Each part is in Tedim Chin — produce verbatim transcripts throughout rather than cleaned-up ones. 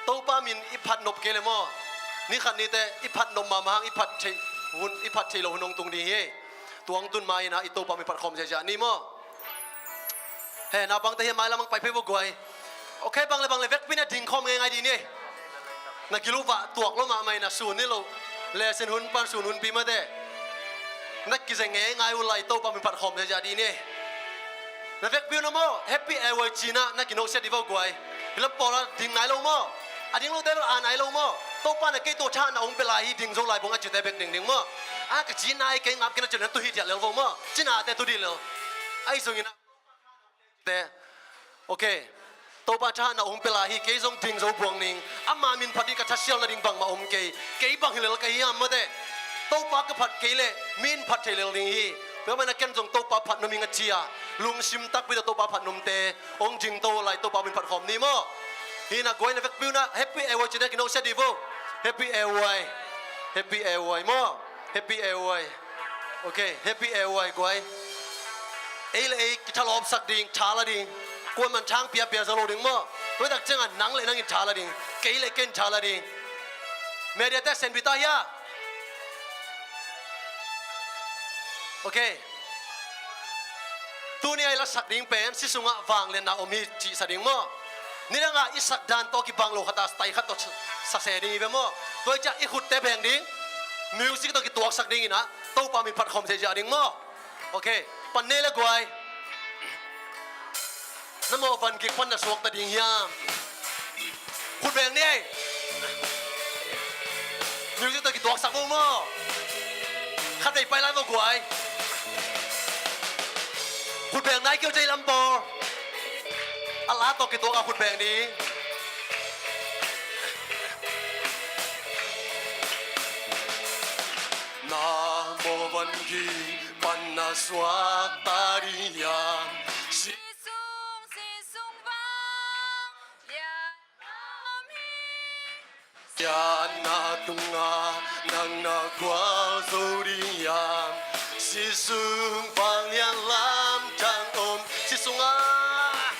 Topa min i phat nop kei le maw, ni khat ni teh i phat nop mahmah hang i phat theih hun, i phat theih loh hun hong tung ding hi. Tua hong tun ma-in ah i Topa min phat khawm ziahziah ni maw. He, naupangte hi, mailam hong pai phei vo guai. Ok, bang le bang le vekpi-in ah ding khawm ngeingai dih ni. Na gil uh vah tuak lo mahmah in ah sun ni lo. Lesson hun pan sun hunpi mate. Na kizeng ngeingai uh lai, Topa min phat khawm ziahziah dih ni. Na vekpi un ah maw, Happy Airway ci-in ah na kinawhsiat dih vo guai. Hih lam pawl ah ding nai lo maw. A ding lote bel a nai lo maw. Topa in ah kei tawh thahatna hong pia lai hi, ding zo lai bang a cihte bek ding ding maw. A ka ci nai kei ngap kei na ci leh na tu hi diah lel vo maw. Cinate tu dih lel. Ahi zongin ah te. Ok. Topa thahatna hong pia lai hi, kei zong ding zo buang ning. Ama min phat ding ka thasial nading bangmah om kei. Kei bang hi lel ka hiam mate. Topa ka phat kei leh min phat thei lel ding hi. Tua manin ah ken zong Topa phat nuam ing a ci a, lungsim takpi tawh Topa phat nuamte hong ding to lai, Topa min phat khawm ni maw. Hi na guai, na vekpi un ah Happy Airway ci-in ah kinawhsiat dih vo. Happy Airway. Happy Airway maw. Happy Airway. Ok, Happy Airway guai. Ei le ei kithalawpsak ding, tha la ding. Kuaman thang piapia zo lo ding maw. Tua tak ciangah nang le nang in tha la ding. Kei le kei in tha la ding. Mediate sen bita hia. Ok. Tuni a i lasak ding pen, si sungah vangliatna om hi cih sa ding maw. Nidangah i sak dan tawh kibang lo khat a style khat tawh sa se ding hi ve maw. Tua hi ciah i khutte beng ding. Music tawh kituaksak dingin ah Topa min phat khawm ziahziah ding maw. Ok. Pan ni le guai. Na mawh van gik pan na suakta ding hiam? Khut beng ni ei. Music tawh kituaksak vo maw. Khat vei pai lai vo guai. Khut beng nai kei uh cei lam pawl. A la tawh kituak a khut beng ni. Na mawh van gik pan na suakta ding hiam? Si sung, si sung vangliatna om hi. Siatna tungah nang na gualzo ding hiam? Si sung vanglian lamdang om. Si sungah.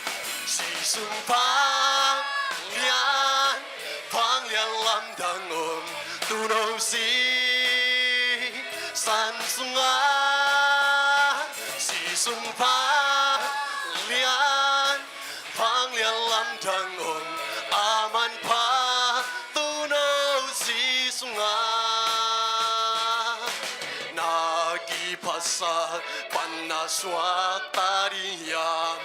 Si sung vanglian, vanglian lamdang om. Tuuno si san sungah. Si sung vanglian, vanglian lamdang om. A manpha tuuno si sungah. Na kiphasak pan na suakta ding hiam?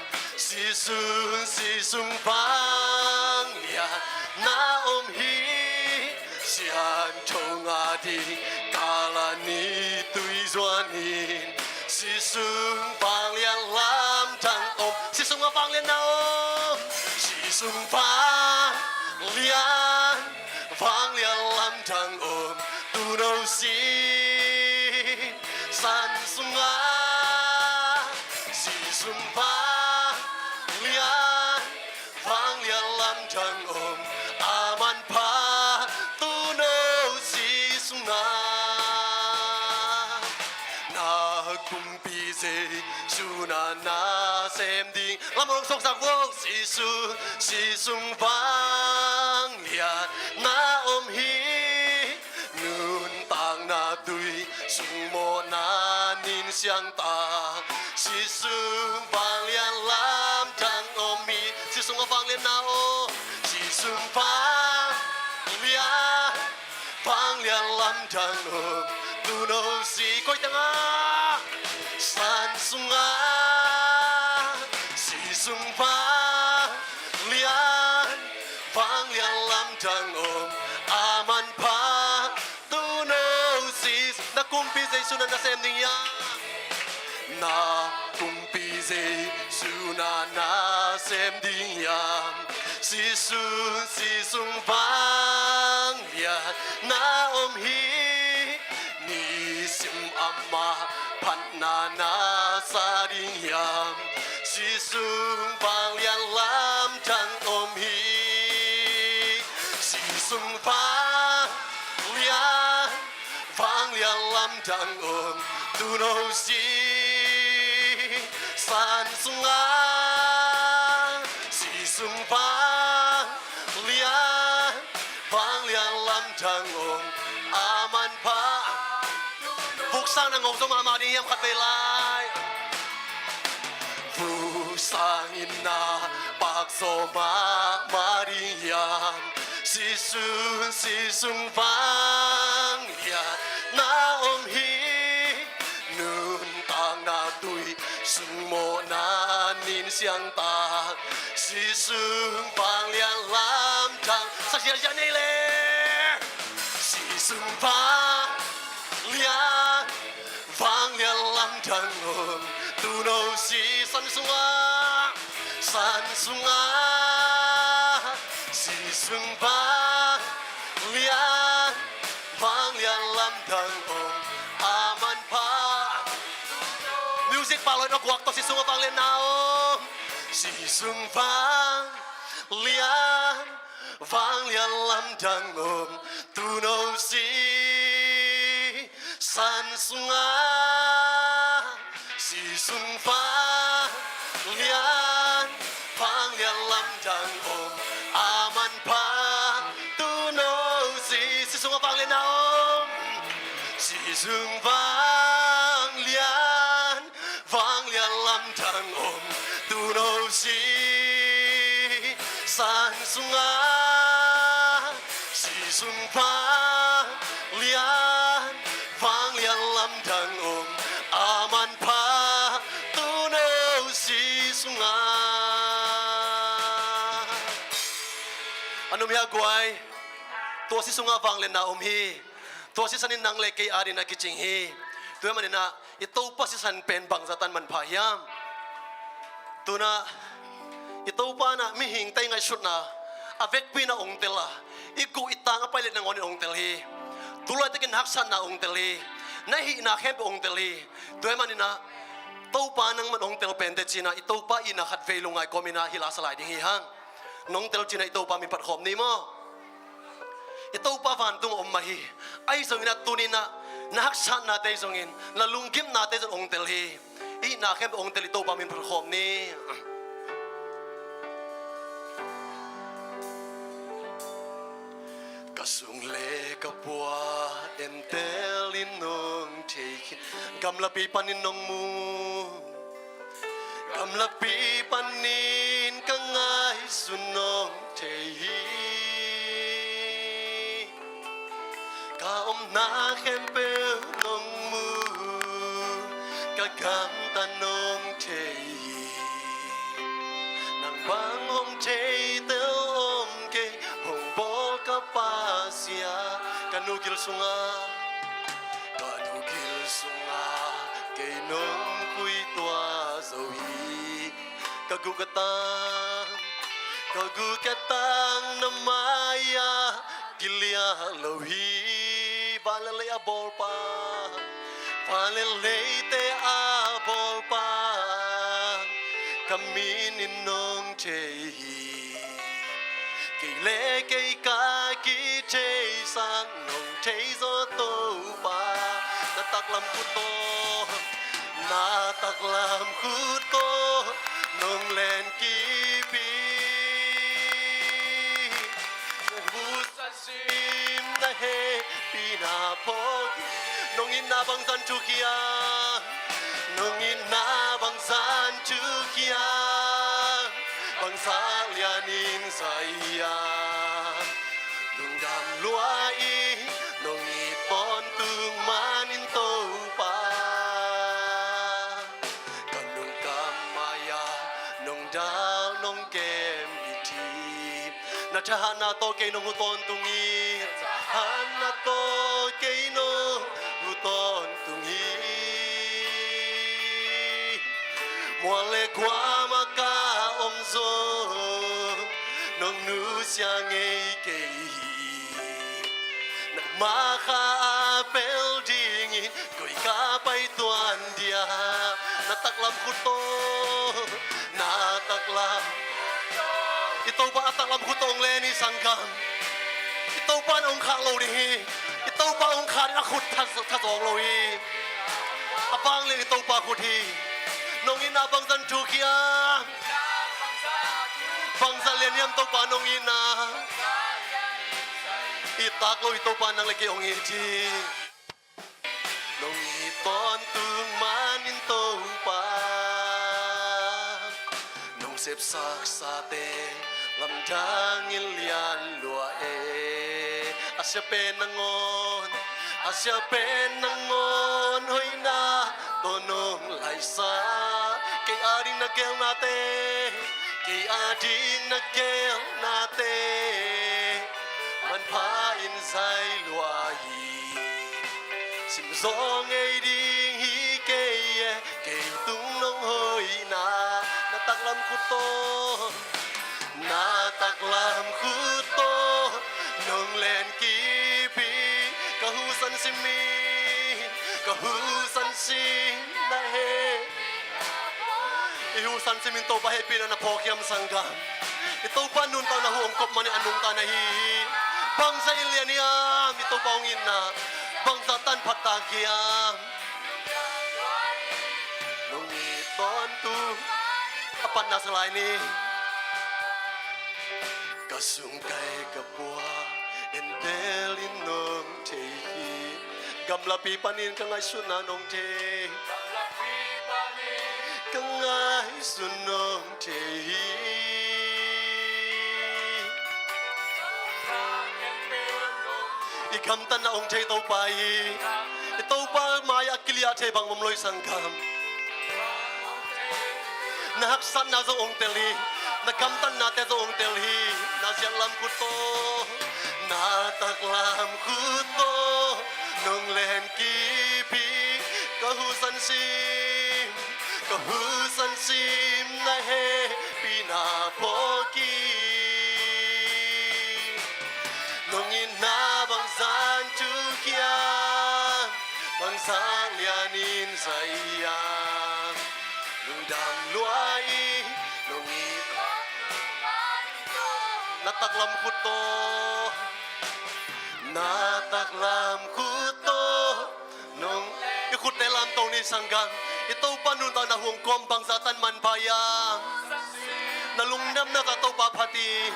Si sung, si sung vangliatna om hi. Siangtho ngah ding kala ni tui zuan in. Si sung vanglian lamdang om. Si sungah vangliatna om. Si sung vanglian, vanglian lamdang om. Tuuno si san sungah. Si sung vanglian, vanglian lamdang om. A manpha tuuno si sungah. Na kumpi Jesu na nasem ding. Lam hong suaksak vo. Si sung, si sung vangliatna om hi. Nuntakna tui sung mawhna nin siangtak. Si sung vanglian lamdang om hi. Si sungah vangliatna om. Si sung vanglian, vanglian lamdang om. Tuuno si koi tangah. San sungah. Si sung vanglian, vanglian lamdang om. A manpha tuuno si. Na kumpi Jesu na nasem ding hiam? Na kumpi Jesu na nasem ding hiam? Si sung, si sung vangliatna om hi. Nisim amah phatna na sa ding hiam? Si sung vanglian lamdang om hi. Si sung vanglian, vanglian lamdang om. Tuuno si san sungah. Si sung vanglian, Dang om a manpha. Vuk sang na ngawng zaw mahmah ding hiam, khatvei lai. Vuk sang in na pak zaw mahmah ding hiam. Sisun, sisun vanglian na om hi. Nuntakna tui sung mawhna nin siangtak. Sisun vanglian lamdang. Sa ziahziah nei le. Sisun vanglian, vanglian lamdang om. Tuuno si san sungah, san sungah. Sisun vanglian, vanglian lamdang om a manpha. Music pah lo in a guak tawh, sisun ah vanglian na om. Sisun vanglian, vanglian lamdang om. Tuuno si san sungah. Sisun vanglian, vanglian lamdang om a manpha. Tuuno si, sisun ah vanglian na om. Sisun vanglian, vanglian lamdang om. Tuuno si san sungah. Sisun vanglian, vanglian lamdang om a manpha. Tuuno si sungah. A num hia guai. Tua si sungah vanglian na om hi. Tua sisan in nang le kei adingin a kicing hi. Tua ahih manin ah i Topa sisan pen bangzah tan manpha hiam? Tu-in ah i Topa in ah mihingte i ngaihsutna a vekpi-in ah ong tel a, i guh i tang a pai leh nangawn in ong tel hi. Tulaitak in na haksatna ong tel hi. Na hihna khempeuh ong tel hi. Tua ahih manin ah Topa nangman ong tel pen teh ci-in ah i Topa itna khatvei lungngai kawmin ah hilh a sa lai ding hi hang. Nong tel ci-in ah i Topa min phat khawm ni maw? I Topa vantung ah om mah hi. Ahi zongin ah tuni-in ah na haksatnate zongin, na lunggimnate zong ong tel hi. I itna khempeuh ong tel, i Topa min phat khawm ni. Ka sung le ka pua entel in nong thei khin, gamlapi panin nong mu. Gamlapi panin ka ngaihsun nong thei hi. Ka omna khempeuh nong mu, ka gamtat nong thei hi. Nang bang hong thei tel om kei, hong bawl ka Pasian. Ka nu gil sungah, ka nu gil sungah kei nong khui tuah zo hi. Ka guh ka tang, ka guh ka tang na mai-ah kiliah lo hi. Van le lei a bawlpa, van le leite a bawlpa, ka min in nong thei hi. Kei le kei ka kitheihsak nong thei zaw Topa. Na taklam khut tawh, na taklam khut tawh nong len kip hi. Nong busa sim na hehpihna phawk hi. Nong itna bangzah in thuk hiam? Nong itna bangzah in thuk hiam? Bangzah lianin za hiam? Lungdam lua-in nong it tawntung manin Topa, ka lungkam mai-ah nong dal nong kem bit hi. Na thahatna tawh kei nong huh tawntung hi. Thahatna tawh kei nong huh tawntung hi. Mual le kuamah ka om zong nong nusia ngei kei hi. Nangmah kha a pel dingin koi ka pai tuan dia? Na taklam khut tawh, na taklam. I Topa a taklam khut tawh ong len ni, sanggam. I Topa in ong khak lo ding hi. I Topa ong khak ding a khut tha, tha zawng lo hi. A vanglian i Topa khut hi. Nong itna bangzah in thuk hiam? Bangzah lian hiam Topa nong itna? I tak lo i Topa nang le kei hong it hi. Nong it tawntung manin Topa, nong sepsaksate lamdangin lian lua e. A sia pen nangawn, a sia pen nangawn hoihna tawh nong laihsak. Kei ading na gelnate, kei ading na gelnate manpha in zai lua hi. Sim zaw ngei ding hi kei e, kei tung nong hoihna. Na taklam khut tawh, na taklam khut tawh nong len kip hi. Ka husan simin, ka husan sim na he. I husan simin Topa hehpihna na phawk hiam sanggam? I Topa nuntakna hu hong kop manin a nungta na hi hi. Bangzah in lian hiam i Topa hong itna? Bangzah tan phattak hiam? Nong it tawntung. A patna sa lai ni. Ka sungkai ka pua entel in nong thei hi. Gamlapi panin ka ngaihsutna nong thei, ka ngaihsut nong thei hi. I gamtatna hong thei Topa hi. I Topa mai-ah kiliah thei bang om lo i sanggam. Na haksatna zong hong tel hi. Na gamtatnate zong hong tel hi. Na ziatlam khut tawh, na taklam khut tawh nong len kip hi. Ka husan sim, ka husan sim na hehpihna phawk hi. Nong itna bangzah in thuk hiam? Bangzah lianin zai hiam? Lungdam lua hi. Nong it, na taklam khut tawh, na taklam khut tawh nong, i khutte lamto ni sanggam. I Topa nuntakna hu hong kop, bangzah tan manpha hiam? Na lungdamna tawh Topa phat hi.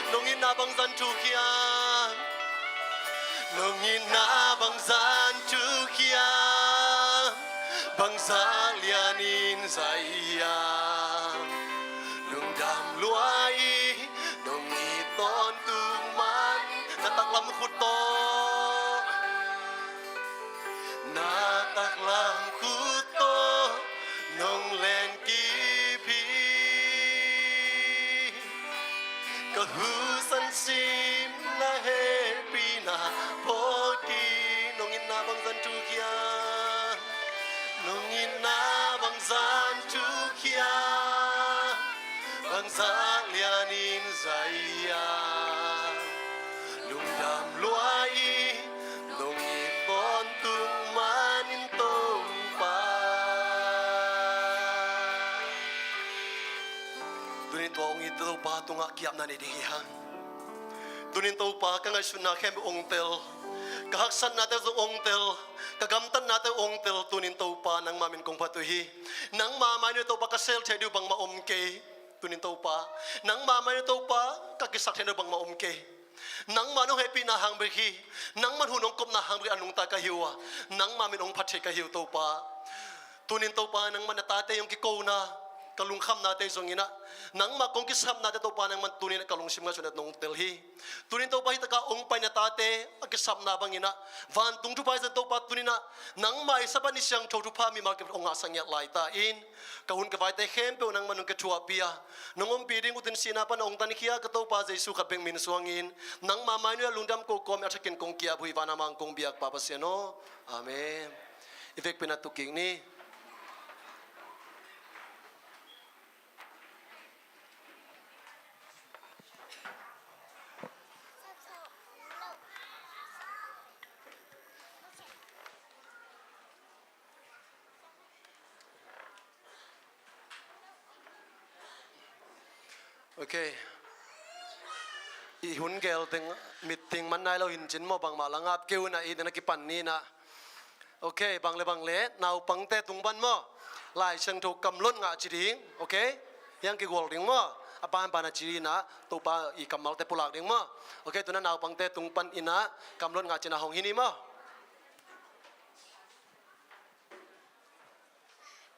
Nong itna bangzah in thuk hiam? Nong itna bangzah in thuk hiam? Bangzah lianin zai hiam? Lungdam lua hi. Nong it tawntung man. Na taklam khut tawh, na taklam khut tawh nong len kip hi. Ka husan sim na hehpihna phawk hi. Nong itna bangzah in thuk hiam? Nong itna bangzah in thuk hiam? Bangzah lianin zai hiam? Lungdam lua hi. Nong it tawntung manin Topa. Tunin tua hong it Topa tungah ki-apna nei ding hi hang. Tunin Topa ka ngaihsutna khempeuh hong tel, ka haksatnate zong hong tel, ka gamtatnate hong tel. Tunin Topa nangma min kong phat uh hi. Nangma mai-ah Topa ka sel theih ding uh bangmah om kei. Tunin Topa, nangma mai-ah Topa ka kisak theih ding uh bangmah om kei. Nangma nong hehpihna hang bek hi. Nangma hun hong kopna hang bek a nungta ka hi uh a, nangma min hong phat thei ka hi uh Topa. Tunin Topa nangma na tate hong kikona ka lungkhamnate zong in ah, nangma kong kisapnate Topa nangma tunin ka lungsim ngaihsutna nong tel hi. Tunin Topa hih takah hong pai na tate a kisapna bangin ah, vantung thupha i zat Topa tunin ah, nangma i Sabbath ni siangtho thupha mimal kipat hong ngahsak ngiat lai ta in. Ka hun ka vaite khempeuh nangma nong kithuahpih a, nong ompih ding ut in sihna pan hong tankhia ka Topa Jesu khat bek min suangin, nangma mai-ah lungdam ko kawmin a thakin kong ki-ap uh hi, van a mang kong biak Pa Pasian aw. Amen. I vekpi-in ah tu kik ni. Ok. I hun gel teng, meeting man nai lo hi cin maw, bangmah la ngap kei un ah, i dena kipan ni in ah. Ok, bang le bang le, naupangte tung pan maw, Lai Siangtho kam lon ngah ci ding. Ok, hiang kigual ding maw. A banban a ci-in ah Topa i kammalte pulak ding maw. Ok, tu-in ah naupangte tung panin ah kamluat ngah cih ah hong hi ni maw.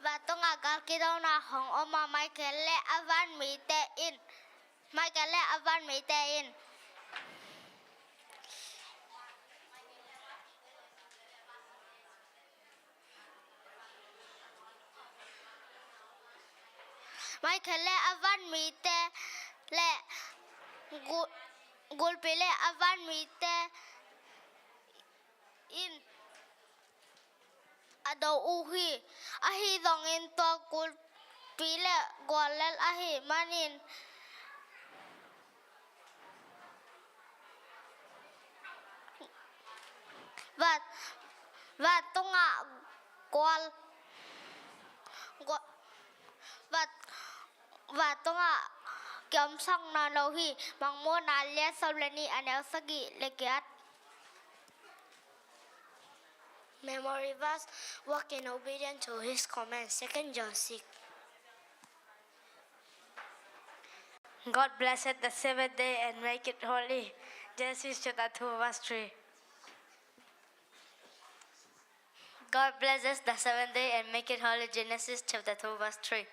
Vantung ah gal kidona hong om a, Michael le a vanmite in, Michael le a vanmite in. Michael le a vanmite le gu-, gulpi le a vanmite in a do uh hi. Ahi zongin tua gulpi le gual lel ahih manin van, vantung ah gual, gual, van, vantung ah kiamsak nawn lo hi. Mangmuhna lian sawm le nih, a neu sagih le giat. Memory verse: Walk in obedience to his command. Second John six. God blessed the seventh day and make it holy. Genesis chapter two, verse three. God blesses the seventh day and make it holy. Genesis chapter two, verse three.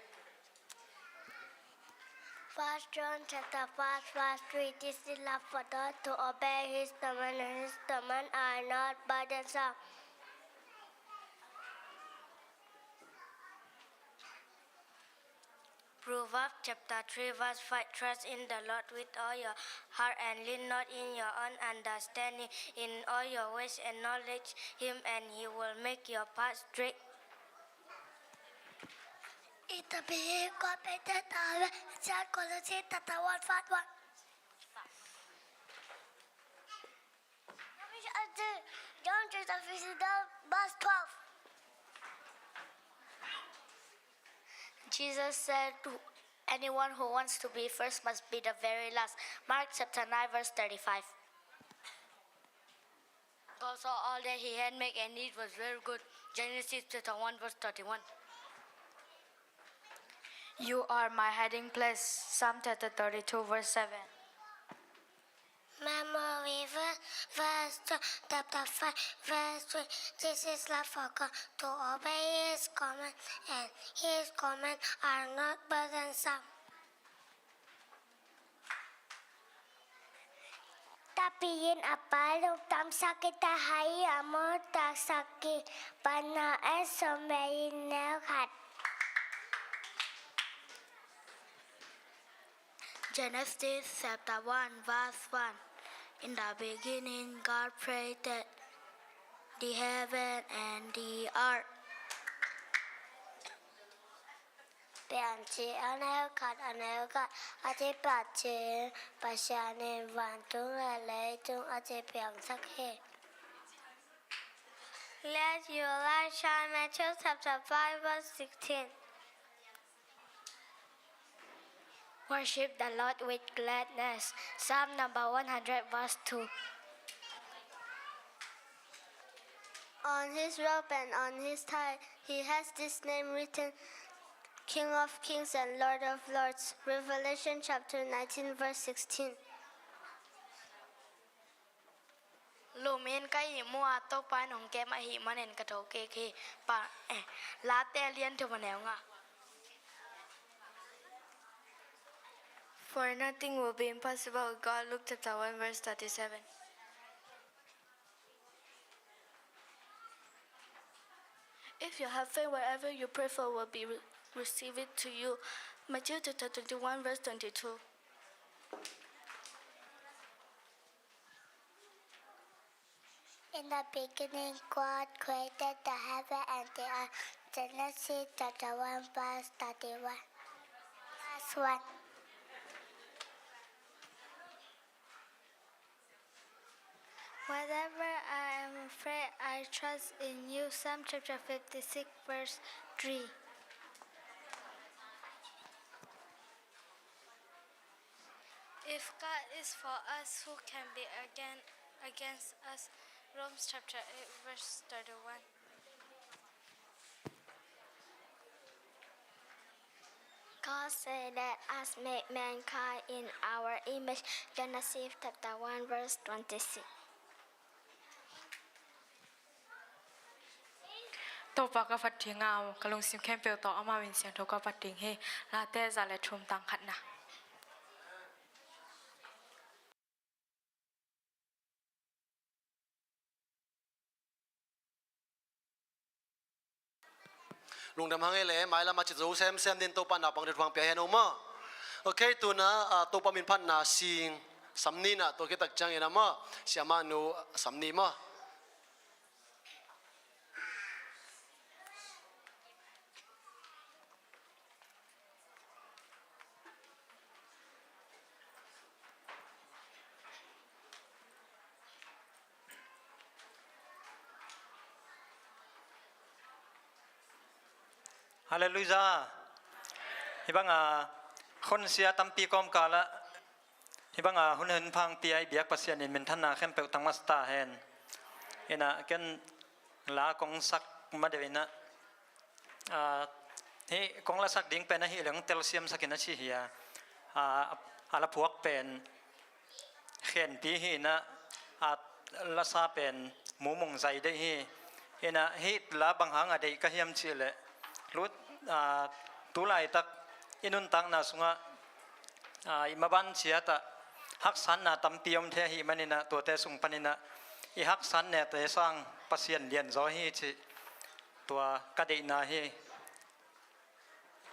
First John chapter five, verse three. This is love for God, to obey his command, and his command are not burdensome. Proverbs chapter three, verse five. Trust in the Lord with all your heart and lean not in your own understanding. In all your ways acknowledge him, and he will make your path straight. Itapi ko pete tave, John chapter one, verse one. John chapter fifteen, verse twelve. Jesus said, "Anyone who wants to be first must be the very last." Mark chapter nine, verse thirty-five. God saw all that he had made, and it was very good. Genesis chapter one, verse thirty-one. You are my hiding place. Psalm chapter thirty-two, verse seven. Memory verse, verse two, chapter five, verse three. This is love for God, to obey his command, and his command are not burdensome. Tapiin a Pa, lungdam sak hi ta, hai a mu tak sak hi. Pana e som ve in neu khat. Genesis chapter one, verse one. In the beginning, God created the heaven and the earth. Piancil a neu khat, a neu khat. A ci piancil, Pasian in vantung le leitung a ci piangsak hi. Let your light shine. Matthew chapter five, verse sixteen. Worship the Lord with gladness. Psalm number one hundred, verse two. On his robe and on his thigh, he has this name written, King of kings and Lord of lords. Revelation chapter nineteen, verse sixteen. Lum in, ka ihmu a, Topa in hong kem ahih manin ka thokik hi. Pa, eh, Late lian thum, a neu nga. For nothing will be impossible with God. Luke chapter one, verse thirty-seven. If you have faith, whatever you pray for will be re-, receive it to you. Matthew chapter twenty-one, verse twenty-two. In the beginning, God created the heaven and the earth. Genesis chapter one, verse thirty-one. Last one. Whenever I am afraid, I trust in you. Psalm chapter fifty-six, verse three. If God is for us, who can be again, against us? Romans chapter eight, verse thirty-one. God said, "Let us make mankind in our image." Genesis chapter one, verse twenty-six. Topa ka phat ding a, ka lungsim khempeuh tawh amah min siangtho ka phat ding hi. Late za le thum tang khatna. Lungdam hang ei le, mailam a cit zo semsem din Topa naupang rit huang pia hen o maw. Ok, tuna, ah, Topa min phatna sing sam ni na, tua khit tak ciangin a maw, siamah nu sam ni maw. Halleluiah. Hih banga khonsia tampi kawmkal ah, hih banga hun hun phang pia i biak Pasian in minthanna khempeuh tang masa ta hen. Ina ken la kong sak ma deuh ina, ah, hih kong la sak ding pen ahih leh hong telsiam sak in a ci hi a, ah, a la phuak pen khenpi hi ina, a lasa pen Mu Mung Zai deih hi. Ina hih la bang hang a deih ka hiam cih leh, lut, ah, tu laitak i nuntakna sungah, ah, i maban ciat ah haksatna tampi om thei ahih man ina, tuate sung pan ina i haksatnate sang Pasian lianzaw hi cih tua ka deihna hi.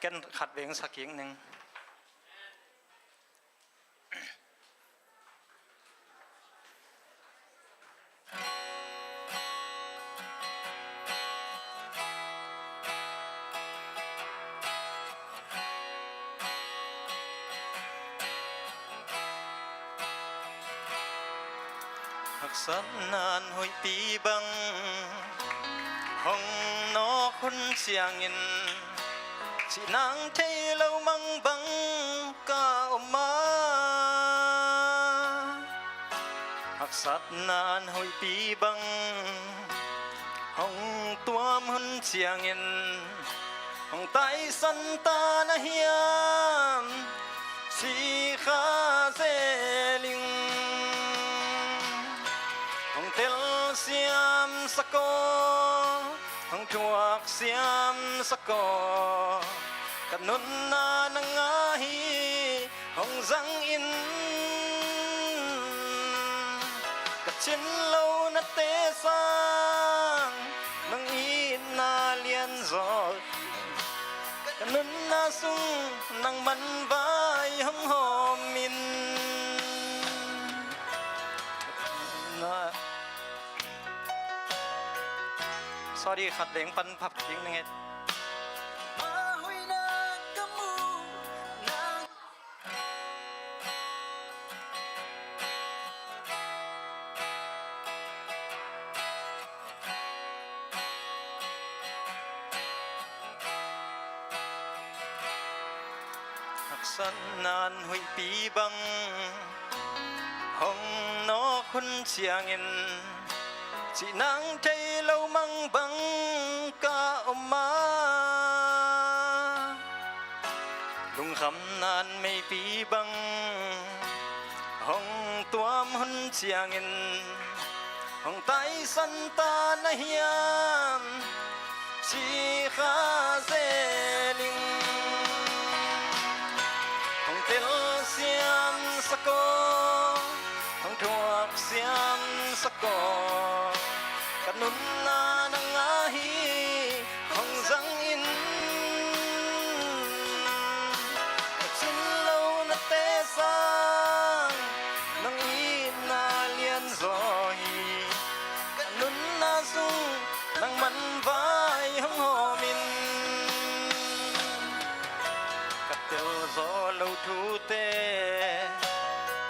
Ken khat veng sa kik ning. Haksatna an huihpi bang hong nawk hun ciangin, cihnang thei lo mang bang ka om a. Haksatna an huihpi bang hong tuam hun ciangin, hong taisan ta na hiam, ci kha zel ing. Hong telsiam sak aw, hong thuaksiam sak aw, ka nunna nang a hi hong zang in. Ka cin lonate sang nang itna lianzaw, ka nunna sung nang manvai hong hawm in. Na, sorry, khat veng pan phap ding na nget. Haksatna an huihpi bang hong nawk hun ciangin, cihnang thei lo mang bang ka om a. Lungkhamna an meipi bang hong tuam hun ciangin, hong taisan ta na hiam, ci kha zel ing. Hong telsiam sak aw, hong thuaksiam sak aw, ka nunna nang a hi hong zang in. Ka cin lonate sang nang itna lianzaw hi, ka nunna sung nang manvai hong hawm in. Ka telzaw lo thute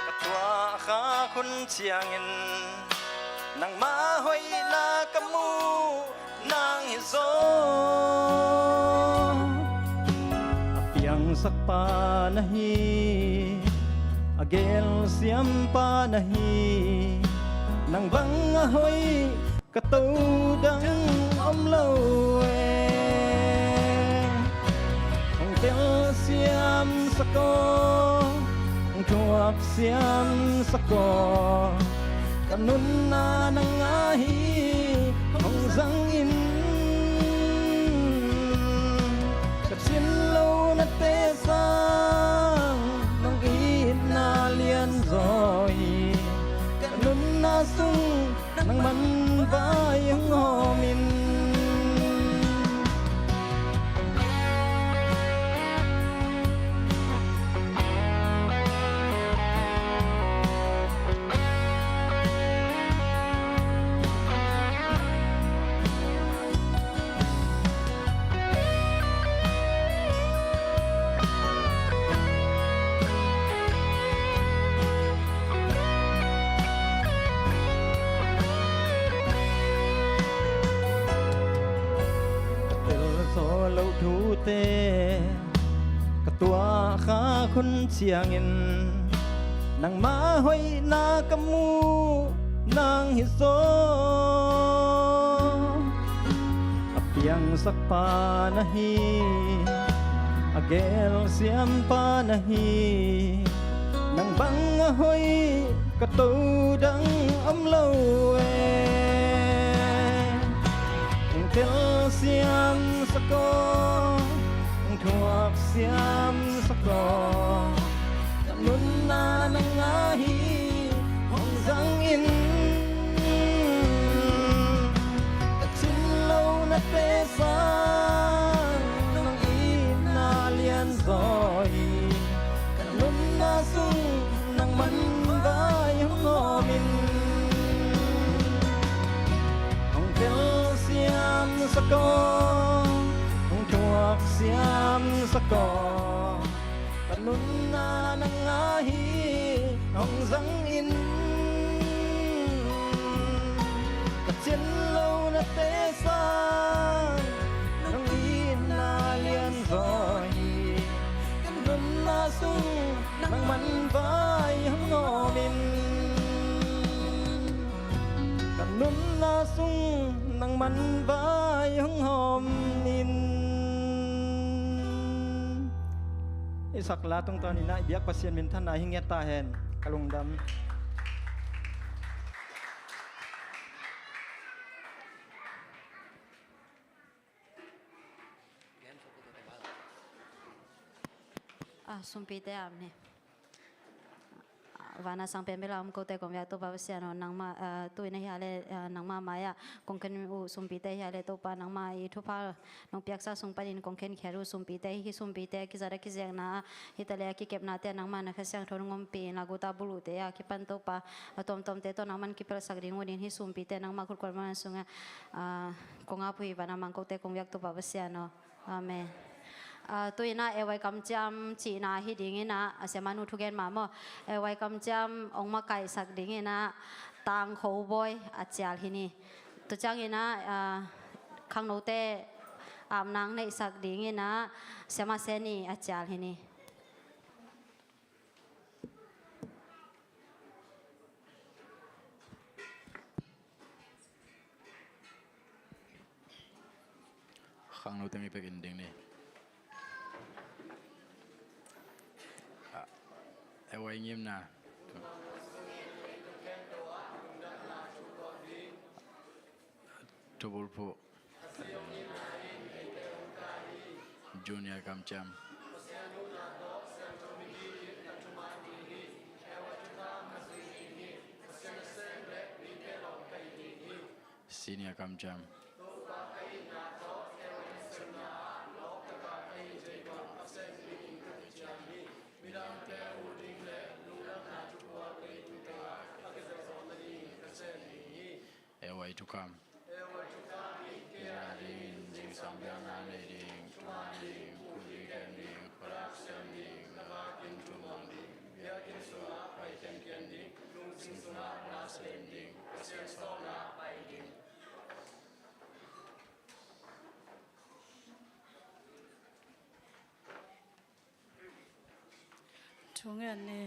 ka tuah khak hun ciangin, nangma hoihna ka muh nang hi zaw. A piangsak pa na hi, a gelsiam pa na hi, nang bang a hoih ka to dang om lo e. Hong telsiam sak aw, hong thuak siam sak aw. Ka nunna nang ahi hong zang in. Ka cin lo na te sang nong itna lian zaw hi. Ka nunna sung nang man vai hong hawm in. Ka tel zaw loh thute ka tuah khak hun ciangin nangma hoihna ka muh nang hi zaw. A piangsak pa na hi, a gelsiam pa na hi, nang bang a hoih ka to dang om lo e. Hong tel siam sak aw, hong thuak siam sak aw. Ka nunna nang ahi hong zang in. Ka cin lo na te sang nong itna lian zaw hi. Ka nunna sung nang man vai hong hawm in. Hong tel siam sak aw, hong thuak siam sak aw. Ka nunna nang ahi hong zang in. Ka cin lo na te sang nong itna lian zaw hi. Ka nunna sung nang man vai hong hawm in. Ka nunna sung nang man vai hong hawm in. I sak la tungtawn in ah i biak Pasian minthanna hi ngiat ta hen. Ka lungdam. Ah, sumpite ap ni. Ah, vana sang pen bela om kote kong biak Topa Pasian aw, nangma, ah, tu in a hia le, ah, nangma mai-ah kong khen uh sumpite hia le Topa, nangma i thupha nong piaksa sung panin kong khen khia uh sumpite, hih sumpite kizat a kizekna hita le a kikepnate nangma na Kha Siangtho nong ompih in, laguta buluhte a kipan Topa, a tuamtuamte tawh nangman kipelsak ding uh din hih sumpite nangma khutkuan mana sungah, ah, kong ap uh hi. Vana mang kote kong biak Topa Pasian aw. Amen. Ah, tu in ah A Y Kamciam cihna hi ding in ah, a siamanu thugen mah maw. A Y Kamciam hong makaihsak ding in ah, Tang Kho Bawi a cial hi ni. Tua ciang in ah, ah, khangnote apna hong neihsak ding in ah, Siama Seni a cial hi ni. Khangnote mi pek in ding ni. Ah, A Y Ngimna. Thubulphuh. Junior Kamciam. Senior Kamciam. A Y Thukham. Kizat ding, zingsang biakna nei ding, thuman ding, khut ding ken ding, khuarak sem ding, na vakin thumang ding, biakinn sungah pai kenken ding, lungsim sungah na sem ding, Pasian sawlna pai ding. Thungen ni.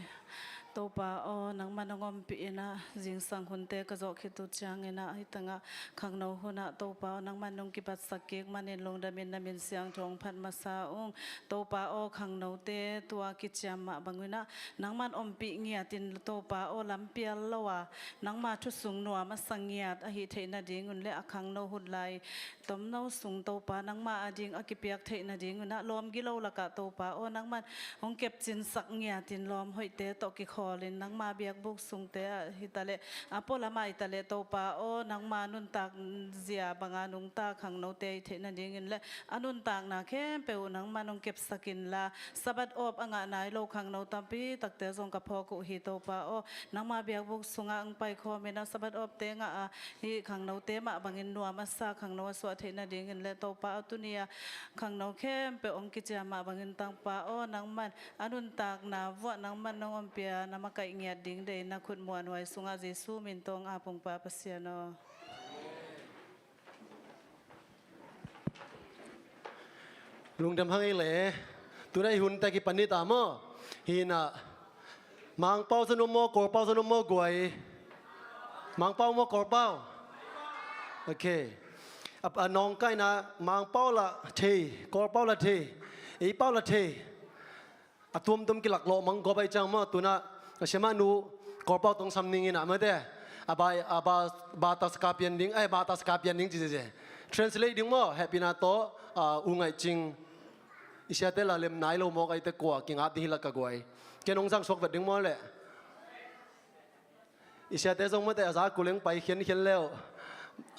Topa aw, nangman hong ompih in ah, zingsang hunte ka zawh khit uh ciangin ah, hih tengah khangno hunah Topa aw, nangman hong kipatsak kik manin lungdamin na min siangtho hong phat masa ung. Topa aw, khangnote tua kiciam mah bangin ah, nangman ompih ngiatin Topa aw, lampial lo a, nangma thusung nuam a sa ngiat ahi theih nadingun le a khangno hun lai tomno sung Topa nangma ading a kipiak theih nadingun ah, lawm gilo lakah Topa aw, nangman hong kepcinsak ngiatin lawm hoihte tawh kikhawlin nangma biakbuk sungte ah hitaleh a pualam ah hitaleh Topa aw, nangma nuntak zia banga nungta khangnote ahi theih nadingin le a nuntakna khempeuh uh nangman hong kepsak inla, Sabbath off a ngah nai lo khangno tampi takte zong ka phawk uh hi Topa aw, nangma biakbuk sungah hong paikhawm in ah Sabbath offte ngah a hih khangnote mah bangin nuam a sa khangno a suah theih nadingin le Topa aw, tuni a khangno khempeuh hong kiciam mah bangin Topa aw, nangman a nuntakna vuah nangman nong ompih a na makaih ngiat ding deihna khut muanhuai sungah Jesu min tawh hong ap ung Pa Pasian aw. Lungdam hang ei le. Tuna i hun tak i pan ni ta maw? Hi na. Mangpau zon um maw, Kawlpau zon um maw, guai? Mangpau maw, Kawlpau? Ok. A, a nawngkaina Mangpau la thei, Kawlpau la thei, ei pau la thei. A tuamtuam kilaklawh mang gawp ai ciang maw, tuna a siamah nu Kawlpau tong sam ning in ah mate. A ba, a ba, ba taska pian ding, ai, ba taska pian ding ci, ci, ci. Translate ding maw, hehpihna tawh, a, U Ngaih Cing. I siate la lem nai lo mawk aite kua kingap ding hi lak ka guai. Ken hong zang suak vet ding maw leh. I siate zong mate a za kuleng pai khiankhian leu.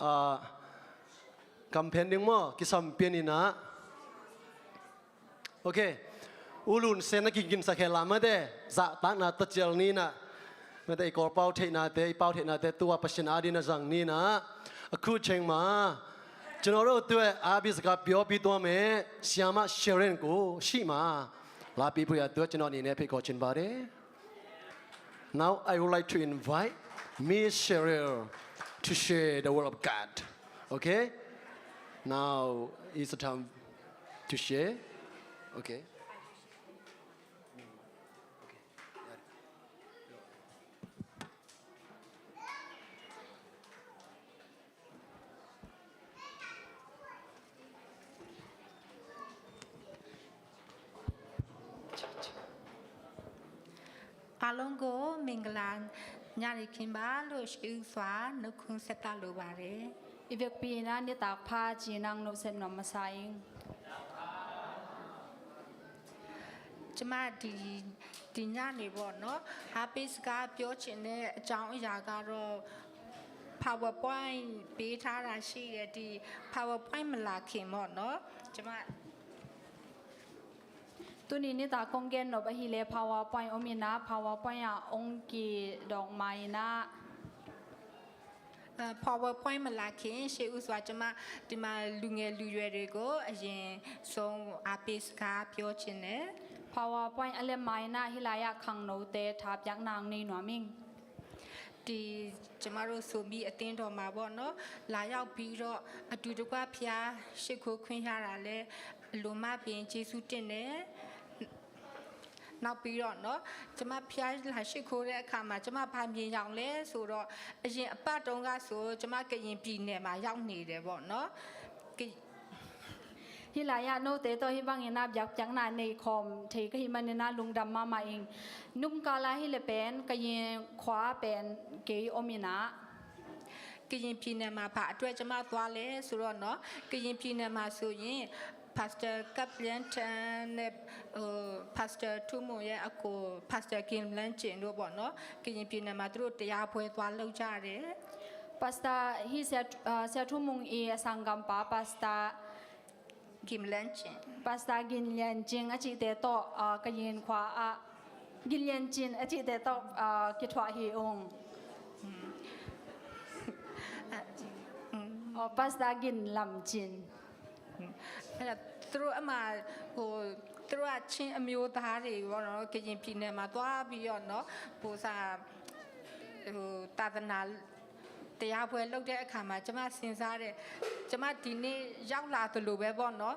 A, kamphen ding maw, kisam pian in ah. Ok. U Lun Sen na kingkin sa khel la mate. Zahtakna tawh cial ni in ah. Mate i Kawlpau theihnate, i pau theihnate, tua Pasian adin a zang ni in ah. A khu cheng ma. Cino ro tue, a bisa ka pio pi tua me. Siama Sharon ku, si ma. La pi pui a tua cino ni ne pi ko chin ba de. Now I would like to invite Miss Cheryl to share the word of God. Okay? Now is the time to share. Okay. Along ko mingala nyari kimba lo shi uswa nukun seta lo bare. Ivek pina ni takpa jinang no sen no masaying. ကျမဒီဒီညနေပေါ့နော်ဟာပေးစကားပြောချင်တဲ့အကြောင်းအရာကတော့ PowerPoint ပေးထားတာရှိတယ်ဒီ PowerPoint မလာခင်ပေါ့နော်ကျမ Tuni ni ta kong gen nop ahile PowerPoint om ina PowerPoint a ong ki dong ma ina. PowerPoint မလာခင်ရှေ့ဦးစွာကျွန်မဒီမှာလူငယ်လူရွယ်တွေကိုအရင်ဆုံးအားပေးစကားပြောချင်တယ်။ PowerPoint a lem ma ina hilai a khangnote thapiak nang nei nuam ing. ဒီကျမတို့ဆိုမိအသင်းတော်မှာပေါ့နော်လာရောက်ပြီးတော့အတူတကွဖျားရှိခိုးခွင့်ရတာလဲအလိုမပင်ကျေးဇူးတင်တယ်။ နောက်ပြီးတော့နော်ကျမဖျားလာရှိခိုးတဲ့အခါမှာကျမဘာမြင်ရောင်လဲဆိုတော့အရင်အပတ်တုန်းကဆိုကျမကရင်ပြည်နယ်မှာရောက်နေတယ်ပေါ့နော်။ Hilai a note tawh hih bangin a biakpiakna nei khawm thei ka hih manin a lungdam mahmah ing. Nung kala hile pen ka yin khua pen kei om ina. ကရင်ပြည်နယ်မှာဘာအတွက်ကျမသွားလဲဆိုတော့နော်ကရင်ပြည်နယ်မှာဆိုရင် Pastor ကပ်လျန်ထန်နဲ့ဟို Pastor ထူးမွန်ရဲ့အကို Pastor ကင်လန်းကျင်တို့ပေါ့နော်ကရင်ပြည်နယ်မှာသူတို့တရားပွဲသွားလုပ်ကြတယ်။ Pastor hi sia sia Thumung i a sanggampa Pastor Gin Lian Cin. Pastor Gin Lian Cin a cihte tawh ka yin khua ah Gin Lian Cin a cihte tawh kithuah hi ung. Pastor Gin Lam Cin. အဲ့တော့သူတို့အမှဟိုသူတို့ကချင်းအမျိုးသားတွေပေါ့နော်ကရင်ပြည်နယ်မှာသွားပြီးတော့နော်ဟိုစာဟိုသာသနာတရားပွဲလုပ်တဲ့အခါမှာကျမစဉ်းစားတယ်ကျမဒီနေ့ရောက်လာသလိုပဲပေါ့နော်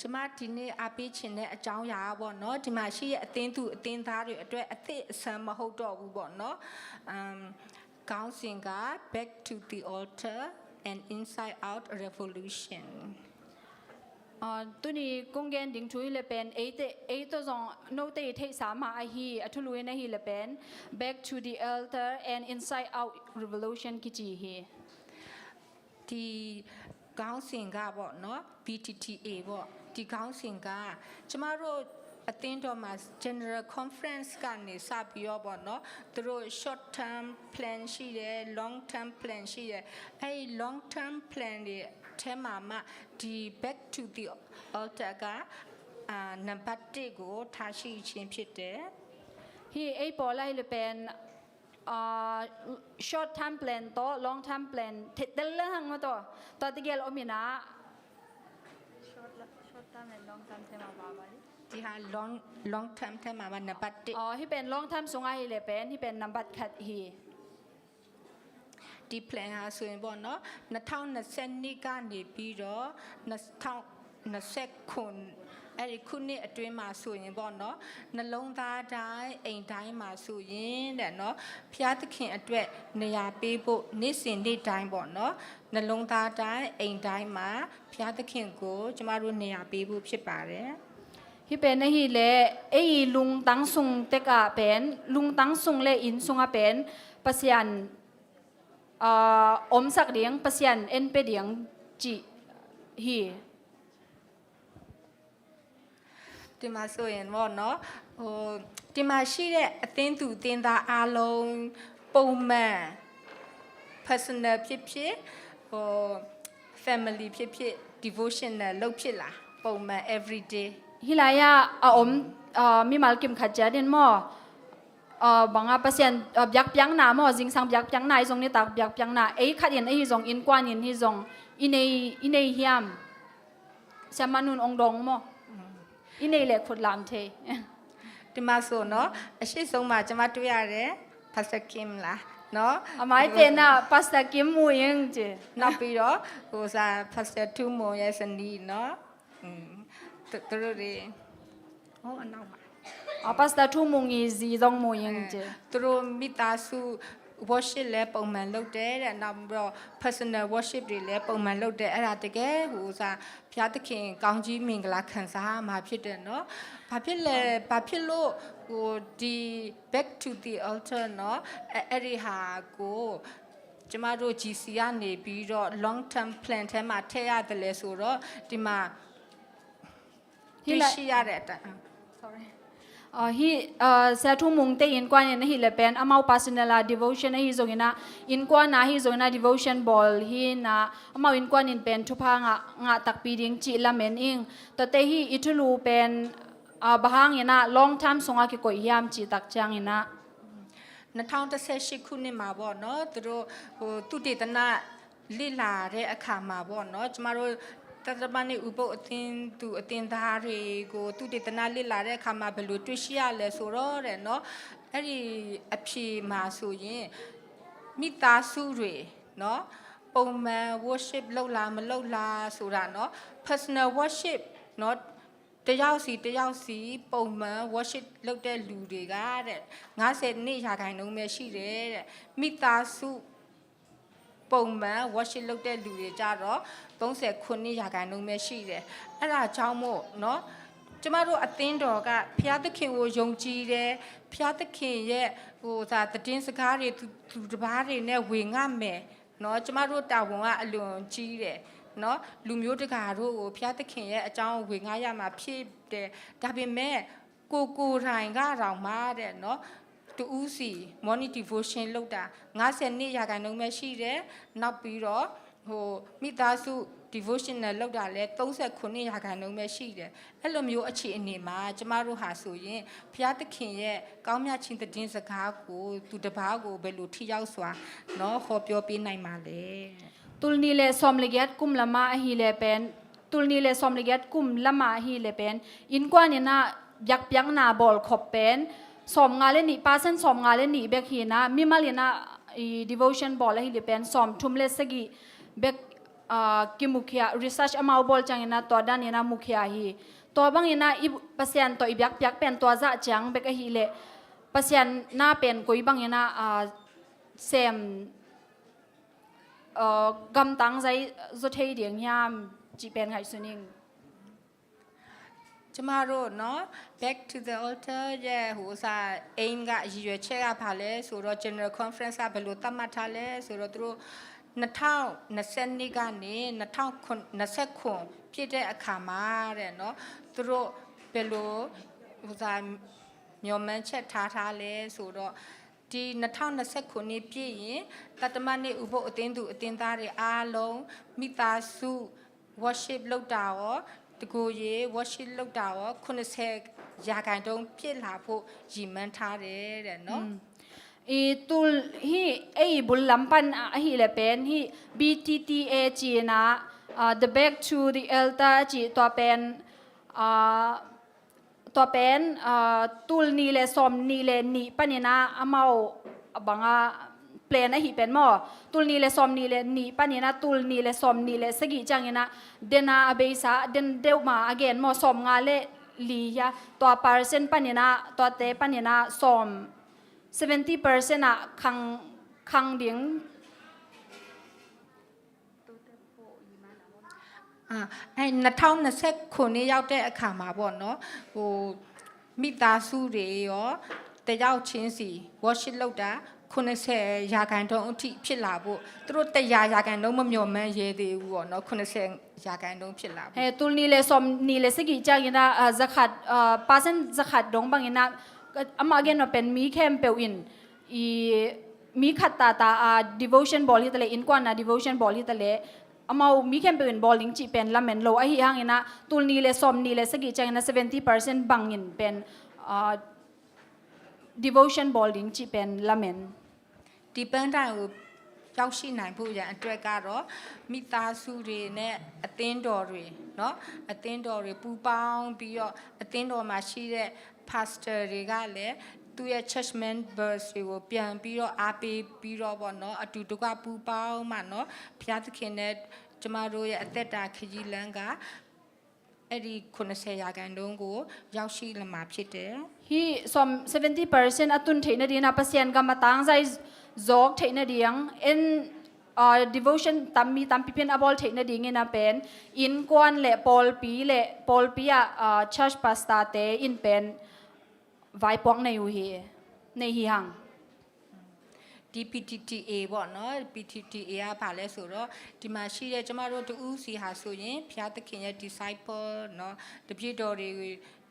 ကျမဒီနေ့အားပေးချင်တဲ့အကြောင်းအရာပေါ့နော်ဒီမှာရှိတဲ့အသင်းသူအသင်းသားတွေအတွက်အသစ်အဆန်းမဟုတ်တော့ဘူးပေါ့နော်။ အမ်ခေါင်းစဉ်က Back to the Altar, an Inside Out Revolution. အာ၊ သူ့နီကုင်ဂန်ဒင်းထူလပန်၊ အဲတဲအဲတဲဇွန်၊ နုတ်တဲထဲဆာမအဟီ၊ အထူလူဝဲနဟီလပန်၊ Back to the Altar, an Inside Out Revolution ကီတီဟီ။ ဒီခေါင်းစဉ်ကပေါ့နော် B T T A ပေါ့ဒီခေါင်းစဉ်ကကျမတို့အသင်းတော်မှာ General Conference ကနေစပြီးတော့ပေါ့နော်သူတို့ short term plan ရှိတယ် long term plan ရှိတယ်အဲ့ဒီ long term plan တွေထဲမှာမှဒီ back to the altar ကအာနံပါတ်တစ်ကိုထားရှိခြင်းဖြစ်တယ်။ Hi ei pawl ai le pen, ah, short term plan to long term plan te tel le hang ma to to te gel om ina. Short term and long term te ma ba ba hi. Ti ha long long term te ma ba na bat ti. Oh, hi pen long term sung ai le pen hi pen na bat khat hi. ဒီ plan ဟာဆိုရင်ပေါ့နော်နှစ်ထောင်နှစ်ဆယ့်နှစ်ကနေပြီးတော့နှစ်ထောင်နှစ်ဆယ့်ခုနှစ်အဲ့ဒီခုနှစ်အတွင်းမှာဆိုရင်ပေါ့နော်နှလုံးသားတိုင်းအိမ်တိုင်းမှာဆိုရင်တဲ့နော်ဘုရားသခင်အတွက်နေရာပေးဖို့နေ့စဉ်နေ့တိုင်းပေါ့နော်နှလုံးသားတိုင်းအိမ်တိုင်းမှာဘုရားသခင်ကိုကျမတို့နေရာပေးဖို့ဖြစ်ပါတယ်။ Hi pen ahileh ei lungtang sung tekah pen lungtang sung le inn sungah pen Pasian, ah, omsak ding Pasian en pe ding cih hi. Tima so yen mo no. Tima shi de atin tu tin da along pong ma personal ဖြစ်ဖြစ်၊ family ဖြစ်ဖြစ်၊ devotional လုပ်ဖြစ်လား။ ပုံမှန် everyday. Hi lai a a om, ah, mimal kim khat ciat in maw, Banga Pasian biakpiakna maw, zingsang biakpiakna i zong nitak biakpiakna ei khat in ahi zong innkuan in hi zong i nei, i nei hiam? Siamah nun ong dong maw? I nei le khut lam thei. ဒီမှာဆိုနော် အရှိဆုံးမှာကျွန်မတွေ့ရတယ် Pastor Kim လားနော် အမိုက်ပင်နာ Pastor Kim မူရင် နောက်ပြီးတော့ဟိုစား Pastor ထူးမွန်ရဲ့ဇနီးနော် อืมသူသူတို့တွေဟောအနောက်မှာ အ Pastor ထူးမွန်ကြီး ဇီးသောင်းမူရင် သူတို့မိသားစု worship လည်းပုံမှန်လုပ်တယ်တဲ့ နောက်ပြီးတော့ personal worship တွေလည်းပုံမှန်လုပ်တယ် အဲ့ဒါတကယ်ဟိုစားဘုရားသခင်ကောင်းကြီးမင်္ဂလာခံစားရမှာဖြစ်တယ်နော် ဘာဖြစ်လဲ ဘာဖြစ်လို့ဟိုဒီ back to the altar နော် အဲ့အဲ့ဒီဟာကိုကျမတို့ G C ကနေပြီးတော့ long term plan ထဲမှာထည့်ရတယ်လဲဆိုတော့ဒီမှာ ဟိ တွေ့ရှိရတဲ့အတိုင်း ဟိ ဆရာထူးမူရင် innkuan in ahi le pen amau personal a devotion ahi zongin ah, innkuan a ahi zongin ah devotion bawl hi na, amau innkuan in pen thupha ngah, ngah takpi ding cih lamen ing. Tuate hi i thulu pen bang hangin ah long term sungah kikoih hiam cih tak ciangin ah နှစ်ထောင်တစ်ဆယ့်ရှစ်ခုနှစ်မှာပေါ့နော်သူတို့ဟိုသုတေသနလေ့လာတဲ့အခါမှာပေါ့နော်ကျမတို့သတ္တမနေ့ဥပုပ်အသင်းသူအသင်းသားတွေကိုသုတေသနလေ့လာတဲ့အခါမှာဘယ်လိုတွေ့ရှိရလဲဆိုတော့တဲ့နော်အဲ့ဒီအဖြေမှာဆိုရင်မိသားစုတွေနော်ပုံမှန် worship လုပ်လားမလုပ်လားဆိုတာနော် personal worship နော်တယောက်စီတယောက်စီပုံမှန် worship လုပ်တဲ့လူတွေကတဲ့ငါးဆယ်နှစ်ရာခိုင်နှုန်းပဲရှိတယ်တဲ့မိသားစု ပုံမှန် worship လုပ်တဲ့လူတွေကြတော့သုံးဆယ့်ခုနှစ်ရာခိုင်နှုန်းပဲရှိတယ်အဲ့ဒါကြောင့်မို့နော်ကျမတို့အသင်းတော်ကဘုရားသခင်ကိုယုံကြည်တယ်ဘုရားသခင်ရဲ့ဟိုသာသတင်းစကားတွေသူသူတစ်ပါးတွေနဲ့ဝေငှမယ်နော်ကျမတို့တာဝန်ကအလွန်ကြီးတယ်နော်လူမျိုးတကာတို့ကိုဘုရားသခင်ရဲ့အကြောင်းဝေငှရမှာဖြစ်တယ်ဒါပေမဲ့ကိုကိုယ်တိုင်ကတောင်မှတဲ့နော် တဦးစီ morning devotion လုပ်တာငါးဆယ်နှစ်ရာခိုင်နှုန်းပဲရှိတယ်နောက်ပြီးတော့ဟိုမိသားစု devotional လုပ်တာလည်းသုံးဆယ့်ခုနှစ်ရာခိုင်နှုန်းပဲရှိတယ်အဲ့လိုမျိုးအခြေအနေမှာကျမတို့ဟာဆိုရင်ဘုရားသခင်ရဲ့ကောင်းမြတ်ခြင်းသတင်းစကားကိုသူတစ်ပါးကိုဘယ်လိုထိရောက်စွာနော်ဟောပြောပေးနိုင်မှာလဲ။ Tul nih le sawm le giat kum lama ahi le pen tul nih le sawm le giat kum lama ahi le pen innkuan in ah biakpiakna bawl khop pen sawm nga le nih percent sawm nga le nih bek hi na mimal in ah devotion bawl ahi le pen sawm thum le sagih bek kimukhia research amau bawl ciangin ah tua dan in ah mukhia hi tua bangin ah i Pasian tawh i biakpiak pen tua zah ciang bek ahi le Pasian na pen koi bangin ah sem gamtang zai zaw thei ding hiam cih pen ngaihsun ing. ကျမတို့နော် back to the altar ရဲ့ဟိုအစား aim ကရည်ရွယ်ချက်ကဘာလဲဆိုတော့ general conference ကဘယ်လိုသတ်မှတ်ထားလဲဆိုတော့သူတို့နှစ်ထောင်နှစ်ဆယ့်နှစ်ကနေနှစ်ထောင်နှစ်ဆယ့်ခုနှစ်ပြည့်တဲ့အခါမှာတဲ့နော်သူတို့ဘယ်လိုဟိုစားမျှော်မှန်းချက်ထားထားလဲဆိုတော့ ဒီနှစ်ထောင်နှစ်ဆယ့်ခုနှစ်ပြည့်ရင်သတ္တမနေ့ဥပုပ်အသင်းသူအသင်းသားတွေအားလုံးမိသားစု worship လုပ်တာရောတကိုယ်ရည် worship လုပ်တာရောခုနှစ်ဆယ်ရာခိုင်နှုန်းပြည့်လာဖို့ရည်မှန်းထားတယ်တဲ့နော်။ I tul hi ei bul lam pan ahi le pen hi B T T A ci na the back to the altar ci tua pen tua pen tul nih le sawm nih le nih panin ah amau banga plan ahi pen maw tul nih le sawm nih le nih panin ah tul nih le sawm nih le sagih ciangin ah den a a beisa den deuh ma a gen maw sawm nga le li hia tua percent panin ah tuate panin ah sawm seventy percent ah khang khang ding. အာအဲနှစ်ထောင်နှစ်ဆယ့်ခုနှစ်ရောက်တဲ့အခါမှာပေါ့နော်ဟိုမိသားစုတွေရောတယောက်ချင်းစီ worship လုပ်တာခုနှစ်ဆယ်ရာခိုင်နှုန်းအထိဖြစ်လာဖို့သူတို့တရာရာခိုင်နှုန်းမမျှော်မှန်းရဲသေးဘူးပေါ့နော်ခုနှစ်ဆယ်ရာခိုင်နှုန်းဖြစ်လာဖို့အဲ tul nih le sawm nih le sagih ciangin ah zakhat percent zakhat dong bangin ah amah gen no pen mi khempeuh in i mi khat tata a devotion bawl hi tale innkuan a devotion bawl hi tale amau mi khempeuh in bawl ding cih pen lamen lo ahi hangin ah tul nih le sawm nih le sagih ciangin ah seventy percent bangin pen devotion ဘော်လ်ဒင်း ချီပန်လမန် ဒီပန်းတိုင်ကိုရောက်ရှိနိုင်ဖို့ရန်အတွက်ကတော့မိသားစုတွေနဲ့အသင်းတော်တွေနော်အသင်းတော်တွေပူးပေါင်းပြီးတော့အသင်းတော်မှာရှိတဲ့ pastor တွေကလည်းသူ့ရဲ့ church members တွေကိုပြန်ပြီးတော့အားပေးပြီးတော့ပေါ့နော်အတူတကွပူးပေါင်းမှနော်ဘုရားသခင်နဲ့ကျမတို့ရဲ့အသက်တာခရီးလမ်းကအဲ့ဒီခုနှစ်ဆယ်ရာခိုင်နှုန်းကိုရောက်ရှိလာမှာဖြစ်တယ်။ Hih sawm, seventy percent a tun theih nadingin a Pasian gam a tangzai zawk theih nading en, ah, devotion tam mi tampi pen a bawl theih nadingin a pen innkuan le pawlpi le pawlpi ah, ah, church pastor te in pen vaipuak nei uh hi, nei hi hang. ဒီ ပီတီတီအေ ပေါ့နော်။ ပီတီတီအေ ကဘာလဲဆိုတော့ဒီမှာရှိတဲ့ကျမတို့တဦးစီဟာဆိုရင်ဘုရားသခင်ရဲ့ disciple နော်တပည့်တော်တွေ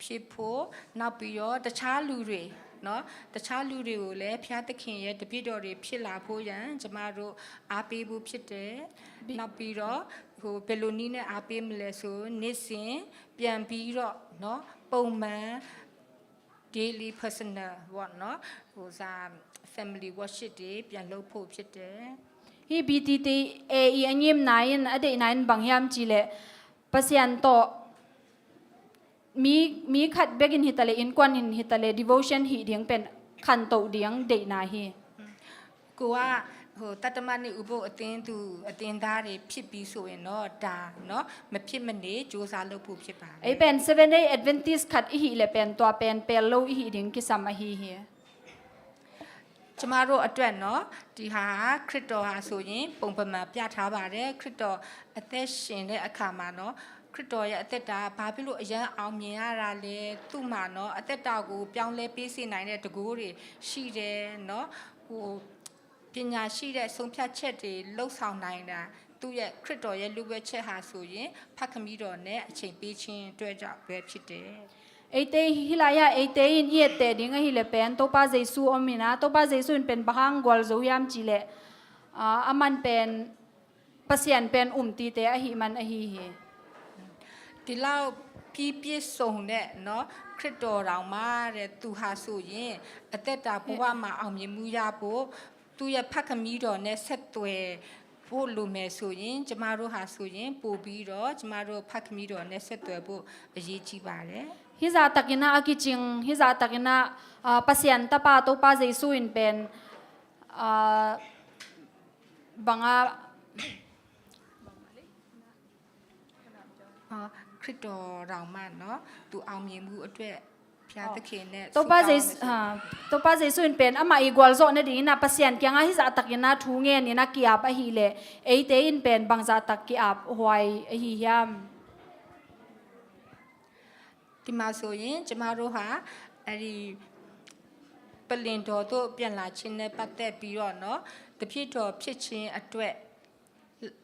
ဖြစ်ဖို့နောက်ပြီးတော့တခြားလူတွေနော်တခြားလူတွေကိုလည်းဘုရားသခင်ရဲ့တပည့်တော်တွေဖြစ်လာဖို့ရန်ကျမတို့အားပေးဖို့ဖြစ်တယ်။ နောက်ပြီးတော့ဟိုဘယ်လိုနည်းနဲ့အားပေးမလဲဆိုနေ့စဉ်ပြန်ပြီးတော့နော်ပုံမှန် daily personal ပေါ့နော်ဟိုစား family worship တွေပြန်လုပ်ဖို့ဖြစ်တယ်။ Hih ပီတီတီအေ အငိမ်နာယင် အဒိတ်နာယင် ဘင်ယမ် ချီလဲ Pasian တော့ မီး မီးခတ်ဘက်ဂိင် ဟီတလဲ အင်ကွန် ဂိင် ဟီတလဲ devotion ဟီဒင်းပင် ခန်တော့ဒင်း ဒိတ်နာဟီ ကိုကဟိုတတ်တမတ်နဲ့ဥပုသ်အသင်းသူအသင်းသားတွေဖြစ်ပြီးဆိုရင်တော့ဒါနော်မဖြစ်မနေစူးစမ်းလုပ်ဖို့ဖြစ်ပါတယ်။ အပင် Seventh Day Adventist ခတ်အဟီလဲပင် တွာပင် ပဲလိုအဟီဒင်း ကိစမ်အဟီဟီ ကျမတို့အတွက်နော်ဒီဟာခရစ်တော်ဟာဆိုရင်ပုံပမာပြထားပါတယ်ခရစ်တော်အသက်ရှင်တဲ့အခါမှာနော်ခရစ်တော်ရဲ့အသက်တာဘာဖြစ်လို့အရမ်းအောင်မြင်ရတာလဲသူ့မှာနော်အသက်တာကိုပြောင်းလဲပေးစေနိုင်တဲ့တကူတွေရှိတယ်နော်ဟိုပညာရှိတဲ့ဆုံးဖြတ်ချက်တွေလှုပ်ဆောင်နိုင်တာသူ့ရဲ့ခရစ်တော်ရဲ့လူဝဲချက်ဟာဆိုရင်ဖခင်တော်နဲ့အချိန်ပေးခြင်းအတွက်ကြောင့်ပဲဖြစ်တယ်။ Eite hih lai-ah eite in i etteh ding ahih leh pen Topa Jesu om in ah, Topa Jesu in pen bang hang gualzo hiam cih leh, ah, a man pen Pasian pen um tite ahih man ahi hi. ဒီလောက်ပြီးပြည့်စုံတဲ့နော်ခရစ်တော်တောင်မှတဲ့သူဟာဆိုရင်အသက်တာဘဝမှာအောင်မြင်မှုရဖို့သူ့ရဲ့ဖခင်တော်နဲ့ဆက်သွယ်ဖို့လိုမယ်ဆိုရင်ကျမတို့ဟာဆိုရင်ပို့ပြီးတော့ကျမတို့ဖခင်တော်နဲ့ဆက်သွယ်ဖို့အရေးကြီးပါတယ်။ Hih zahtakin ah a kicing, hih zahtakin ah, ah, Pasian Tapa Topa Jesu in pen, ah, bang a ခရစ်တော်တောင်မှနော်သူအောင်မြင်မှုအတွက်ဘုရားသခင်နဲ့ Topa Jesu, ah, Topa Jesu in pen amah i gualzawh nadingin ah Pasian kiangah hih zahtakin ah thu ngenin a ki-ap ahih leh eite in pen bang zahtak ki-ap huai ahi hiam? ဒီမှာဆိုရင်ကျမတို့ဟာအဲ့ဒီပလင်တော်သို့ပြန်လာခြင်းနဲ့ပတ်သက်ပြီးတော့နော်တပြည့်တော်ဖြစ်ခြင်းအတွက်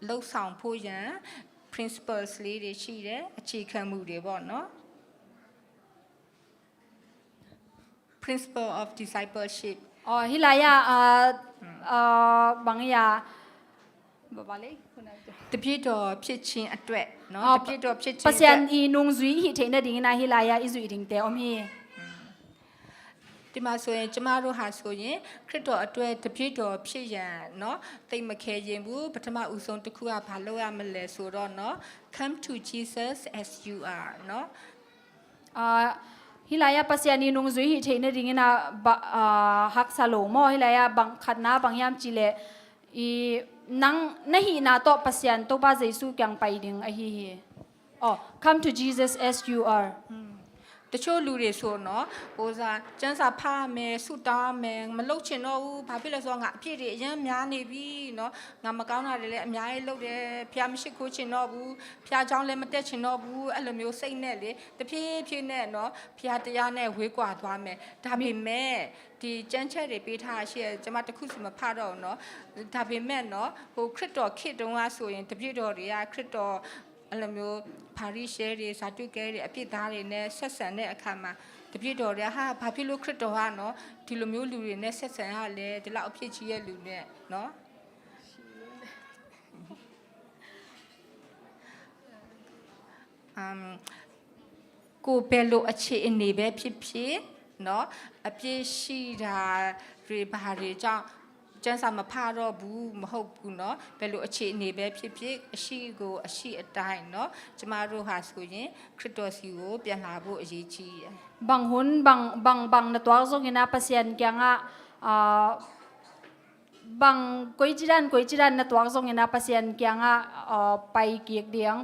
လှုပ်ဆောင်ဖို့ရန် principles လေးတွေရှိတယ်အခြေခံမူတွေပေါ့နော် principle of discipleship อ๋อ hih lai-ah, ah, ah, bang ya တပြည့်တော်ဖြစ်ခြင်းအတွက်နော် တပြည့်တော်ဖြစ်ခြင်းအတွက် Pasian i nungzui hih theih nadingin ah hih lai-ah i zuih dingte om hi. ဒီမှာဆိုရင်ကျမတို့ဟာဆိုရင်ခရစ်တော်အတွက်တပြည့်တော်ဖြစ်ရန်နော်သိပ်မခဲရင်ဘူးပထမဦးဆုံးတစ်ခုကဘာလုပ်ရမလဲဆိုတော့နော် come to Jesus as you are နော် Ah, hih lai-ah Pasian i nungzui hih theih nadingin ah, ah, haksa lo maw hih lai-ah bang khatna bang hiam cih leh i nang na hihna tawh Pasian Topa Jesu kiang pai ding ahi hi. Oh, come to Jesus as you are. တချို့လူတွေဆိုနော်ဟိုစားစံစာဖတ်ရမယ်ဆူတောင်းရမယ်မလုပ်ချင်တော့ဘူးဘာဖြစ်လဲဆိုတော့ငါအပြစ်တွေအရမ်းများနေပြီနော်ငါမကောင်းတာတွေလည်းအများကြီးလုပ်တယ်ဖျားမရှိခိုးချင်တော့ဘူးဖျားချောင်းလည်းမတက်ချင်တော့ဘူးအဲ့လိုမျိုးစိတ်နဲ့လေတဖြည်းဖြည်းနဲ့နော်ဖျားတရားနဲ့ဝေးကွာသွားမယ်ဒါပေမဲ့ဒီကျမ်းချက်တွေပေးထားရှိရကျွန်မတစ်ခုစီမဖတ်တော့ဘူးနော်ဒါပေမဲ့နော်ဟိုခရစ်တော်ခေတ်တုန်းကဆိုရင်တပြည့်တော်တွေကခရစ်တော်အဲ့လိုမျိုးဖာရိရှဲတွေဇာတုကဲတွေအပြစ်သားတွေနဲ့ဆက်ဆံတဲ့အခါမှာတပြည့်တော်တွေကဟာဘာဖြစ်လို့ခရစ်တော်ကနော်ဒီလိုမျိုးလူတွေနဲ့ဆက်ဆံရလဲဒီလောက်အပြစ်ကြီးရဲ့လူနဲ့နော်အမ်ကိုယ်ပဲလိုအခြေအနေပဲဖြစ်ဖြစ် နော်၊ အပြစ်ရှိတာတွေဘာတွေကြောင့်ကျမ်းစာမဖတ်တော့ဘူးမဟုတ်ဘူးနော်၊ ဘယ်လိုအခြေအနေပဲဖြစ်ဖြစ်၊ အရှိကိုအရှိအတိုင်းနော်၊ ကျမတို့ဟာဆိုရင်ခရစ်တော်ဆီကိုပြန်လာဖို့အရေးကြီးတယ်။ Bang hun, bang, bang, bang na tuak zongin ah Pasian kiangah, ah, bang koici dan, koici dan na tuak zongin ah Pasian kiangah, ah, pai kik ding,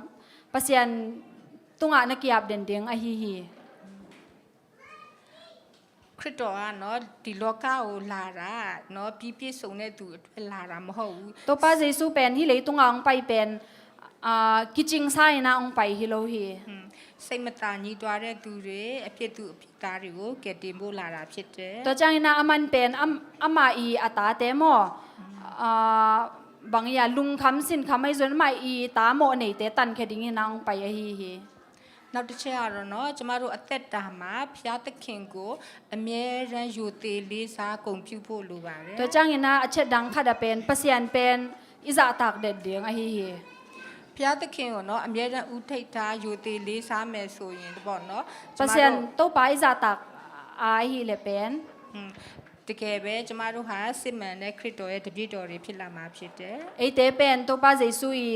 Pasian tungah na kiap den ding ahi hi. ခရစ်တော်ကနော်၊ ဒီလောကကိုလာတာနော်၊ ပြီးပြည့်စုံတဲ့သူအတွက်လာတာမဟုတ်ဘူး။ Topa Jesu pen hih leitungah hong pai pen, ah, kicingsa in ah hong pai hi lo hi. อืม၊ စိတ်မသာညှိတွားတဲ့သူတွေ၊ အပြစ်သူအပြစ်သားတွေကိုကယ်တင်ဖို့လာတာဖြစ်တယ်။ Tua ciangin ah aman pen am-, amah i a tate maw, อืม ah, bang i a lungkham sinkham ahi zongin amah i ta mawh neite tankhia dingin ah hong pai ahi hi. နောက်တစ်ချက်ကတော့နော်၊ ကျမတို့အသက်တာမှာဘုရားသခင်ကိုအမြဲတမ်းရိုသေလေးစားဂုဏ်ပြုဖို့လိုပါတယ်။ Tua ciangin ah a chet dang khat ah pen Pasian pen i zahtak den ding ahi hi. ဘုရားသခင်ကိုနော်၊ အမြဲတမ်းဦးထိပ်ထားရိုသေလေးစားမယ်ဆိုရင်ပေါ့နော်၊ ကျမတို့ Pasian Topa i zahtak a ahih leh pen, อืม၊ တကယ်ပဲကျမတို့ဟာစစ်မှန်တဲ့ခရစ်တော်ရဲ့တပည့်တော်တွေဖြစ်လာမှာဖြစ်တယ်။ Eite pen Topa Jesu i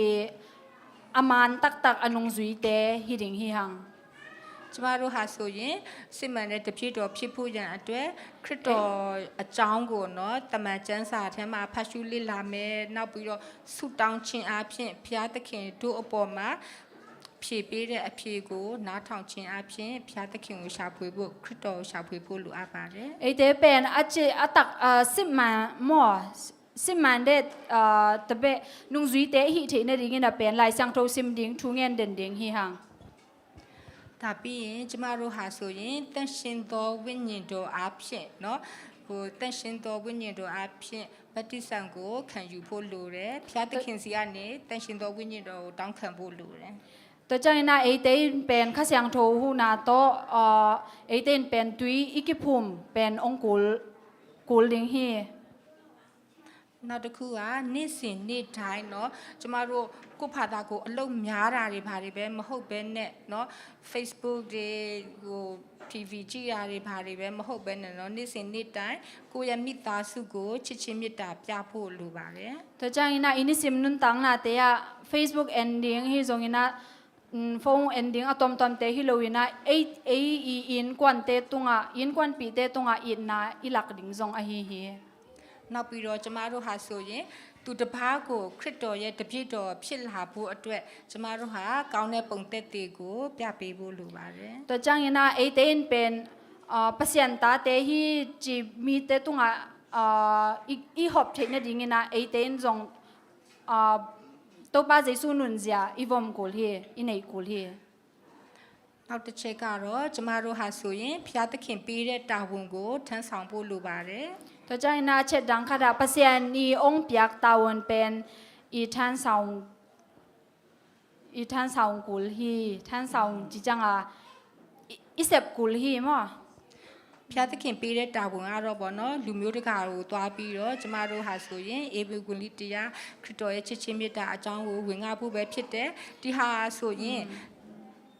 a man taktak a nungzuite hi ding hi hang. ကျမတို့ဟာဆိုရင်စစ်မှန်တဲ့တပည့်တော်ဖြစ်ဖို့ရန်အတွက်ခရစ်တော်အကြောင်းကိုနော်၊ သမ္မာကျမ်းစာထဲမှာဖတ်ရှုလေ့လာမယ်။ နောက်ပြီးတော့ဆုတောင်းခြင်းအားဖြင့်ဘုရားသခင်တို့အပေါ်မှာဖြေပေးတဲ့အဖြေကိုနားထောင်ခြင်းအားဖြင့်ဘုရားသခင်ကိုရှာဖွေဖို့၊ ခရစ်တော်ကိုရှာဖွေဖို့လိုအပ်ပါတယ်။ Eite pen a ci a tak, ah, sipman maw, sipman de, ah, tabeh nungzuite i hih theih nadingin ah pen Lai Siangtho sim ding, thu ngen den ding hi hang. ဒါပြီးရင်ကျမတို့ဟာဆိုရင်သန့်ရှင်းသောဝိညာဉ်တော်အားဖြင့်နော်၊ ဟို၊ သန့်ရှင်းသောဝိညာဉ်တော်အားဖြင့်ဗတ္တိဇံကိုခံယူဖို့လိုတယ်။ ဘုရားသခင်ဆီကနေသန့်ရှင်းသောဝိညာဉ်တော်ကိုတောင်းခံဖို့လိုတယ်။ Tua ciangin ah eite in pen Kha Siangtho huhna tawh, ah, eite in pen tui i kiphum pen hong kul, kul ding hi. နောက်တစ်ခုကနေ့စဉ်နေ့တိုင်းနော်၊ ကျမတို့ကိုယ့်ဘာသာကိုယ်အလုပ်များတာတွေဘာတွေပဲမဟုတ်ဘဲနဲ့နော်၊ Facebook တွေ၊ ဟို၊ TV ကြည့်တာတွေဘာတွေပဲမဟုတ်ဘဲနဲ့နော်၊ နေ့စဉ်နေ့တိုင်းကိုယ့်ရဲ့မိသားစုကိုချစ်ခြင်းမေတ္တာပြဖို့လိုပါတယ်။ Tua ciangin ah i nisim nuntaknate ah Facebook en ding ahi zongin ah, mm, phone en ding a tuamtuamte hi loin ah ei, ei i innkuante tungah, innkuanpihte tungah itna i lak ding zong ahi hi. နောက်ပြီးတော့ကျမတို့ဟာဆိုရင်သူတစ်ပါးကိုခရစ်တော်ရဲ့တပည့်တော်ဖြစ်လာဖို့အတွက်ကျမတို့ဟာကောင်းတဲ့ပုံသက်သေကိုပြပေးဖို့လိုပါတယ်။ Tua ciangin ah eite in pen, ah, Pasian tate hi ci mite tungah, ah, i, i hop theih nadingin ah eite in zong, ah, Topa Jesu nunzia i vom kul hi, i neih kul hi. နောက်တစ်ချက်ကတော့ကျမတို့ဟာဆိုရင်ဘုရားသခင်ပေးတဲ့တာဝန်ကိုထမ်းဆောင်ဖို့လိုပါတယ်။ Tua ciangin ah a chet dang khat ah Pasian i hong piak tavuan pen i thansau, i thansau kul hi, thansau ci ciang a i, i sep kul hi maw. ဘုရားသခင်ပေးတဲ့တာဝန်ကတော့ပေါ့နော်၊ လူမျိုးတကာကိုသွားပြီးတော့ကျမတို့ဟာဆိုရင်ဧဝံဂေလိတရား၊ ခရစ်တော်ရဲ့ချစ်ခြင်းမေတ္တာအကြောင်းကိုဝင်ငါဖို့ပဲဖြစ်တယ်။ ဒီဟာဆိုရင် อืม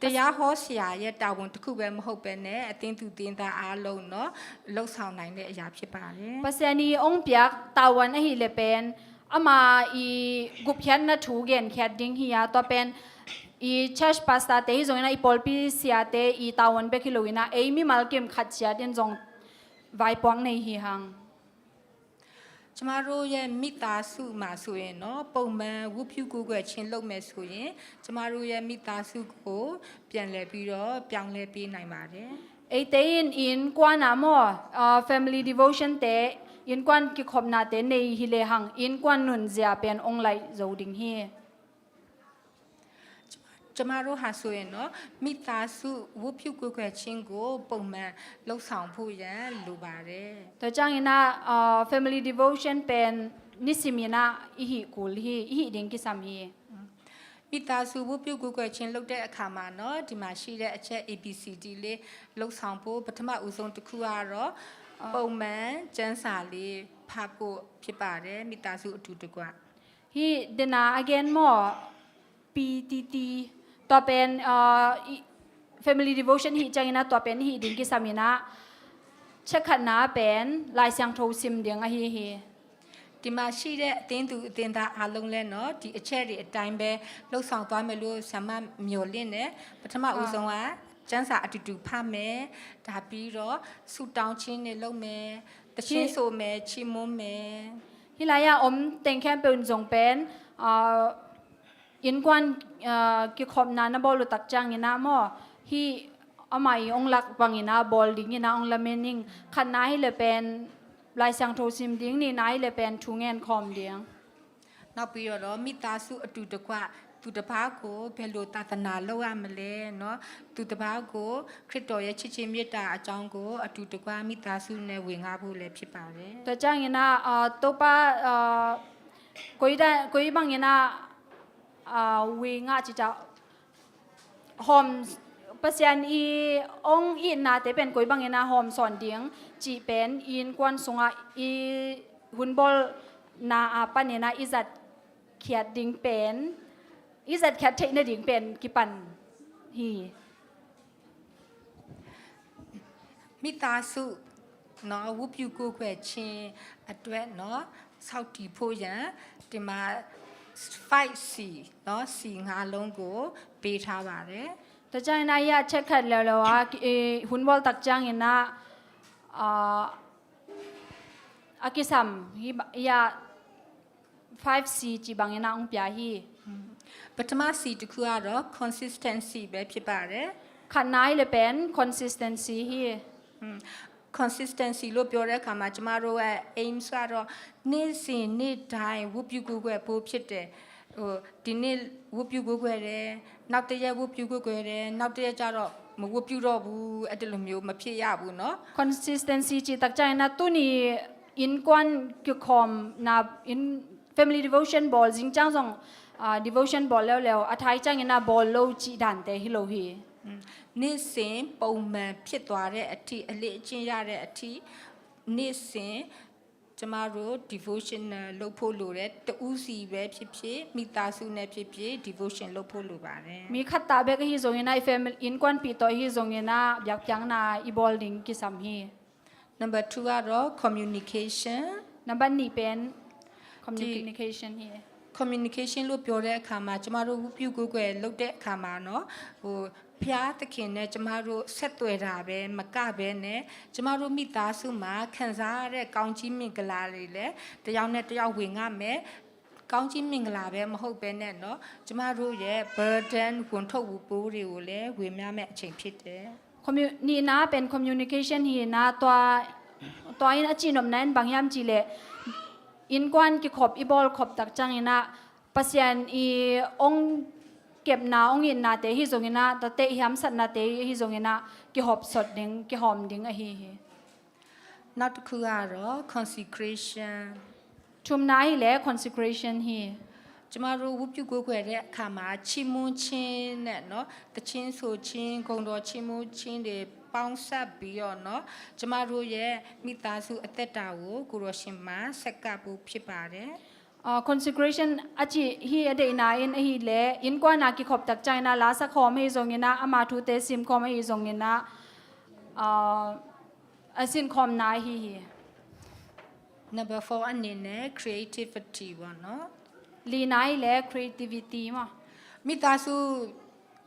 တရားဟောဆရာရဲ့တာဝန်တစ်ခုပဲမဟုတ်ဘဲနဲ့အသင်းသူသင်းသားအားလုံးနော်၊ လုပ်ဆောင်နိုင်တဲ့အရာဖြစ်ပါတယ်။ Pasian i hong piak tavuan ahih leh pen ama i gupkhiatna thu genkhiat ding hi a, tua pen i church pastorte hi zongin ah i pawlpi siate i tavuan bek hi loin ah ei mimal kim khat ciat in zong vaipuak nei hi hang. ကျမတို့ရဲ့မိသားစုမှာဆိုရင်နော်၊ ပုံမှန်ဝတ်ပြုကိုးကွယ်ခြင်းလုပ်မယ်ဆိုရင်ကျမတို့ရဲ့မိသားစုကိုပြန်လည်ပြီးတော့ပြောင်းလဲပေးနိုင်ပါတယ်။ Eite in innkuan ah maw, ah, family devotion te, innkuan kikhopnate nei hi lehang innkuan nunzia pen hong laih zo ding hi. ကျမတို့ဟာဆိုရင်နော်၊ မိသားစုဝတ်ပြုကိုးကွယ်ခြင်းကိုပုံမှန်လုပ်ဆောင်ဖို့ရန်လိုပါတယ်။ Tua ciangin ah, ah, family devotion pen nisimin ah i hih kul hi, i hih ding kisam hi. မိသားစုဝတ်ပြုကိုးကွယ်ခြင်းလုပ်တဲ့အခါမှာနော်၊ ဒီမှာရှိတဲ့အချက် A B C D လေးလုပ်ဆောင်ဖို့ပထမဦးဆုံးတစ်ခုကတော့၊ အာ၊ ပုံမှန်ကျမ်းစာလေးဖတ်ဖို့ဖြစ်ပါတယ်၊ မိသားစုအတူတကွ။ Hih dena a gen maw, P T T, tua pen, ah, i, family devotion hih ciangin ah tua pen i hih ding kisam in ah, ချက်ခတ်နာပင် လိုက်စံထိုးစင်ဒင်းအဟီဟီ။ ဒီမှာရှိတဲ့အသင်းသူအသင်းသားအားလုံးလည်းနော် ဒီအချက်တွေအတိုင်းပဲလှုပ်ဆောင်သွားမယ်လို့ဆရာမမျှော်လင့်တယ်။ ပထမဦးဆုံးက ကျမ်းစာအတူတူဖတ်မယ်။ ဒါပြီးတော့ဆုတောင်းခြင်းနဲ့လုပ်မယ်။ သီချင်းဆိုမယ်။ ချီးမွမ်းမယ်။ Hi lai-ah om teng khempeuh in zong pen, aa, innkuan, aa, kikhopna na bawl uh tak ciangin ah maw, hih amah i hong lak bangin ah bawl dingin ah hong lamen ing. Khatna hi leh pen Lai Siangtho sim ding, nihna hi leh pen thu ngen khawm ding. နောက်ပြီးတော့ မိသားစုအတူတကွသူတစ်ပါးကိုဘယ်လိုသာသနာလုပ်ရမလဲနော်။ သူတစ်ပါးကိုခရစ်တော်ရဲ့ချစ်ခြင်းမေတ္တာအကြောင်းကိုအတူတကွမိသားစုနဲ့ဝေငှဖို့လည်းဖြစ်ပါတယ်။ Tua ciangin ah, aa, Topa, aa, koi da, koi bangin ah, aa, wei ngah cih ciang hawm, Pasian i hong itnate pen koi bangin ah hawm sawn ding cih pen i innkuan sungah i hun bawlna a panin ah i zat khiat ding pen, i zat khiat theih nading pen kipan hi. မိသားစုနော် ဝတ်ပြုကိုးကွယ်ခြင်းအတွက်နော် ဆောက်တည်ဖို့ရန်ဒီမှာ five C နော် C ငါးလုံးကိုပေးထားပါတယ်။ Tua ciangin ah, ya, check khat leuleu a, eh, hun bawl tak ciangin ah, ah, a kisam hi ba, ya, five C cih bangin ah hong pia hi. ပထမ C တစ်ခုကတော့ consistency ပဲဖြစ်ပါတယ်။ Khatna hi leh pen consistency hi. Consistency လို့ပြောတဲ့အခါမှာကျမတို့ရဲ့ aims ကတော့နေ့စဉ်နေ့တိုင်းဝတ်ပြုကိုးကွယ်ဖို့ဖြစ်တယ်။ ဟို ဒီနေ့ဝတ်ပြုကိုးကွယ်တယ်။ နောက်တစ်ရက်ဝတ်ပြုကိုးကွယ်တယ်။ နောက်တစ်ရက်ကျတော့မဝတ်ပြုတော့ဘူး။ အဲ့ဒီလိုမျိုးမဖြစ်ရဘူးနော်။ Consistency cih tak ciangin ah tuni innkuan kikhawmna in family devotion bawl zing ciang zong, ah, devotion bawl leuleu, a thai ciangin ah bawl lo cih dante hi lo hi. နေ့စဉ်ပုံမှန်ဖြစ်သွားတဲ့အထိအလေ့အကျင့်ရတဲ့အထိနေ့စဉ်ကျမတို့ devotional လုပ်ဖို့လိုတယ်။ တဦးစီပဲဖြစ်ဖြစ်မိသားစုနဲ့ဖြစ်ဖြစ် devotion လုပ်ဖို့လိုပါတယ်။ Mi khat ta bek ahi zongin ah, i family innkuanpih tawh ahi zongin ah biakpiakna i bawl ding kisam hi. Number two ကတော့ communication. Number နှစ် pen communication hi. Communication လို့ပြောတဲ့အခါမှာကျမတို့ဝတ်ပြုကိုးကွယ်လုပ်တဲ့အခါမှာနော် ဟို ဘုရားသခင်နဲ့ကျမတို့ဆက်သွယ်တာပဲမကဘဲနဲ့ကျမတို့မိသားစုမှာခံစားရတဲ့ကောင်းကြီးမင်္ဂလာတွေလည်းတစ်ယောက်နဲ့တစ်ယောက်ဝေငှမယ်။ ကောင်းကြီးမင်္ဂလာပဲမဟုတ်ဘဲနဲ့နော် ကျမတို့ရဲ့ burden ဝန်ထုပ်ဝန်ပိုးတွေကိုလည်းဝေမျှမဲ့အချိန်ဖြစ်တယ်။ Commu- nihna pen communication hi na, tua, tua in a cihnopna in bang hiam cih leh innkuan kikhop i bawl khop tak ciangin ah Pasian i hong kepna hong itnate hi zongin ah, tate i hamsatnate hi zongin ah kihawmsawt ding, kihawm ding ahi hi. နောက်တစ်ခုကတော့ consecration. Thumna hi leh consecration hi. ကျမတို့ဝတ်ပြုကိုးကွယ်တဲ့အခါမှာချီးမွမ်းခြင်းနဲ့နော် သီချင်းဆိုခြင်းဂုဏ်တော်ချီးမွမ်းခြင်းတွေပေါင်းစပ်ပြီးတော့နော် ကျမတို့ရဲ့မိသားစုအသက်တာကိုကိုယ်တော်ရှင်မှာဆက်ကပ်ဖို့ဖြစ်ပါတယ်။ Ah, consecration a cih hi a deihna in ahi leh innkuan a kikhop tak ciangin ah la sak khawm ahi zongin ah, ama thute sim khawm ahi zongin ah, ah, a sin khawmna ahi hi. Number four အနေနဲ့ creativity ပေါ့နော်။ Lina hi leh creativity maw. မိသားစု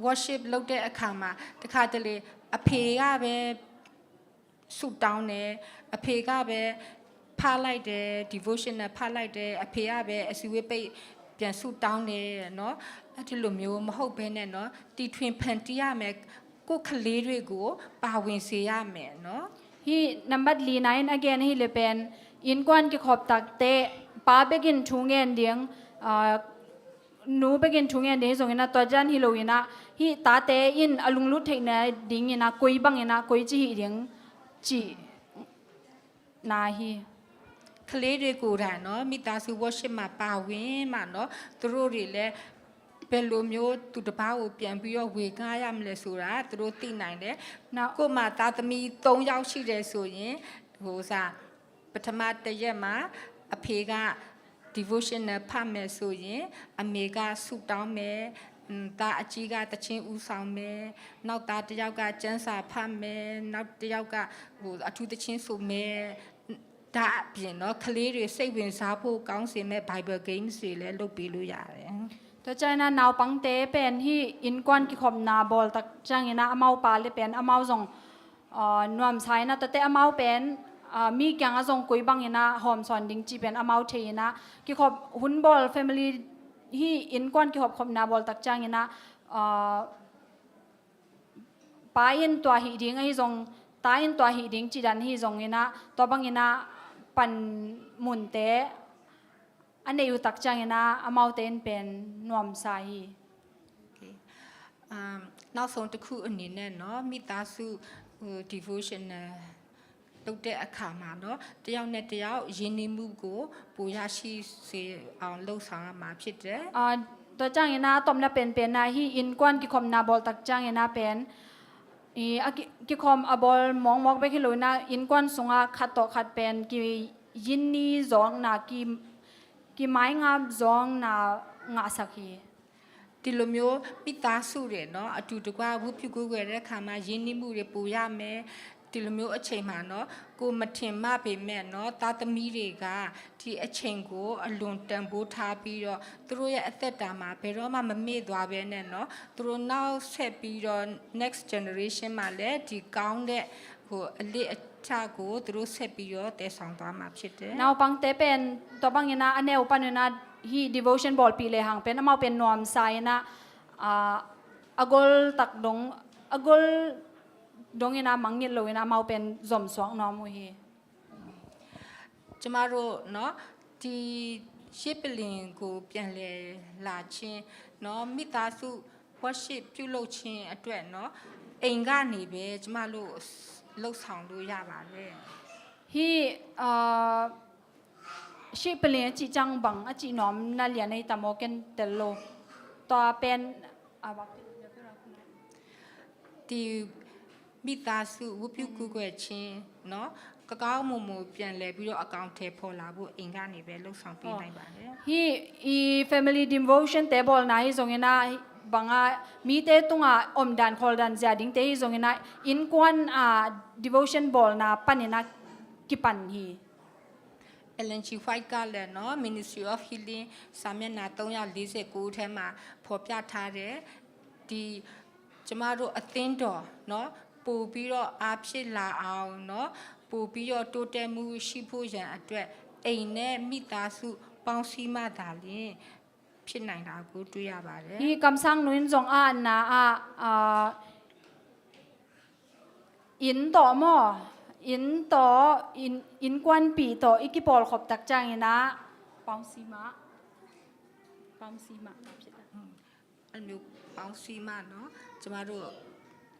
worship လုပ်တဲ့အခါမှာတခါတလေအဖေကပဲဆုတောင်းတယ်။ အဖေကပဲဖတ်လိုက်တယ်။ devotional ဖတ်လိုက်တယ်။ အဖေကပဲအစည်းဝေးပိတ်ပြန်ဆုတောင်းတယ်နော်။ အဲ့ဒီလိုမျိုးမဟုတ်ဘဲနဲ့နော် တီထွင်ဖန်တီးရမယ်။ ကိုယ့်ကလေးတွေကိုပါဝင်စေရမယ်နော်။ Hi number lina in again hi leh pen innkuan kikhop tak teh pa bekin thu ngen ding, ah, nu bekin thu ngen ding hi zongin ah, tua ciang hi loin ah, hi tate in a lunglut theihna dingin ah koi bangin ah koi ci hi ding cihna hi. ကလေးတွေကိုယ်တိုင်နော် မိသားစု worship မှာပါဝင်မှနော် သူတို့တွေလည်းဘယ်လိုမျိုးသူတစ်ပါးကိုပြန်ပြီးတော့ဝေငှရမလဲဆိုတာသူတို့သိနိုင်တယ်။ နောက် ကို့မှာသားသမီးသုံးယောက်ရှိတယ်ဆိုရင် ဟိုစား ပထမတစ်ရက်မှာအဖေက devotional ဖတ်မယ်ဆိုရင် အမေကဆုတောင်းမယ်။ อืม သားအကြီးက သီချင်းဦးဆောင်မယ်၊ နောက်သားတစ်ယောက်က ကျမ်းစာဖတ်မယ်၊ နောက်တစ်ယောက်က ဟို အထူးသဖြင့်ဆိုမယ်၊ ဒါအပြင်နော် ကလေးတွေစိတ်ဝင်စားဖို့ကောင်းစေမဲ့ Bible Games တွေလည်းလုပ်ပေးလို့ရတယ်။ Tua ciangin ah naupangte pen hih innkuan kikhopna bawl tak ciangin ah amau pa le pen amau zong, ah, nuamsa in ah, tuate amau pen, ah, mi kiangah zong koi bangin ah hawmsawn ding cih pen amau thei in ah, kikhop hun bawl family, hih innkuan kikhopkhopna bawl tak ciangin ah, ah, pa in tua hih ding ahi zong, ta in tua hih ding cih dan ahi zongin ah, tua bangin ah panmunte a nei uh tak ciangin ah amaute in pen nuamsa hi. Okay. Um, နောက်ဆုံးတစ်ခုအနေနဲ့နော် မိသားစု ဟို devotional လုပ်တဲ့အခါမှာနော် တစ်ယောက်နဲ့တစ်ယောက်ရင်းနှီးမှုကိုပိုရရှိစေအောင်လုပ်ဆောင်ရမှာဖြစ်တယ်။ Ah, tua ciangin ah a tawpna penpen ah hih innkuan kikhopna bawl tak ciangin ah pen, i, a ki, kikhawm a bawl mawkmawk bek hi lo in ah innkuan sungah khat tawh khat pen ki, yinni zawkna, ki, kimaingap zawkna ngahsak hi. ဒီလိုမျိုးမိသားစုတွေနော် အတူတကွဝတ်ပြုကိုးကွယ်တဲ့အခါမှာ ရင်းနှီးမှုတွေပိုရမယ်။ ဒီလိုမျိုးအချိန်မှာနော် ကိုယ်မထင်မှတ်ပေမဲ့နော် သားသမီးတွေကဒီအချိန်ကိုအလွန်တန်ဖိုးထားပြီးတော့ သူတို့ရဲ့အသက်တာမှာဘယ်တော့မှမမေ့သွားဘဲနဲ့နော် သူတို့နောက်ဆက်ပြီးတော့ next generation မှာလည်းဒီကောင်းတဲ့ ဟို အလေ့အထကိုသူတို့ဆက်ပြီးတော့သယ်ဆောင်သွားမှာဖြစ်တယ်။ Naupangte pen tua bangin ah a neu panin ah hih devotion bawlpih lehang pen amau pen nuamsa in ah, ah, a gol tak dong, a gol dongin ah mangngilh loin ah amau pen zomsuak nuam uh hi. ကျမတို့နော် ဒီရှစ်ပလင်ကိုပြန်လည်လာခြင်းနော် မိသားစု worship ပြုလုပ်ခြင်းအတွက်နော် အိမ်ကနေပဲကျမတို့လှုပ်ဆောင်လို့ရပါတယ်။ Hih, ah, shih pali a cih ciang bang a cih nuam na lian ei tam aw, ken tel lo. Tua pen, ah, bak ဒီမိသားစုဝတ်ပြုကိုးကွယ်ခြင်းနော် ကောင်းကောင်းမွန်မွန်ပြန်လည်ပြီးတော့အကောင်အထည်ဖော်လာဖို့အိမ်ကနေပဲလှုပ်ဆောင်ပေးနိုင်ပါတယ်။ Hih, i family devotion te bawlna hi zongin ah, bang a mite tungah omdan khawldan zia dingte hi zongin ah, innkuan ah devotion bawlna panin ah kipan hi. Ellen G. White ကလည်းနော် Ministry of Healing စာမျက်နှာသုံးရာလေးဆယ့်ကိုးထဲမှာဖော်ပြထားတဲ့ ဒီကျမတို့အသင်းတော်နော် ပိုပြီးတော့အားဖြစ်လာအောင်နော် ပိုပြီးတော့တိုးတက်မှုရှိဖို့ရန်အတွက် အိမ်နဲ့မိသားစုပေါင်းစည်းမှသာလျှင် ဖြစ်နိုင်တာကိုတွေ့ရပါတယ်။ Hih kamsang nu in zong a na ah, ah, inn tawh maw, inn tawh, inn, innkuanpih tawh i kipawlkhop tak ciangin ah ပေါင်းစည်းမှ, ပေါင်းစည်းမှ ဖြစ်တာ။ အဲ့လိုမျိုးပေါင်းစည်းမှနော် ကျမတို့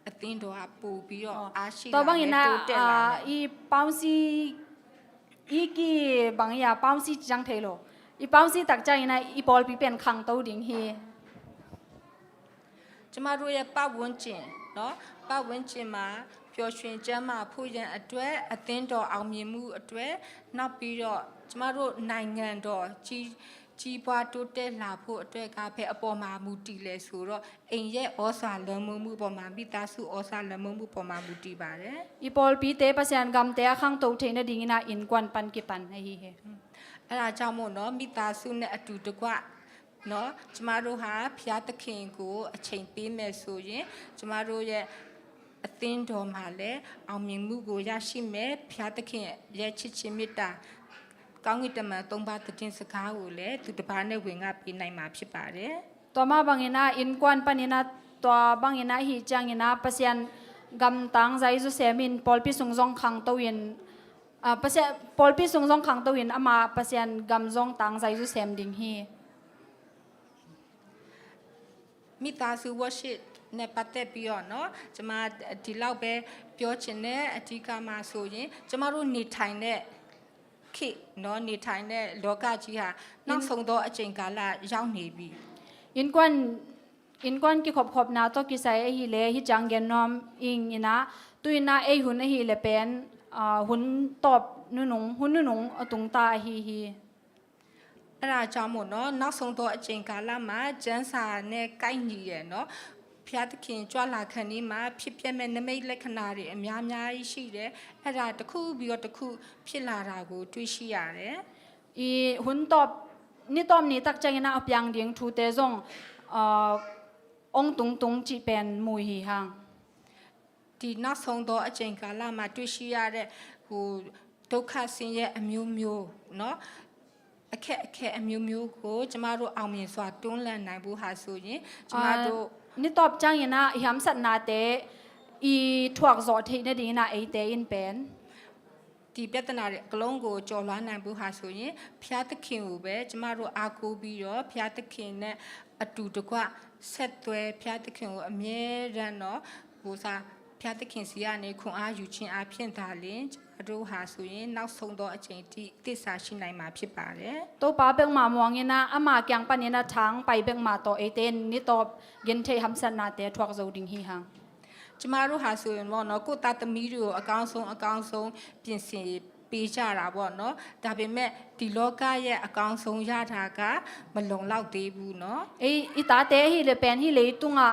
အသင်းတော်ကပိုပြီးတော့အားရှိလာမယ်၊ တိုးတက်လာမယ်။ Tua bangin ah, ah, i ပေါင်းစည်း, i ki bang i a ပေါင်းစည်း cih ciang thei lo. I ပေါင်းစည်း tak ciangin ah i pawlpi pen khangto ding hi. ကျမတို့ရဲ့ပတ်ဝန်းကျင်နော် ပတ်ဝန်းကျင်မှာပျော်ရွှင်ကျန်းမာဖို့ရန်အတွက်၊ အသင်းတော်အောင်မြင်မှုအတွက်၊ နောက်ပြီးတော့ကျမတို့နိုင်ငံတော်ကြီးကြီးပွားတိုးတက်လာဖို့အတွက်ကဘယ်အပေါ်မှာမူတည်လဲဆိုတော့၊ အိမ်ရဲ့ဩဇာလွှမ်းမိုးမှုပေါ်မှာ၊ မိသားစုဩဇာလွှမ်းမိုးမှုပေါ်မှာမူတည်ပါတယ်။ I pawlpite Pasian gamte a khangto theih nadingin ah innkuan pan kipan ahi hi. အဲ့ဒါကြောင့်မို့နော် မိသားစုနဲ့အတူတကွနော် ကျမတို့ဟာဘုရားသခင်ကိုအချိန်ပေးမယ်ဆိုရင်၊ ကျမတို့ရဲ့အသင်းတော်မှာလည်းအောင်မြင်မှုကိုရရှိမယ်။ ဘုရားသခင်ရဲ့ချစ်ခြင်းမေတ္တာ၊ ကောင်းကင်တမန်သုံးပါးသတင်းစကားကိုလည်းသူတစ်ပါးနဲ့ဝင်ငါပေးနိုင်မှာဖြစ်ပါတယ်။ Tua mah bangin ah innkuan panin ah, tua bangin ah hih ciangin ah Pasian gam tangzai zusem in pawlpi sung zong khangto in, ah, Pasian, pawlpi sung zong khangto in ama Pasian gam zong tangzai zusem ding hi. မိသားစု worship နဲ့ပတ်သက်ပြီးတော့နော် ကျမဒီလောက်ပဲပြောချင်တယ်။ အဓိကမှာဆိုရင်ကျမတို့နေထိုင်တဲ့ခေတ်နော် နေထိုင်တဲ့လောကကြီးဟာနောက်ဆုံးသောအချိန်ကာလရောက်နေပြီ။ Innkuan, innkuan kikhopkhopna tawh kisai ahih leh hih ciang gen nuam ing in ah, tu in ah ei hun ahih leh pen, ah, hun tawp nunung, hun nunung a tung ta ahi hi. အဲ့ဒါကြောင့်မို့နော် နောက်ဆုံးသောအချိန်ကာလမှာကျမ်းစာနဲ့ကိုက်ညီတယ်နော် ဘုရားသခင်ကြွလာခါနီးမှာဖြစ်ပျက်မဲ့နိမိတ်လက္ခဏာတွေအများကြီးရှိတယ်အဲ့ဒါတစ်ခုပြီးတော့တစ်ခုဖြစ်လာတာကိုတွေ့ရှိရတယ် I hun tawp, ni tawp ni tak ciangin a piang ding thute zong, ah, ong tungtung cih pen mu hi hang. ဒီနောက်ဆုံးသောအချိန်ကာလမှာတွေ့ရှိရတဲ့ဟိုဒုက္ခဆင်းရဲအမျိုးမျိုးနော်အခက်အခဲအမျိုးမျိုးကိုကျမတို့အောင်မြင်စွာတွန်းလှန်နိုင်ဖို့ဟာဆိုရင်ကျမတို့ Ni tawp ciangin a i hamsatnate i thuak zawh theih nadingin a eite in pen ဒီပြဿနာတွေအကလုံးကိုကျော်လွှားနိုင်ဖို့ဟာဆိုရင်ဘုရားသခင်ကိုပဲကျမတို့အားကိုးပြီးတော့ဘုရားသခင်နဲ့အတူတကွဆက်သွဲဘုရားသခင်ကိုအမြဲတမ်းတော့ဟိုစားဘုရားသခင်စီကနေခွန်အားယူခြင်းအပြင်သာလျှင်ကျမတို့ဟာဆိုရင်နောက်ဆုံးသောအချိန်ထိသစ္စာရှိနိုင်မှာဖြစ်ပါတယ်။ Topa bekmah muangin a ama kiang panin a thang pai bekmah tawh eite in ni tawp gentheih hamsatnate thuak zo ding hi hang. ကျမတို့ဟာဆိုရင်ပေါ့နော်ကိုယ့်သားသမီးတွေကိုအကောင်းဆုံးအကောင်းဆုံးပြင်ဆင်ပေးကြတာပေါ့နော်ဒါပေမဲ့ဒီလောကရဲ့အကောင်းဆုံးရတာကမလုံလောက်သေးဘူးနော် Ei, i tate hi le pen hi leitungah,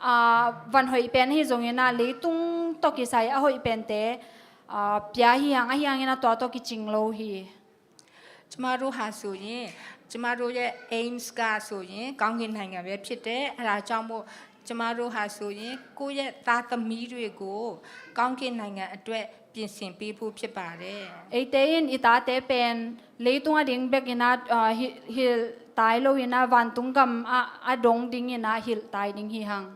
ah, van hoih pen hi zongin a leitung tawh kisai a hoih pente, ah, pia hi hang ahi hangin a tua tawh kicing lo hi. ကျမတို့ဟာဆိုရင်ကျမတို့ရဲ့ aims ကဆိုရင်ကောင်းကင်နိုင်ငံပဲဖြစ်တယ်အဲဒါကြောင့်မို့ကျမတို့ဟာဆိုရင်ကိုယ့်ရဲ့သားသမီးတွေကိုကောင်းကင်နိုင်ငံအတွက်ပြင်ဆင်ပေးဖို့ဖြစ်ပါတယ်။ Eite in i tate pen leitung a ding bek in a, ah, hi, hilh tai lo in a vantung gam a, a dong ding in a hilh tai ding hi hang.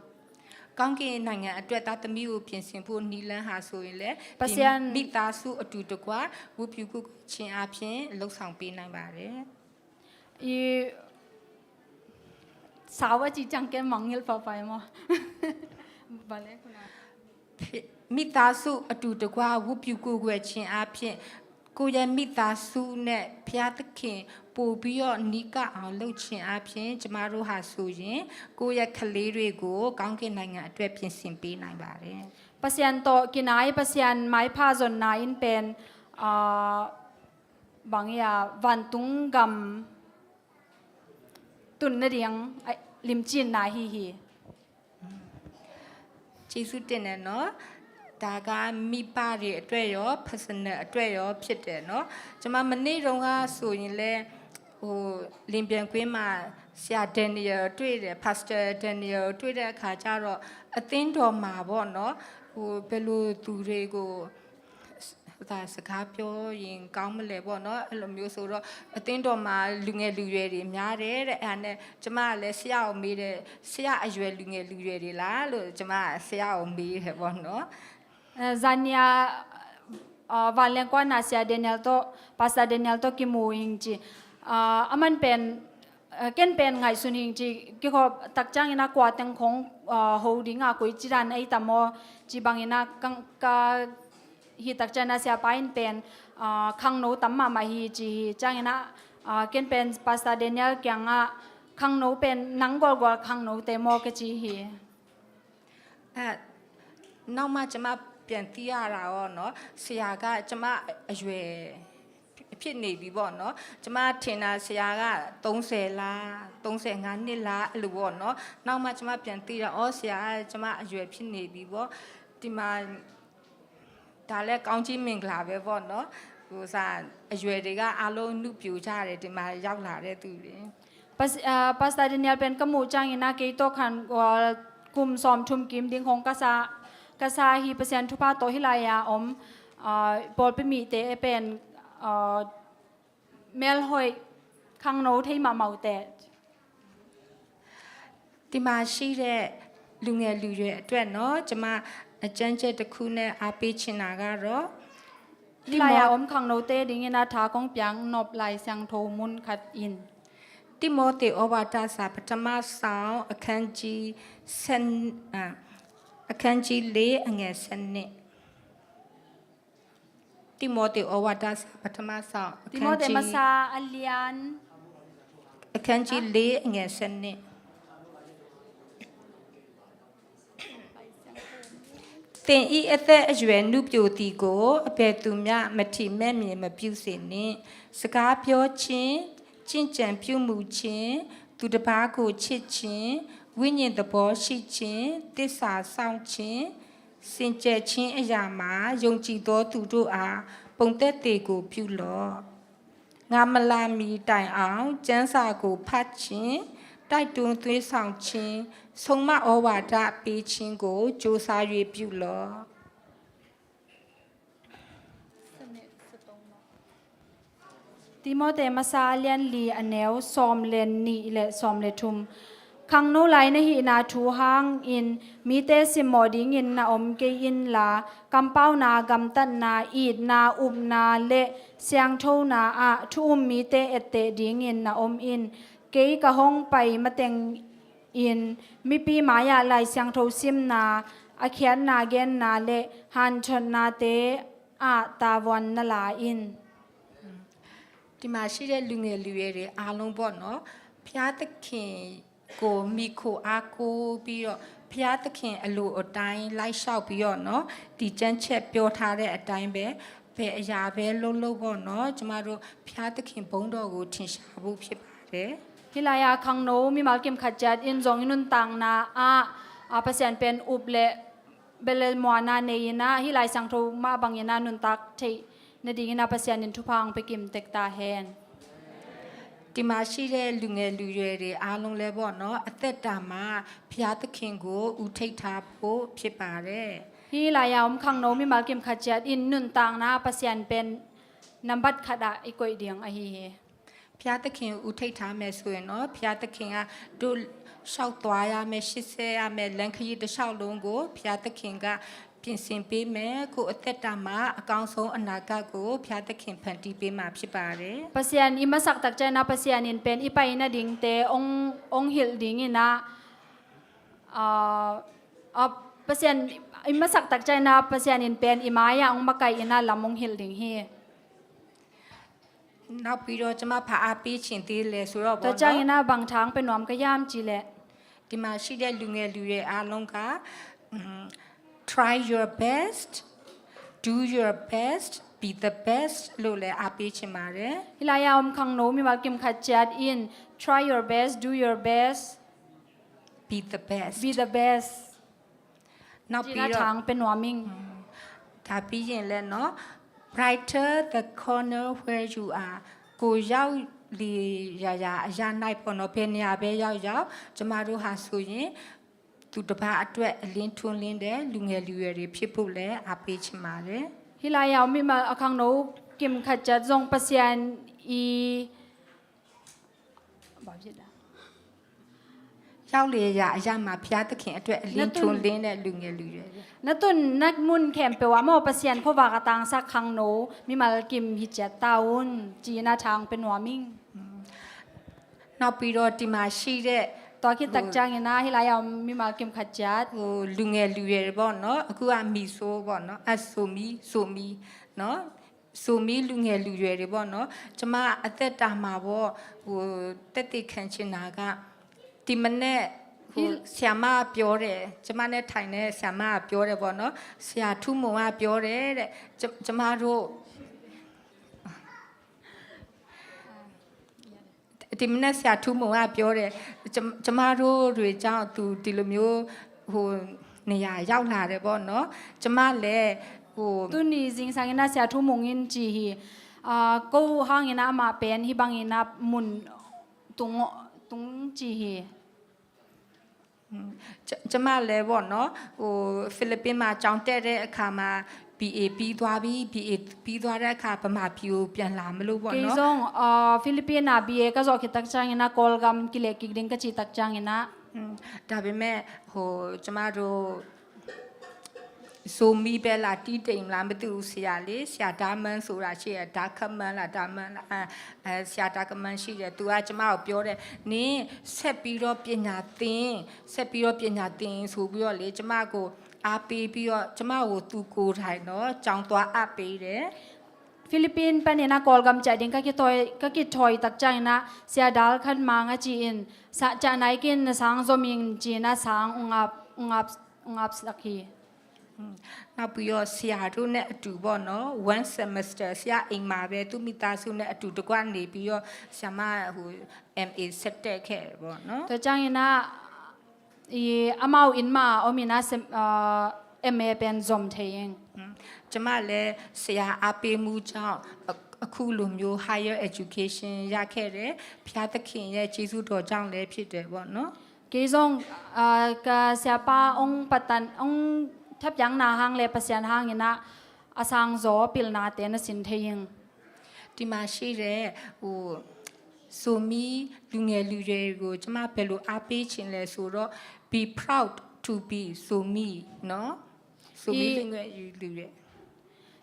ကောင်းကင်နိုင်ငံအတွက်သားသမီးကိုပြင်ဆင်ဖို့နည်းလမ်းဟာဆိုရင်လည်း Pasian ဒီမိသားစုအတူတကွဝတ်ပြုကူးခြင်းအပြင်လှုပ်ဆောင်ပေးနိုင်ပါတယ်။ I sawa ci ciang ken mangngilh pahpah e maw? Bale kuna. မိသားစုအတူတကွဝတ်ပြုကူးကွယ်ခြင်းအပြင်ကိုယ့်ရဲ့မိသားစုနဲ့ဘုရားသခင်ပို့ပြီးတော့နီးကပ်အောင်လုပ်ခြင်းအပြင်ကျမတို့ဟာဆိုရင်ကိုယ့်ရဲ့ကလေးတွေကိုကောင်းကင်နိုင်ငံအတွက်ပြင်ဆင်ပေးနိုင်ပါတယ်။ Pasian tawh kinai Pasian maipha zonna in pen, ah, bang ia vantung gam tun nading, ai, limcinna hi hi. ကျေးဇူးတင်တယ်နော်ဒါကမိဘတွေအတွက်ရော personal အတွက်ရောဖြစ်တယ်နော်ကျမမနေ့တုန်းကဆိုရင်လဲဟိုလင်ပြန်ကွင်းမှာဆရာ Daniel တွေ့တယ် Pastor Daniel တွေ့တဲ့အခါကျတော့အသင်းတော်မှာပေါ့နော်ဟိုဘယ်လိုသူတွေကို ဒါစကားပြောရင်ကောင်းမလဲပေါ့နော်အဲ့လိုမျိုးဆိုတော့အသင်းတော်မှာလူငယ်လူရွယ်တွေများတယ်တဲ့အဲ့ဒါနဲ့ကျမကလည်းဆရာကိုမေးတယ်ဆရာအရွယ်လူငယ်လူရွယ်တွေလားလို့ကျမကဆရာကိုမေးတယ်ပေါ့နော်။ Zania, vanleng kuana sia Daniel to, Pastor Daniel to kimu hing ci. Aman pen ken pen ngaihsun hing ci kikhop tak ciangin a kua teng khong ho ding a koi ci dan ei tam aw ci bangin a ka hi tak ciangin a siapa in pen khangno tam mahmah hi ci hi ciangin a ken pen Pastor Daniel kiangah khangno pen nang gualgual khangno te maw ka ci hi. အဲနောက်မှကျမပြန်သိရတာပေါ့နော်ဆရာကကျမအရွယ်ဖြစ်နေပြီပေါ့နော်ကျမထင်တာဆရာက30လား35နှစ်လားအဲ့လိုပေါ့နော်နောက်မှကျမပြန်သိတာအော်ဆရာကကျမအရွယ်ဖြစ်နေပြီပေါ့ဒီမှာဒါလည်းကောင်းကြီးမင်္ဂလာပဲပေါ့နော်ဟိုစားအရွယ်တွေကအားလုံးနုပြိုကြတယ်ဒီမှာရောက်လာတဲ့သူတွေ Pas, ah, Pastor Daniel pen ka muh ciangin a kei tawh khan, ah, kum sawm thum kim ding hong ka sa, ka sa hi Pasian thupha tawh hi lai-a om, ah, pawlpi mite pen, ah, melhoih khangno thei mahmah uh teh. ဒီမှာရှိတဲ့လူငယ်လူရွယ်အတွက်နော်ကျမအကြမ်းကျက်တစ်ခုနဲ့အားပေးချင်တာကတော့ Lai-a om khangnote dingin a tha kong piak nop Lai Siangtho mun khat in. တိမောသေဩဝါဒစာပထမဆောင်အခန်းကြီး7အာအခန်းကြီး4အငယ်7နှစ်တိမောသေဩဝါဒစာပထမဆောင်အခန်းကြီး Timothy masa a lian အခန်းကြီး4အငယ်7နှစ် သင်၏အသက်အရွယ်နုပျိုသည်ကိုအဘယ်သူမျှမထီမဲ့မြင်မပြုစေနှင့်။ စကားပြောခြင်း၊ ကျင့်ကြံပြုမူခြင်း၊ သူတစ်ပါးကိုချစ်ခြင်း၊ ဝိညာဉ်သဘောရှိခြင်း၊ သစ္စာစောင့်ခြင်း၊ စင်ကြယ်ခြင်းအရာမှာ ယုံကြည်သောသူတို့အား ပုံသက်သေကိုပြုလော့။ ငါမလာမီတိုင်အောင် ကျမ်းစာကိုဖတ်ခြင်း၊ တိုက်တွန်းသွေးဆောင်ခြင်း၊ ဆုံးမဩဝါဒပေးခြင်းကို ကြိုးစား၍ပြုလော့။ တိမောသေမဆာ အလျန်လီ အနဲဝ် စောမ်လျန်နံၣ်လျန်စောမ်လျန်ထုမ်။ ခန့်နူလၢ်နဟံးနၤထူဟၢင်ဢိၣ် မီးတဲစံမော်ဒ်ငိၣ်နအုမ်ကဵုၣ်အံၣ်လၢ် ကမ်ပဝ်နၤ ကမ်တၢ်နၤ အံၣ်နၤ အုပ်နၤလၢ စံၣ်ထိၣ်နၤ အါ ထူအုမ်မီးတဲအဲၣ်တဲဒ်ငိၣ်နအုမ်အံၣ် ကဵုၣ်ကဟုၣ်ပၢ်မတဵင်ဢိၣ် မီးပီမၤယၤလၢ် စံၣ်ထိၣ်စံမ်နၤ အခဵတ်နၤဂဵၼ်နၤလၢ ဟၢၼ်ထွတ်နၤတဲ အါ တၢ်ဝၢၼ်နလၢ်အံၣ်။ ဒီမှာရှိတဲ့လူငယ်လူရွယ်တွေအားလုံးပေါ့နော်။ ဘုရားသခင်ကိုမှီခိုအားကိုးပြီးတော့ ဘုရားသခင်အလိုအတိုင်းလိုက်လျှောက်ပြီးတော့နော်။ ဒီကျမ်းချက်ပြောထားတဲ့အတိုင်းပဲ ဘယ်အရာပဲလုပ်လုပ်ပေါ့နော်။ ကျမတို့ဘုရားသခင်ဘုန်းတော်ကိုထင်ရှားဖို့ဖြစ်ပါတယ်။ Hih lai-ah khangno mimal kim khat ciat in zong i nuntakna ah, ah, Pasian pen up le bel le muanna nei-in ah, hih Lai Siangtho mah bangin ah nuntak theih nadingin ah Pasian in thupha hong pia kim tek ta hen. ဒီမှာရှိတဲ့လူငယ်လူရွယ်တွေအားလုံးလည်းပေါ့နော် အသက်တာမှာဘုရားသခင်ကိုဦးထိပ်ထားဖို့ဖြစ်ပါတယ်။ Hih lai-ah om khangno mimal kim khat ciat in nuntakna ah Pasian pen nambat khat ah i koih ding ahi hi. ဘုရားသခင်ဦးထိပ်ထားမယ်ဆိုရင်တော့ဘုရားသခင်ကတို့လျှောက်သွားရမယ်ရှေ့ဆက်ရမယ်လမ်းခရီးတစ်လျှောက်လုံးကိုဘုရားသခင်ကပြင်ဆင်ပေးမယ်ကိုယ့်အသက်တာမှာအကောင်းဆုံးအနာဂတ်ကိုဘုရားသခင်ဖန်တီးပေးမှာဖြစ်ပါတယ်။ Pasian i masak tak ciangin ah Pasian in pen i pai nadingte ong, ong hilh dingin ah, ah, ah, Pasian i masak tak ciangin ah Pasian in pen i mai-ah ong makaih in ah lam ong hilh ding hi. နောက်ပြီးတော့ကျမဘာအားပေးချင်သေးလဲဆိုတော့ပေါ့နော်။ Tua ciangin ah bang tha hong pia nuam ka hiam cih leh, ဒီမှာရှိတဲ့လူငယ်လူရွယ်အားလုံးက try your best, do your best, be the best လို့လည်းအားပေးချင်ပါတယ်။ Hih lai-ah om khangno mimal kim khat ciat in try your best, do your best, be the best, be the best. နောက်ပြီးတော့ ကျမတို့ ထပ်ပြီးရင်လည်းနော် brighten the corner where you are ကိုယ်ရောက်လေရာရာအရပ်၌ပေါ့နော် ဘယ်နေရာပဲရောက်ရောက်ကျမတို့ဟာဆိုရင်သူတစ်ပါးအတွက်အလင်းထွန်းလင်းတဲ့လူငယ်လူရွယ်တွေဖြစ်ဖို့လည်းအားပေးချင်ပါတယ်။ Hih lai-ah om mimal a khangno kim khat ciat zong Pasian i ဘာဖြစ်လဲ။ ရောက်လေရာရာအရပ်မှာဘုရားသခင်အတွက်အလင်းထွန်းလင်းတဲ့လူငယ်လူရွယ်။ Na tun na mun khempeuh ah maw Pasian khuavak a tangsak khangno mimal kim hi ciat ta un ci-in ah tha hong pia nuam ing. နောက်ပြီးတော့ဒီမှာရှိတဲ့ Tua khit tak ciangin ah hih lai-ah om mimal kim khat ciat ဟိုလူငယ်လူရွယ်တွေပေါ့နော်အခုကမီဆိုပေါ့နော်အဆိုမီဆိုမီနော် ဆိုမီလူငယ်လူရွယ်တွေပေါ့နော်ကျမအသက်တာမှာပေါ့ဟိုသက်သေခံချင်တာကဒီမနေ့ဟိုဆရာမပြောတယ်ကျမနဲ့ထိုင်တဲ့ဆရာမကပြောတယ်ပေါ့နော်ဆရာထူးမုံကပြောတယ်တဲ့ကျကျမတို့ ဒီမနက်ဆရာထူးမုံကပြောတယ်ကျကျမတို့တွေကြောင့်သူဒီလိုမျိုးဟိုနေရာရောက်လာတယ်ပေါ့နော်ကျမလည်းဟို Tuni zingsang in ah Sia Thu Mung in ci hi. Ah, ko hang in ah amah pen hih bang in ah mun tung tung ci hi. ကျကျမလည်းပေါ့နော်ဟိုဖိလစ်ပင်းမှာကျောင်းတက်တဲ့အခါမှာ ဘီအေ ပြီးသွားပြီ။ ဘီအေ ပြီးသွားတဲ့အခါဗမာပြည်ကိုပြန်လာမလို့ပေါ့နော်။ Kei zong, ah, Philippine ah B A ka zawh khit tak ciangin ah Kawlgam kileh kik ding ka cih tak ciangin ah. ဒါပေမဲ့ဟိုကျမတို့ ဇိုမီးပဲလားတီးတိမ်လားမသိဘူးဆရာလေးဆရာဒါမန်းဆိုတာရှိတယ်ဒါခမန်းလားဒါမန်းလားအဲအဲဆရာဒါကမန်းရှိတယ်သူကကျမကိုပြောတယ်နင်ဆက်ပြီးတော့ပညာသင်ဆက်ပြီးတော့ပညာသင်ဆိုပြီးတော့လေကျမကိုအားပေးပြီးတော့ကျမကိုသူကိုယ်တိုင်တော့ကျောင်းသွားအပ်ပေးတယ် Philippine panin ah Kawlgam ciah ding ka kithawi ka kithawi tak ciangin ah Sia Dal Khan Mang a ci-in sa ciah nai kin na sang zom ing ci-in ah sang ung ap ung ap ung ap sak hi. နောက်ပြီးတော့ ဆရာတို့နဲ့အတူပေါ့နော် one semester ဆရာအိမ်မှာပဲ သူ့မိသားစုနဲ့အတူတကွနေပြီးတော့ ဆရာမဟို M A ဆက်တက်ခဲ့တယ်ပေါ့နော်။ Tua ciangin ah, i, amau inn mah a om in ah sem, ah, M A pen zom thei ing. ကျွန်မလည်းဆရာအားပေးမှုကြောင့် အခုလိုမျိုး higher education ရခဲ့တယ်။ ဘုရားသခင်ရဲ့ကျေးဇူးတော်ကြောင့်လည်းဖြစ်တယ်ပေါ့နော်။ Kei zong, ah, ka siapa ong patan, ong thapiakna hang le Pasian hangin ah a sangzaw pilnate na sin thei ing. ဒီမှာရှိတဲ့ဟို Zomi လူငယ်လူရွယ်တွေကို ကျွန်မဘယ်လိုအားပေးချင်လဲဆိုတော့ be proud to be Zomi နော်။ Zomi လူငယ်လူရွယ်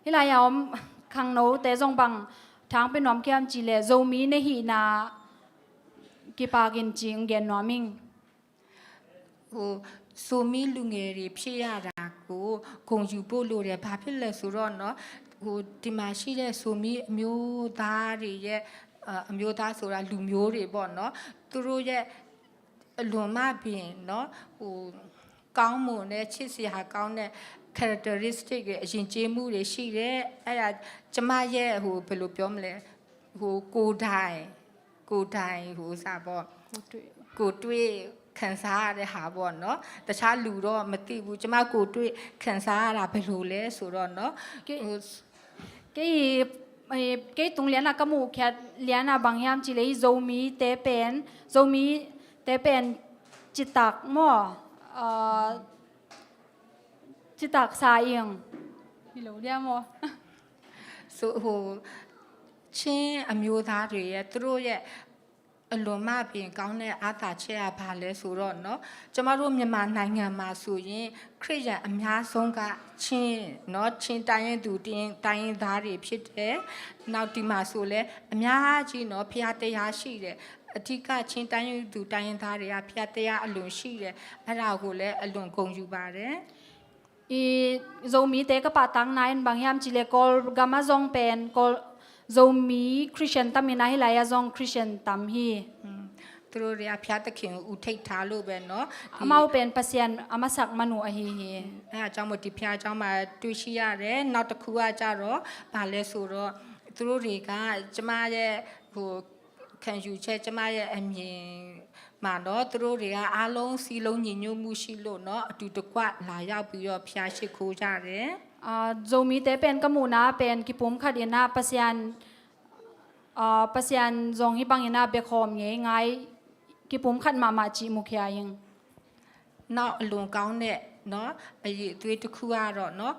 Hih lai-ah om khangnote zong bang thang pia nuam hiam cih leh Zomi na hihna kipakin ci ong gen nuam ing. ဟို Zomi လူငယ်တွေဖြစ်ရတာကိုဂုဏ်ယူဖို့လိုတယ်။ ဘာဖြစ်လဲဆိုတော့နော် ဟို ဒီမှာရှိတဲ့ Zomi အမျိုးသားတွေရဲ့ အမျိုးသားဆိုတာလူမျိုးတွေပေါ့နော်။ သူတို့ရဲ့အလွန်မှပင်နော် ဟို ကောင်းမွန်တဲ့ ချစ်စရာကောင်းတဲ့ characteristic တွေ ယဉ်ကျေးမှုတွေရှိတယ်။ အဲ့ဒါကျမရဲ့ဟို ဘယ်လိုပြောမလဲ ဟို ကိုယ်တိုင် ကိုယ်တိုင်ဟိုဥစ္စာပေါ့ ကိုယ်တွေ့ခံစားရတဲ့ဟာပေါ့နော်။ တခြားလူတော့မသိဘူး။ ကျမကိုယ်တွေ့ခံစားရတာဘယ်လိုလဲဆိုတော့နော် ကဲ ဟို Kei, eh, kei tung lian ah ka muh khiat lian ah bang hiam cih leh Zomite pen, Zomite pen citak maw, ah, citak sa ing. Hi lo liam maw? ဆို ဟို ချင်းအမျိုးသားတွေရဲ့ သူတို့ရဲ့ အလွန်မှပင်ကောင်းတဲ့အားသာချက်ကဘာလဲဆိုတော့နော် ကျမတို့မြန်မာနိုင်ငံမှာဆိုရင် ခရစ်ယာန်အများဆုံးက ချင်းနော် ချင်းတိုင်းရင်းသူ တိုင်းရင်းသားတွေဖြစ်တယ်။ နောက်ဒီမှာဆိုလည်းအများကြီးနော် ဘုရားတရားရှိတယ်။ အဓိက ချင်းတိုင်းရင်းသူ တိုင်းရင်းသားတွေက ဘုရားတရားအလွန်ရှိတယ်။ အဲ့ဒါကိုလည်းအလွန်ဂုဏ်ယူပါတယ်။ I Zomite ka pahtakna in bang hiam cih leh Kawlgam ah zong pen Kawl, Zomi Christian tam in ah hih lai-ah zong Christian tam hi. သူတို့တွေကဘုရားသခင်ကို ဦးထိပ်ထားလို့ပဲနော်။ Amau pen Pasian a masak man uh ahi hi. အဲ့ဒါကြောင့်မို့ဒီဘုရားကျောင်းမှာတွေ့ရှိရတယ်။ နောက်တစ်ခုကကြတော့ဘာလဲဆိုတော့ သူတို့တွေကကျမရဲ့ဟို ခံယူချက် ကျမရဲ့အမြင်မှာတော့ သူတို့တွေကအားလုံးစည်းလုံးညီညွတ်မှုရှိလို့နော် အတူတကွလာရောက်ပြီးတော့ဘုရားရှိခိုးကြတယ်။ Ah, Zomite pen ka muhna pen kipumkhat in ah Pasian, ah, Pasian zong hih bangin ah biakhawm ngeingai, kipumkhat mahmah cih mukhia ing. နောက်အလွန်ကောင်းတဲ့နော် အရည်အသွေးတစ်ခုကတော့နော်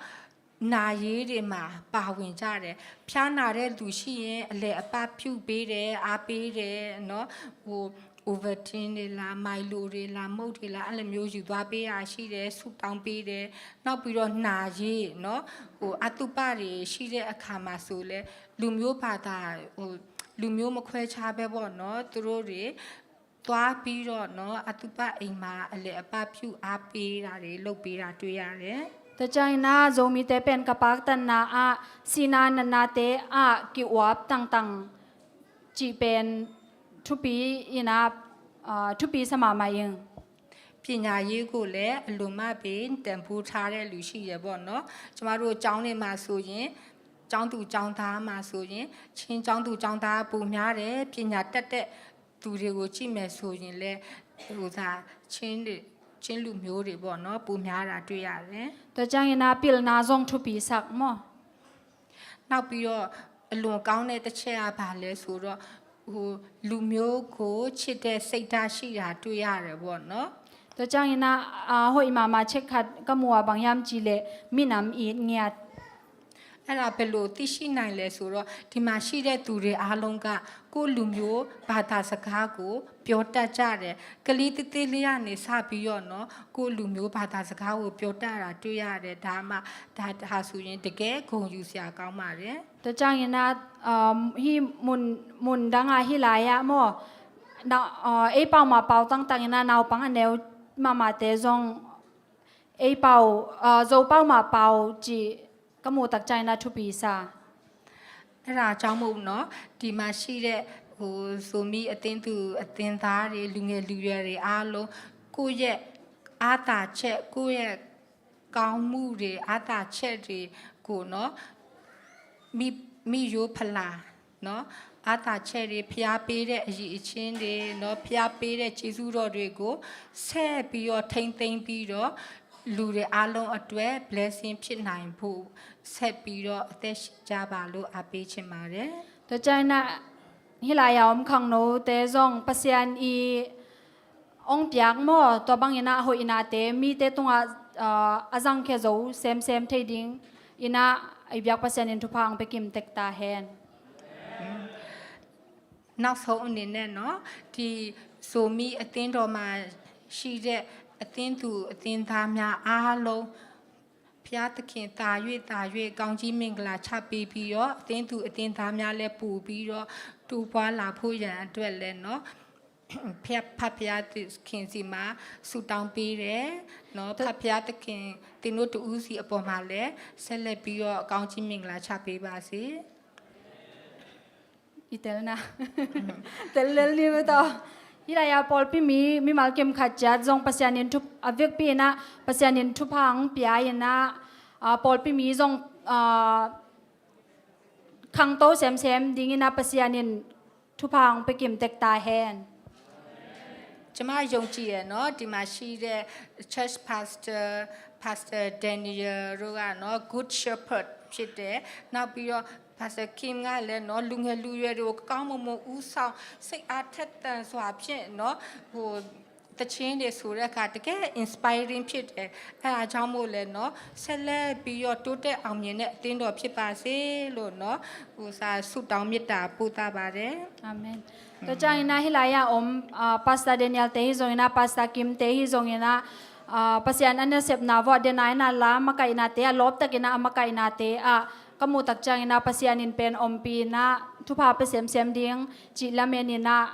နာရေးတွေမှာပါဝင်ကြတယ်။ ဖျားနာတဲ့လူရှိရင်အလည်အပတ်ပြုပေးတယ်၊ အားပေးတယ်နော်။ ဟို Ovaltine တွေလား၊ Milo တွေလား၊ မုန့်တွေလား၊ အဲ့လိုမျိုးယူသွားပေးတာရှိတယ်၊ ဆုတောင်းပေးတယ်။ နောက်ပြီးတော့နာရေးနော်၊ ဟို အသုဘတွေရှိတဲ့အခါမှာဆိုလဲ လူမျိုးဘာသာ ဟို လူမျိုးမခွဲခြားပဲပေါ့နော်၊ သူတို့တွေ သွားပြီးတော့နော် အသုဘအိမ်မှာအလည်အပတ်ပြုအားပေးတာတွေလုပ်ပေးတာတွေ့ရတယ်။ Tua ciangin ah Zomite pen ka paktatna ah sihna natnate ah ki-uap tangtang cih pen thupi in ah, ah, thupi sa mahmah ing. ပညာရေးကိုလည်းအလွန်မှပင်တန်ဖိုးထားတဲ့လူရှိတယ်ပေါ့နော်။ ကျမတို့ကျောင်းတွေမှာဆိုရင်ကျောင်းသူကျောင်းသားမှာဆိုရင်ချင်းကျောင်းသူကျောင်းသားပိုများတယ်။ ပညာတတ်တဲ့ သူတွေကိုကြည့်မယ်ဆိုရင်လည်းဟိုဒါချင်းတွေချင်းလူမျိုးတွေပေါ့နော်ပိုများတာတွေ့ရတယ်။ Tua ciangin ah pilna zong thupi sak maw. နောက်ပြီးတော့အလွန်ကောင်းတဲ့တစ်ချက်ကဘာလဲဆိုတော့ဟိုလူမျိုးကိုချစ်တဲ့စိတ်ဓာတ်ရှိတာတွေ့ရတယ်ပေါ့နော်။ Tua ciangin ah, ah, hoih mahmah chek khat ka muh ah bang hiam cih leh minam it ngiat. အဲ့ဒါဘယ်လိုသိရှိနိုင်လဲဆိုတော့ဒီမှာရှိတဲ့သူတွေအားလုံးကကိုယ့်လူမျိုးဘာသာစကားကိုပြောတတ်ကြတယ်။ ကလေးသေးသေးလေးကနေစပြီးတော့နော်ကိုယ့်လူမျိုးဘာသာစကားကိုပြောတတ်တာတွေ့ရတယ်။ ဒါမှဒါဒါဆိုရင်တကယ်ဂုဏ်ယူစရာကောင်းပါတယ်။ Tua ciangin ah, um, hih mun, mun dang ah hih lai-ah maw, na, uh, ei pau mah pau tangtang in ah naupang a neu mahmahte zong ei pau, uh, Zo pau mah pau cih ကမူးတကချိုင်နာထူပီစာ အဲ့ဒါကြောင့်မို့နော်ဒီမှာရှိတဲ့ဟိုဇိုမီးအသင်းသူအသင်းသားတွေလူငယ်လူရွယ်တွေအားလုံးကိုယ့်ရဲ့အားသာချက်ကိုယ့်ရဲ့ ကောင်းမှုတွေ၊ အားသာချက်တွေကိုနော်၊ မိ၊ မိရိုးဖလာနော်၊ အားသာချက်တွေ၊ ဘုရားပေးတဲ့အရည်အချင်းတွေနော်၊ ဘုရားပေးတဲ့ကျေးဇူးတော်တွေကို ဆက်ပြီးတော့ထိန်းသိမ်းပြီးတော့၊ လူတွေအားလုံးအတွက် blessing ဖြစ်နိုင်ဖို့ ဆက်ပြီးတော့အသက်ရှင်ကြပါလို့ အားပေးချင်ပါတယ်။ Tua ciangin ah, hih lai-a om khangnote zong Pasian i hong piak maw, tua bangin ah hoihnate mite tungah, ah, a zangkhia zo semsem thei dingin ah, i biak Pasian in thupha hong pia kim tek ta hen. နောက်ဆုံးအနေနဲ့နော်၊ ဒီဇိုမီးအသင်းတော်မှာရှိတဲ့ အသင်းသူအသင်းသားများအားလုံး၊ ဘုရားသခင်သာ၍ သာ၍ ကောင်းကြီးမင်္ဂလာချပေးပြီးတော့၊ အသင်းသူအသင်းသားများလည်း ပိုပြီးတော့တိုးပွားလာဖို့ရန်အတွက်လည်းနော်၊ ဖျား၊ ဖဖျားသခင်ဆီမှာဆုတောင်းပေးတယ်နော်။ ဖဖျားသခင်၊ သင်တို့တဦးစီအပေါ်မှာလည်း ဆက်လက်ပြီးတော့ ကောင်းကြီးမင်္ဂလာချပေးပါစေ။ I tel na. Tel lel ni ve ta. Hih lai-a pawlpi mi, mimal kim khat ciat zong Pasian in thu, a vekpi in ah Pasian in thupha hong pia in ah, ah, pawlpi mi zong, ah, khangto semsem dingin ah Pasian in thupha hong pia kim tek ta hen. ကျွန်မယုံကြည်ရနော်၊ ဒီမှာရှိတဲ့ church pastor, Pastor Daniel တို့ကနော်၊ Good Shepherd ဖြစ်တယ်။ နောက်ပြီးတော့ Pastor Kim ကလည်းနော်၊ လူငယ်လူရွယ်တွေကို ကောင်းမွန်မွန်ဦးဆောင်၊ စိတ်အားထက်သန်စွာဖြင့်နော်၊ ဟို၊ သီချင်းတွေဆိုတဲ့အခါ တကယ် inspiring ဖြစ်တယ်။ အဲဒါကြောင့်မို့လဲနော်၊ ဆက်လက်ပြီးတော့ တိုးတက်အောင်မြင်တဲ့ အသင်းတော်ဖြစ်ပါစေလို့နော်၊ ကိုယ်စားဆုတောင်းမေတ္တာပို့သပါတယ်။ Amen. Tua ciangin ah hih lai-a om, ah, Pastor Daniel te hi zongin ah, Pastor Kim te hi zongin ah, ah, Pasian a nasepna vuah dena in ah la makaihnate ah, lawptakin ah a makaihnate ah ka muhtak ciangin ah Pasian in pen ompih in ah thupha pia semsem ding cih lamen in ah,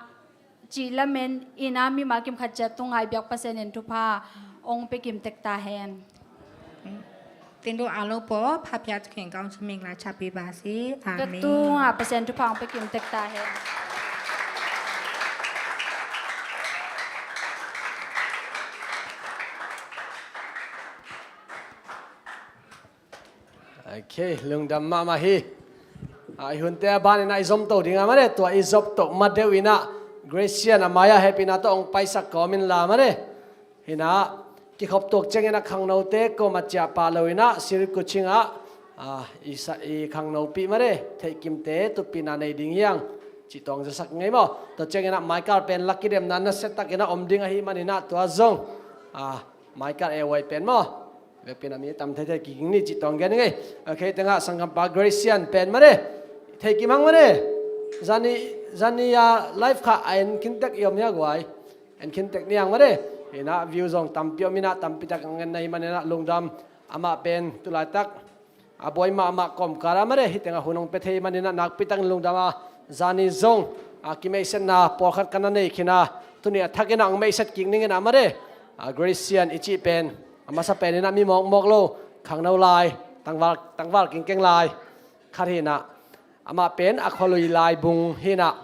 cih lamen in ah mimal kim khat ciat tungah i biak Pasian in thupha hong pia kim tek ta hen. သင်တို့အားလုံးပေါ် ဖဖျားသခင် ကောင်းချီးမင်္ဂလာချပေးပါစေ။ အာမင်။ Ka tungah Pasian thupha hong pia kim tek ta hen. Ok, lungdam mahmah hi. Ah, i hunte a banin ah i zom to ding a mah de, tua i zom to ma deuh in ah Gracian a mai-ah hehpihna tawh hong paisak kawm inla mah de. Hi in ah kikhop tuak ciangin ah khangnote kawm a ciah pah lo in ah Sirikuching ah, ah, i sa, i khangnopih mah de, theihkimte tupina nei ding hi hang cih tawng zasak ngei maw. Tua ciangin ah Michael pen la kidemna nasia takin ah om ding ahih manin ah tua zong, ah, Michael A Y pen maw. Vekpi in ah mi tam theithei kik ing ni cih tawng gen ing ei. Ok, tengah sanggampa Gracian pen mah de, thei kim hang mah de. Zani, zani a live kha a en khin tek i om hia guai. En khin tek ni hang mah de. Hi in ah view zong tampi om in ah tampi tak hong en na hi manin ah lungdam. Amah pen tu laitak a buai mahmah kawmkal ah mah de, hih tengah hun hong pia thei manin ah nakpi takin lungdam a, zani zong, ah, kimeihsetna pawlkhat ka na nei khin a, tuni a thakin ah hong meihset kik ning in ah mah de. Ah, Gracian i cih pen a masa pen in ah mi mawkmawk lo, khangno lai, tangval, tangval kingkeng lai khat hi in ah, amah pen a khualui Laibung hi in ah,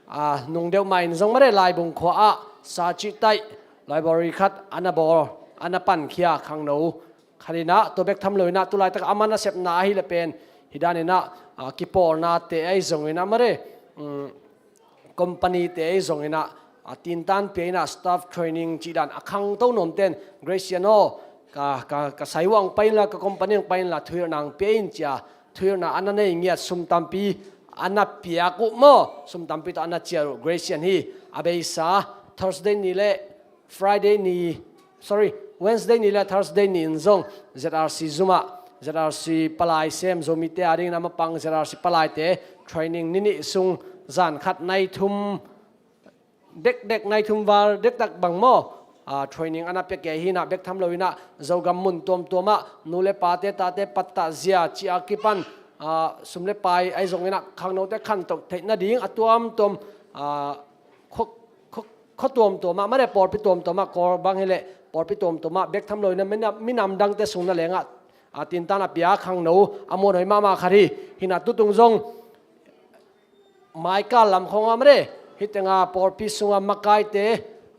ah, nung deuh mah in zong mah de, Laibung khua ah sa cih taih library khat a na bawl, a na pankhia khangno khat hi in ah, tua bek tham lo in ah tu laitak a man a sepna ahih leh pen hih dan in ah, ah, kipawlnate ahi zongin ah mah de, um, company-te ahi zongin ah, ah, tintan pia in ah staff training cih dan a khangto nuamten Gracian aw, ka, ka, ka sai uah hong pai inla, ka company hong pai inla, thuhilhna hong pia in ci-a thuhilhna a na nei ngiat, sum tampi a na piak uh maw, sum tampi tawh a na cial uh Gracian hi. A beisa Thursday ni le Friday ni, sorry, Wednesday ni le Thursday ni in zong Z R C zum ah, Z R C palai sem, Zomite a dingin a mapang Z R C palaite training ni nih sung, zan khat nai thum dekdek, nai thum val dektak bang maw, ah, training a na pia kei hi in ah, bek tham lo in ah Zogam mun tuamtuam ah nu le pate, tate pattah zia cih a kipan, ah, sum le pai ahi zongin ah khangnote khantoh theih nading a tuamtuam, ah, khua, khua, khua tuamtuam ah mah de, pawlpi tuamtuam ah, Kawl bang hi leh pawlpi tuamtuam ah bek tham lo in ah minam, minam dangte sung na leng ah, ah, tintan a pia khangno a muanhuai mahmah khat hi. Hi in ah tutung zong Michael lam khawng ah mah de, hih tengah pawlpi sungah makaite,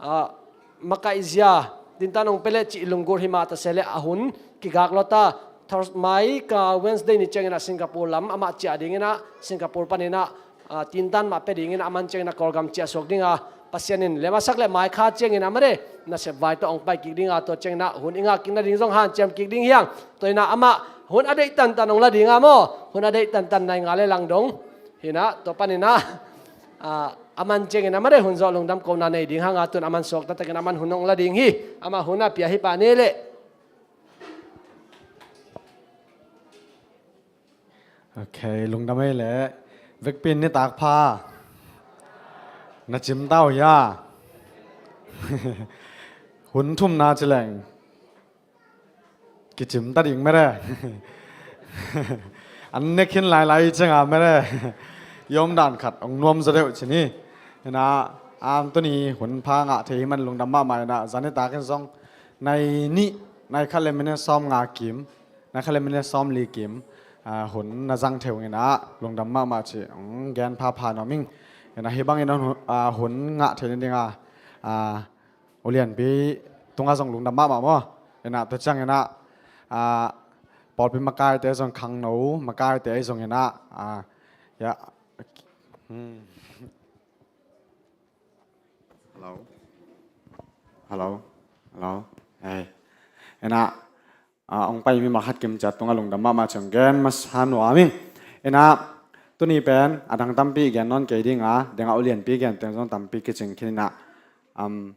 ah, makaih zia tintan hong pia leh cih lunggulh hi mah ta se leh a hun kigak lawta, Thurs-, mai ka Wednesday ni ciangin ah Singapore lam amah ciah dingin ah, Singapore panin ah, ah, tintan mah pia dingin ah, aman ciangin ah Kawlgam ciah suak ding a, Pasian in lem a sak leh mai kha ciangin ah mare, nasep vai tawh hong pai kik ding a, tua ciangin ah hun i ngah kik nading zong hanciam kik ding hi hang. Tua in ah amah hun a deih tantan hong la ding a maw, hun a deih tantan nai nga le lang dong. Hi in ah, tua panin ah, ah, aman ciangin ah mare hun zawh lungdam kohna nei ding hang a, tun aman suakta takin aman hun hong la ding hi, amah hun a pia hi pah ni leh. Ok, lungdam ei leh. Vekpi in nitak pha. Na cim ta uh hia? Hun thumna ci leng kicim ta ding mare. An ne khin lailai ciang a mare. I om dan khat hong nuam zaw deuh ci ni. Hi in ah, am, tuni hun pha ngah thei hi man lungdam mahmah in ah, zan nitak in zong nai nih, nai khat le minute sawmnga kim, nai khat le minute sawmli kim, ah, hun na zang thei uh in ah, lungdam mahmah ci hong gen phapha nuam ing. Hi in ah, hih bangin ah, ah, hun ngah thei nading a, ah, U Lianpi tungah zong lungdam mahmah maw. Hi in ah, tua ciangin ah, ah, pawlpi makaite zong, khangno makaite zong hi in ah, ah, ya. Hmm. Hello. Hello. Hello. Hey. Hi in ah, ah, hong pai mi mah khat kim ciat tungah lungdam mahmah ci hong gen masa nuam ing. Hi in ah, tuni pen a dang tampi gen nawn kei ding a, deng a U Lianpi gen teng zong tampi kicing khin hi in ah, um,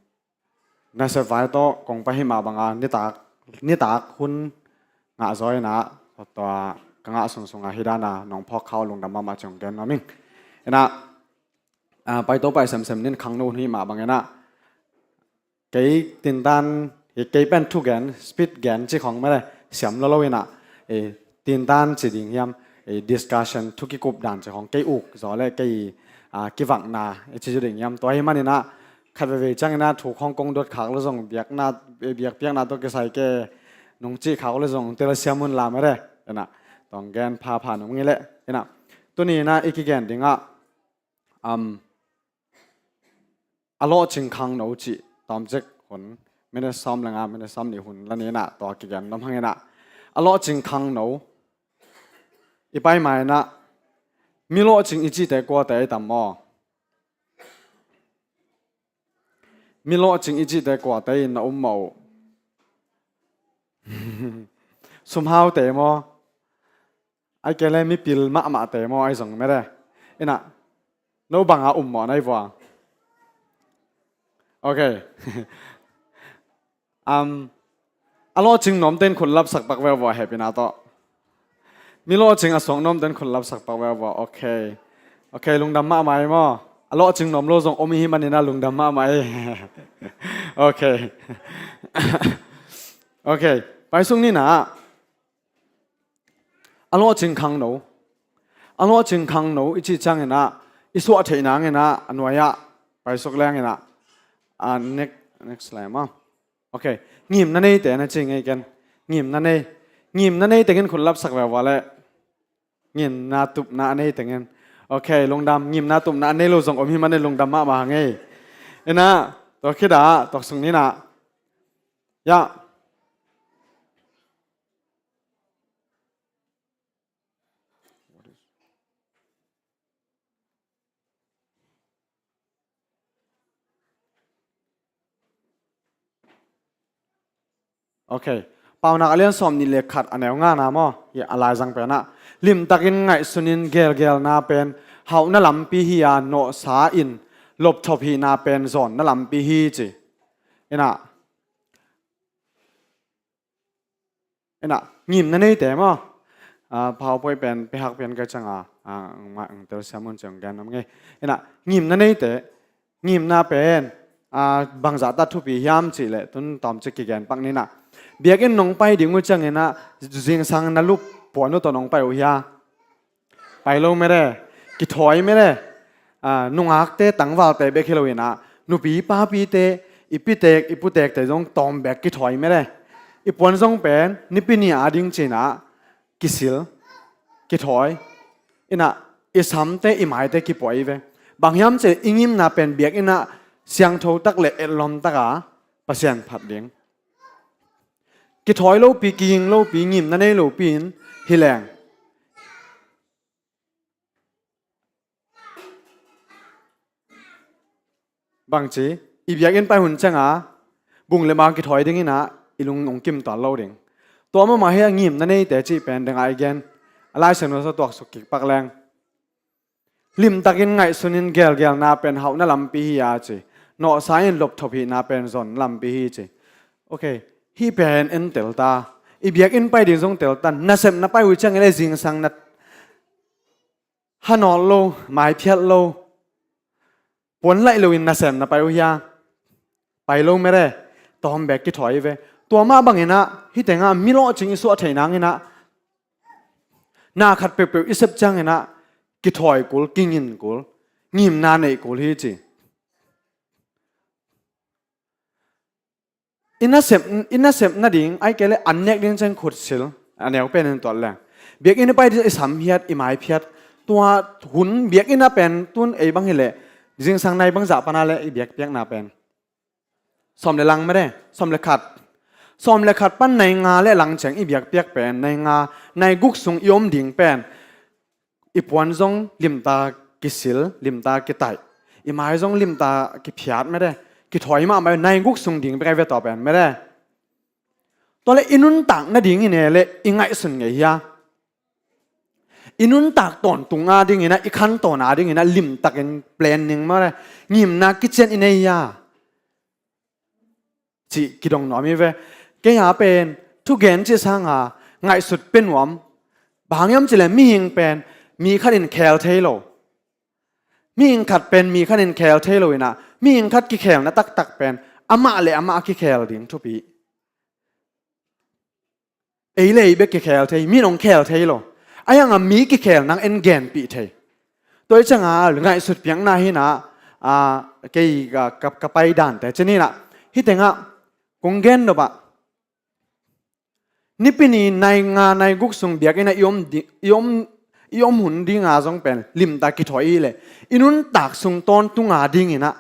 nasep vai tawh kong pai hi mah bang a, nitak, nitak hun ngah zaw in ah, tua ka ngah sungsung a hih dan a nong phawk kha uh lungdam mahmah ci hong gen nuam ing. Hi in ah, ah, pai to pai semsem nin, khangno hun hi mah bangin ah, kei tintan, hi, kei pen thugen, speech gen ci khong mare, siam lo lo in ah, eh, tintan ci ding hiam, eh, discussion, thu kikup dan ci khong, kei uk zaw leh kei, ah, kivakna, eh, ci zaw ding hiam. Tua hi manin ah, khat veivei ciangin ah thu khong kong dot khak leh zong, biakna, eh, biakpiakna tawh kisai kei nong cih khak leh zong, telsiam un la mare. Hi in ah, tawh hong gen phapha nuam ing ei leh. Hi in ah, tuni in ah i kigen ding ah, um, a lawhcing khangno cih tawmcik hun, minute sawm le nga, minute sawmnih hun la ni in ah, tua kigen nuam hang in ah. A lawhcing khangno, i pai ma in ah, mi lawhcing i cihte kuate i tam maw? Mi lawhcing i cihte kuate in na um maw? Sumhaute maw? Ahih kei leh mipil mahmahte maw, ahi zong mare. Hi in ah, no bang a um maw, na hi vua? Ok. Um, a lawhcing nuamte in khut lapsak pak veu vua, hehpihna tawh. Mi lawhcing a suak nuamte in khut lapsak pak veu vua. Ok. Ok, lungdam mahmah ei maw. A lawhcing nuam lo zong om i hih manin ah lungdam mahmah ei. Ok. Ok. Pai suk ni in ah. A lawhcing khangno. A lawhcing khangno i cih ciangin ah, i suah theih nangin ah, a nuai ah pai suk leng in ah. Ah, next, next slide maw. Ok. Ngimna neite na ci ngei ken. Ngimna nei. Ngimna nei teng in khut lapsak veu vua leh. Ngimna tupna a nei teng in. Ok, lungdam. Ngimna tupna a nei lo zong om hi manin lungdam mahmah hang ei. Hi in ah, tua khit ah, tua suk ni in ah. Ya. Ok. Paunak a lian sawmnih le khat, a neu ngana maw. Hi a laizang pen ah, limtakin ngaihsun in, gelgelna pen hauhna lampi hi a, nawhsa in lopthop hihna pen zawnna lampi hi, ci. Hi in ah, Hi in ah, ngimna neite maw? Ah, PowerPoint pen pia hak pian ka ciang a, ah, ang ma, ang telsiam un ci hong gen nuam ing ei. Hi in ah, ngimna neite, ngimna pen, ah, bangzah tak thupi hiam cih leh, tun tawmcik kigen pak ni in ah. Biakinn nong pai ding uh ciangin ah, zingsang na lup puan uh tawh nong pai uh hia? Pai lo mede, kithawi mede. Ah, nungakte tangvalte bek hi lo in ah, nupi papite, i pitek, i putekte zong tawm bek kithawi mede. I puan zong pen, Nipi ni a ding ci in ah, kisil, kithawi. Hi in ah, i samte, i maite kipuai ve. Bang hiam cih leh i ngimna pen biakinn ah, siangtho tak le etlawm tak a, Pasian phat ding. Kithawi lopi, kiging lopi, ngimna nei lopi in hi leng, bangci, i biakinn pai hun cianga bung le ma kithawi ding inah i lung hong kim tuan lo ding. Tua mahmah hi a ngimna neite cih pen dengah i gen a, Lai Siangtho sung tuaksuk kik pak leng, limtakin ngaihsunin gelgelna pen hauhna lampi hi a ci. Nawhsa in lopthop hihna pen zon lampi hi ci. Ok, hih pen en telta. I biakinn pai ding zong telta. Nasepna pai uh ciangin le zingsang na hanawl lo, maiphiat lo, puan laih loin nasepna pai uh hia? Pai lo mede. Tawm bek kithawi ve. Tua mah banginah hih tengah mi lawhcing i suah theih nanginah na khat peuhpeuh i sep cianginah kithawi kul, kingin kul, ngimna neih kul hi ci. I nasep, i nasep nading, ai kei le an nek ding ciang khutsil, a neu pen in tuat leng. Biakinn i pai ding i sam hiat, i mai phiat. Tua hun biakinn a pen tun ei bang hileh zingsang nai bangzah pana le i biakpiakna pen sawm le lang mede, sawm le khat. Sawm le khat pan nai nga le lang ciang i biakpiak pen, nai nga, nai guk sung i om ding pen i puan zong limta kisil, limta kitaih, i mai zong limta kiphiat mede, kithawi mahmah, nai guk sung ding bek ai ve tua pen mede. Tua le i nuntak nadingin e le i ngaihsun ngei hia? I nuntak tawntung a dinginah, i khan tawn a dinginah limtakin planning mede, ngimna kician i nei hia? Cih kidong nuam hi ve. Kei a pen thugen cih sanga ngaihsut pia nuam. Bang hang hiam cih leh mihing pen mi khat in khel thei lo. Mihing khat pen mi khat in khel thei lo inah, mihing khat kikhelna taktak pen amah le amah a kikhel ding thupi. Ei le ei bek kikhel thei, mi in hong khel thei lo. Ahi hanga mi kikhel nang en genpih thei. Tua hi cianga ngaihsut piakna hinah, a, kei ka, ka, ka pai dante ci ninah, hih tengah kong gen nopah, Nipi ni nai nga nai guk sung biakinnah i om di, i om, i om hun dinga zong pen limta kithawi i leh, i nuntak sung tawntunga dinginah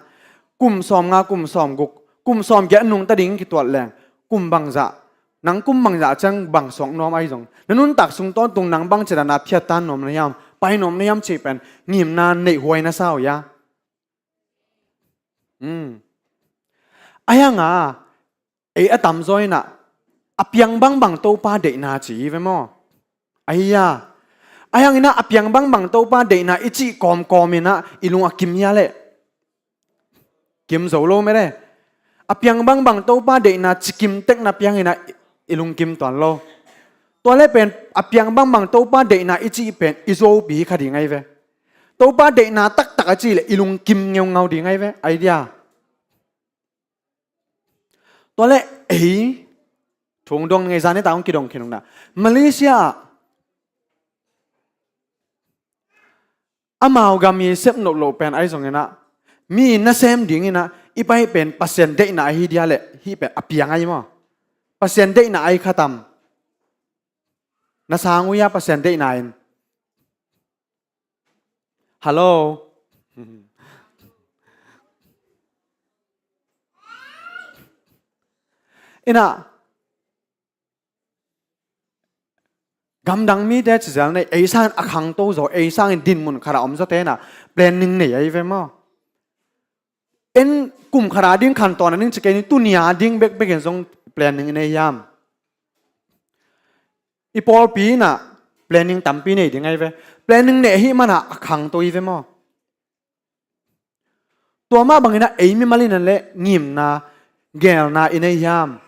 kum sawm nga, kum sawm guk, kum sawm giat nungta ding kituat leng, kum bangzah, nang kum bangzah ciang bang suak nuam ahi zong, na nuntak sung tawntung nang bangci dana phiattan nuam na hiam, pai nuam na hiam cih pen ngimna neih huai na sa uh hia? Hmm. Ahi hanga ei a tamzaw inah a piang bangbang Topa deihna ci hi ve maw? Ahi a, ahi hanginah a piang bangbang Topa deihna i cih kawmkawm inah i lung a kim hia leh? Kim zo lo mede. A piang bangbang Topa deihna cikim tekna pianginah i lungkim tuan lo. Tua le pen a piang bangbang Topa deihna i cih pen i zopi kha ding ahi ve. Topa deihna taktak a cih leh i lungkim ngeungau ding ahi ve. Idea. Tua le ei thu hong dong ngei, zan nita hong kidong khin hong na. Malaysia ah amau gam i sep nop loh pen ahi zonginah, mi nasem dinginah i pai pen Pasian deihna ahi dia leh hih pen a piang ahi maw? Pasian deihna ahi khatam. Na sang uh hia Pasian deihna in? Hallo. Inah gamdang mite cizel nei, ei sangin a khangto zaw, ei sangin dinmun khat a om zawte inah planning nei ahi ve maw? En kum khat a ding khan tawn a ding ci kei ni, tuni a ding bekbekin zong planning i nei hiam? I pawlpi inah planning tampi nei ding ahi ve. Planning nei ahih manah a khangto hi ve maw? Tua mah banginah ei mimal inah le ngimna, gelna i nei hiam?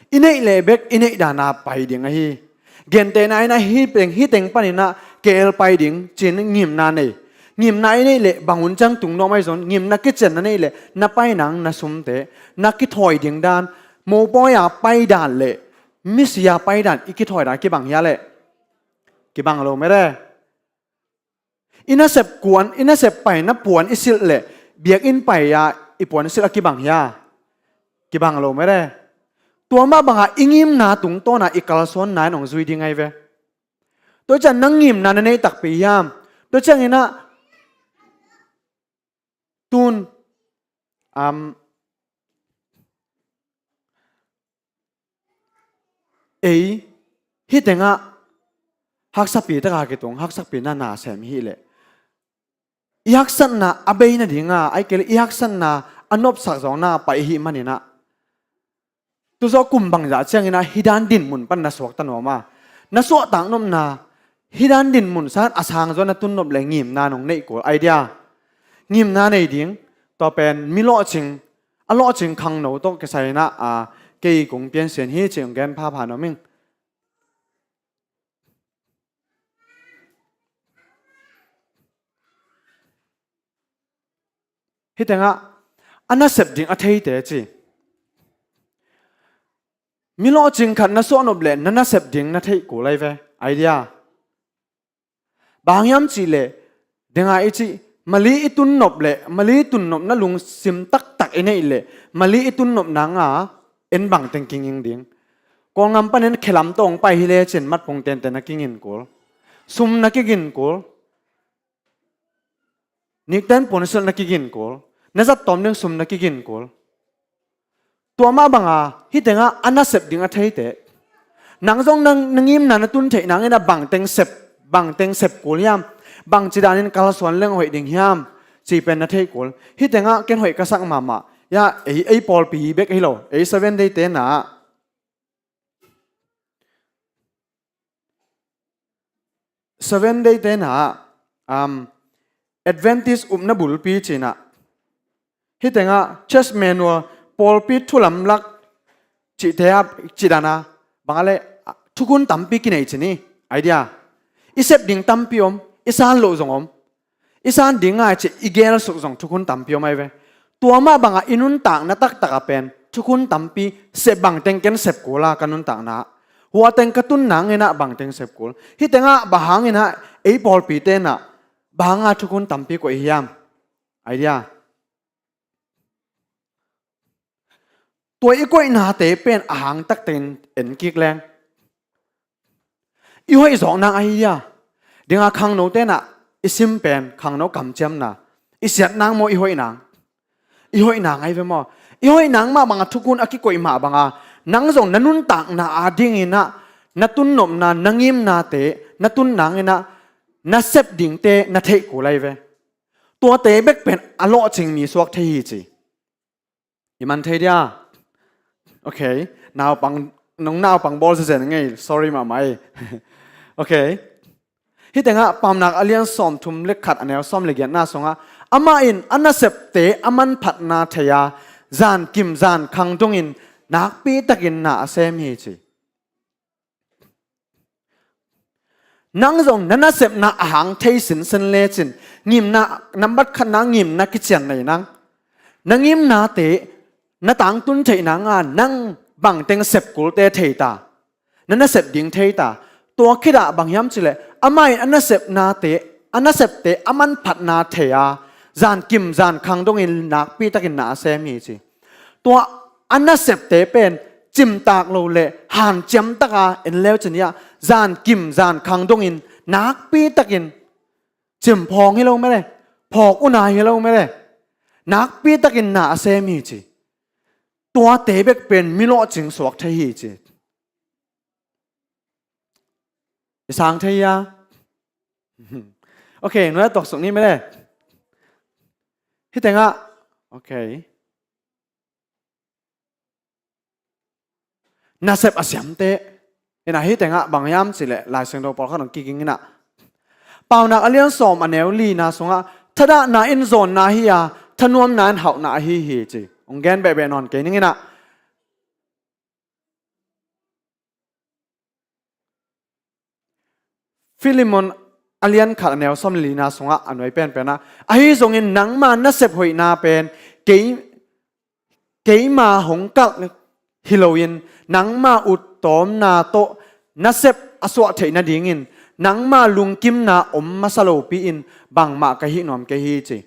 I neih leh bek i neih dana pai ding ahi. Gentehna inah hih teng, hih teng paninah K L pai ding ci-in ngimna nei. Ngimna i neih leh bang hun ciang tung nuam ahi zong, ngimna kician na neih leh na pai nang na sumte, na kithawi ding dan, mopawi a pai dan le misi a pai dan i kithawi dan kibang hia leh? Kibang lo mede. I nasep kuan, i nasep paina puan i silh leh biakinn pai-a i puan i silh a kibang hia? Kibang lo mede. Tua mah banga i ngimna tungtawna i kalsuanna in hong zui ding ahi ve. Tua ciang nang ngimna na neih takpi hiam? Tua cianginah tun, um, ei hih tengah haksapi taka kitung, haksapi na na sem hi leh i haksatna a bei nadinga, ahih kei leh i haksatna a nopsak zawkna pai ahih maninah, tu zawh kum bangzah cianginah hih dan dinmun pan na suakta nuam a, na suahtak nopna hih dan dinmun sangin a sang zaw na tun nop leh ngimna nong neih kul, idea. Ngimna nei ding, tua pen mi lawhcing, a lawhcing khangno tawh kisai inah, a, kei kong piansian hi cih hong gen phapha nuam ing. Hih tengah a nasep ding a theite ci. Mi lawhcing khat na suahnop leh na nasep ding na theih kul lai ve, idea. Bang hiam cih leh, denga i cih, mali i tunnop leh, mali tunnopna lungsim taktak i neih leh, mali i tunnop nanga en bangteng kinging ding. Kawlgam panin khelam tawh hong pai hi lecin matpung tenten na kingin kul. Sum na kigin kul. Nikten puansilh na kigin kul. Na zattawm ding sum na kigin kul. Tua mah banga hih tengah a nasep ding a theite, nang zong na, na ngimna na tun theih nangin a bangteng sep, bangteng sep kul hiam, bangci danin kalsuan leng hoih ding hiam, ci pen na theih kul. Hih tengah ken hoih ka sak mahmah. Ya, ei, ei pawlpi bek hi lo, ei Seven Day te na, Seven Day te na, um, Adventist upna bulpi cinah, hih tengah church manual, pawlpi thulamlak cihte a, cih dana, bang a leh, thukhun tampi kinei ci ni, idea. I sep ding tampi om, i san loh zong om. I san ding ngai cih i gelsuk zong thukhun tampi om ai ve. Tua mah banga i nuntakna taktak a pen thukhun tampi sep, bangteng ken sep kul a ka nuntakna, hua teng ka tun nanginah bangteng sep kul. Hih tengah bang hanginah ei pawlpi tenah bang hanga thukhun tampi koih hiam, idea. Tua i koihnate pen a hang taktakin en kik leng, i hoih zawk nang ahi a, dinga khangno tenah i sim pen khangno kamciamna, i siat nang maw, i hoih nang? I hoih nang ahi ve maw? I hoih nang mah banga thukhun a kikoih mah banga nang zong na nuntakna adinginah na tunnopna, na ngimnate na tun nanginah na sep dingte na theih kul ahi ve. Tuate bek pen a lawhcing mi suak thei hi ci. I man thei dia? Ok. Naupang, nong naupang bawl zezen ngei. Sorry mahmah ei. Ok. Hih tengah Paunak a lian sawmthum le khat, a neu sawm le giatna sungah, amah in a nasepte a manphatna thei a, zankim zankhang dongin nakpitakin na a sem hi ci. Nang zong na nasepna a hang thei sinsen lecin, ngimna, nambat khatna ngimna kician nei nang. Na ngimnate na tangtun theih nanga nang bangteng sep kulte thei ta. Na nasep ding thei ta. Tua khitah bang hiam cih leh, amah in a nasepnate, a nasepte a manphatna thei a, zankim zankhang dongin nakpitakin na a sem hi ci. Tua a nasepte pen cimtak lo le hanciam taka en leu cin hiah, zankim zankhang dongin nakpitakin, cimphawng hi lo mele, phawk una hi lo mele, nakpitakin na a sem hi ci. Tuate bek pen mi lawhcing suak thei hi ci. I sang thei a? Ok, nuai a tuaksuk ni mele. Hih tengah, ok. Nasep a siamte. Inah hih tengah bang hiam cih leh Lai Siangtho pawlkhat hong kiging inah, Paunak a lian sawm, a neu lina sungah, thadahna in zawnna hi a, thanuamna in hauhna ahi hi ci. Hong gen behbeh nawn kei ning inah. Filemon a lian khat, a neu sawm lina sungah a nuai penpenah, ahi zongin nangma nasep hoihna pen kei, keima hong kalh hi loin, nangma ut tawmna tawh nasep a suah theih nadingin nangma lungkimna om masa lopi-in bangmah ka hih nuam kei hi ci.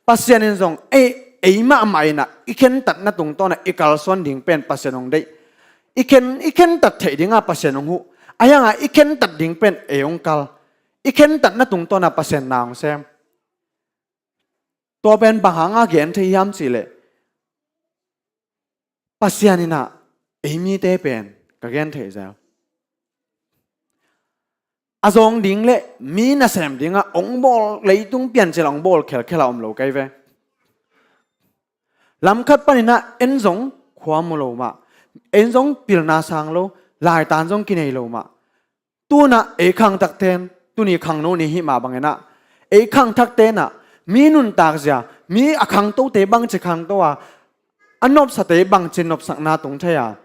Pasian in zong ei, ei mahmah inah i khentatna tungtawnah i kalsuan ding pen Pasian hong deih. I khen, i khentat theih dinga Pasian hong huh. Ahi hanga i khentat ding pen ei hong kal. I khentatna tungtawnah Pasian na hong sem. Tua pen bang hanga gen thei hiam cih leh, Pasian inah ei mite pen ka gen theih zel. a zawng ding le mi nasem dingah hong bawl, leitung piancil ah hong bawl khelkhel a om lo kei ve. Lamkhat paninah en zong khua mu lo mah, en zong pilna sang lo, laitan zong kinei lo mah. Tunah ei khangthakten, tuni khangno ni hih mah banginah ei khangthaktenah mi nuntak zia, mi a khangtote bangci khangto a, a nopsate bangci nopsakna tung thei a,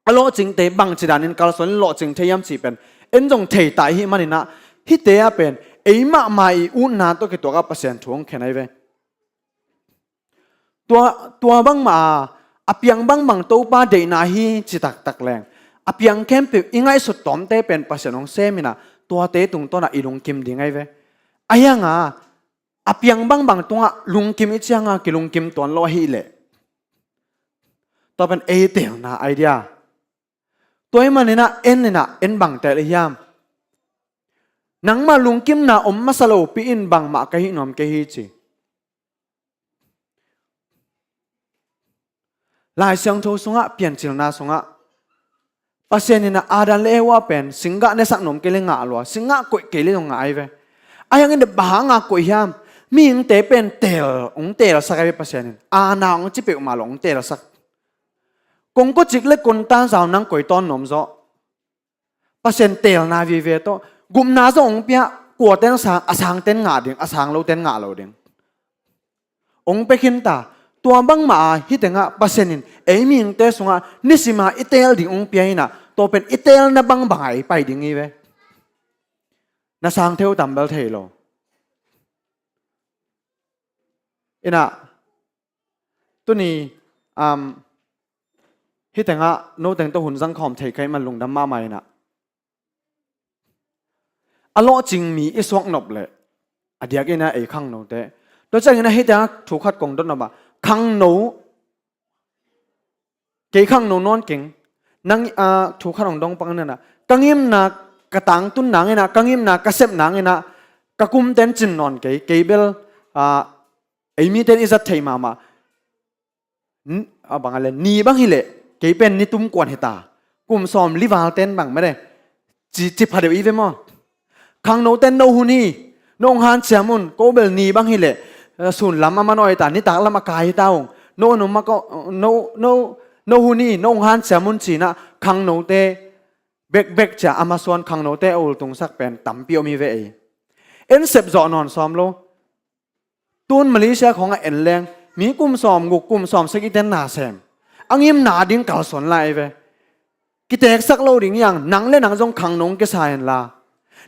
a lawhcingte bangci danin kalsuan in lawhcing thei hiam cih pen en zong thei ta i hih maninah hihte ah pen ei mahmah i utna tawh kituakah Pasian thu hong khen ahi ve. Tua, tua bangmah a, a piang bangbang Topa deihna hi ci taktak leng, a piang khempeuh i ngaihsut tawmte pen Pasian hong seminah tuate tungtawnah i lungkim ding ahi ve. A hianga a piang bangbang tungah lungkim i cianga kilungkim tuan lo ahih leh, tua pen ei teelna idea. Tua ahih maninah en inah en bang teel i hiam? Nangmah lungkimna om masa lopi in bangmah ka hih nuam kei hi ci. Lai Siangtho sungah, piancilna sungah Pasian inah Adam le Eva pen singgah nesak nuam kei le ngah lua, singgah koih kei le zong ngah ahi ve. A hiangin bang hanga koih hiam? Mihingte pen teel, hong teelsak ahi ve Pasian in. Aana hong ci peuhmah lo hong teelsak. Kong kawcik le kontan zau nang koi tawn nuam zawh. Pasian teelna vive tawh gupna zong hong pia, kuaten sang, a sangten ngah ding, a sang loten ngah lo ding. Hong pia khin ta. Tua bangmah a hih tengah Pasian in ei mihingte sungah nisima i teel ding hong pia inah, tua pen i teelna bangbang a i pai ding hi ve. Na sang theu tam bel thei lo. Inah tuni, um, hih tengah noteng tawh hun zangkhawm thei ka hih man lungdam mahmah inah. A lawhcing mi i suak nop leh a diak inah ei khangnote. Tua ciangin ah hih tengah thu khat kong dot nop ah, khangno, kei khangno nawn keng. Nang, ah, thu khat hong dong pak inah, ka ngimna ka tangtun nang inah, ka ngimna ka sep nang inah, ka kumten cin nawn kei, kei bel, ah, ei miten i zat thei mahmah. N-, a bang a le, ni bang hileh kei pen ni tum kuan hi ta. Kum sawm li valten bang mede ci, ci pha deuh i ve maw? Khangnoten no hun hi, no hong hanciam un, ko bel ni bang hileh, eh, sun lam a man awi ta, nitak lam a kai hi ta ung. No, no, ma ko, no, no, no hun hi, no hong hanciam un cinah khangnote bekbek cia a masuan, khangnote a ultungsak pen tampi om hi ve ei. En sep zawh nawn sawm lo. Tun Malaysia khawngah en leng, mi kum sawm guk, kum sawm sagihten na sem, a ngimna ding kalsuan lai ve. Kiteksak lo ding hiang, nang le nang zong khangno hong kisa inla,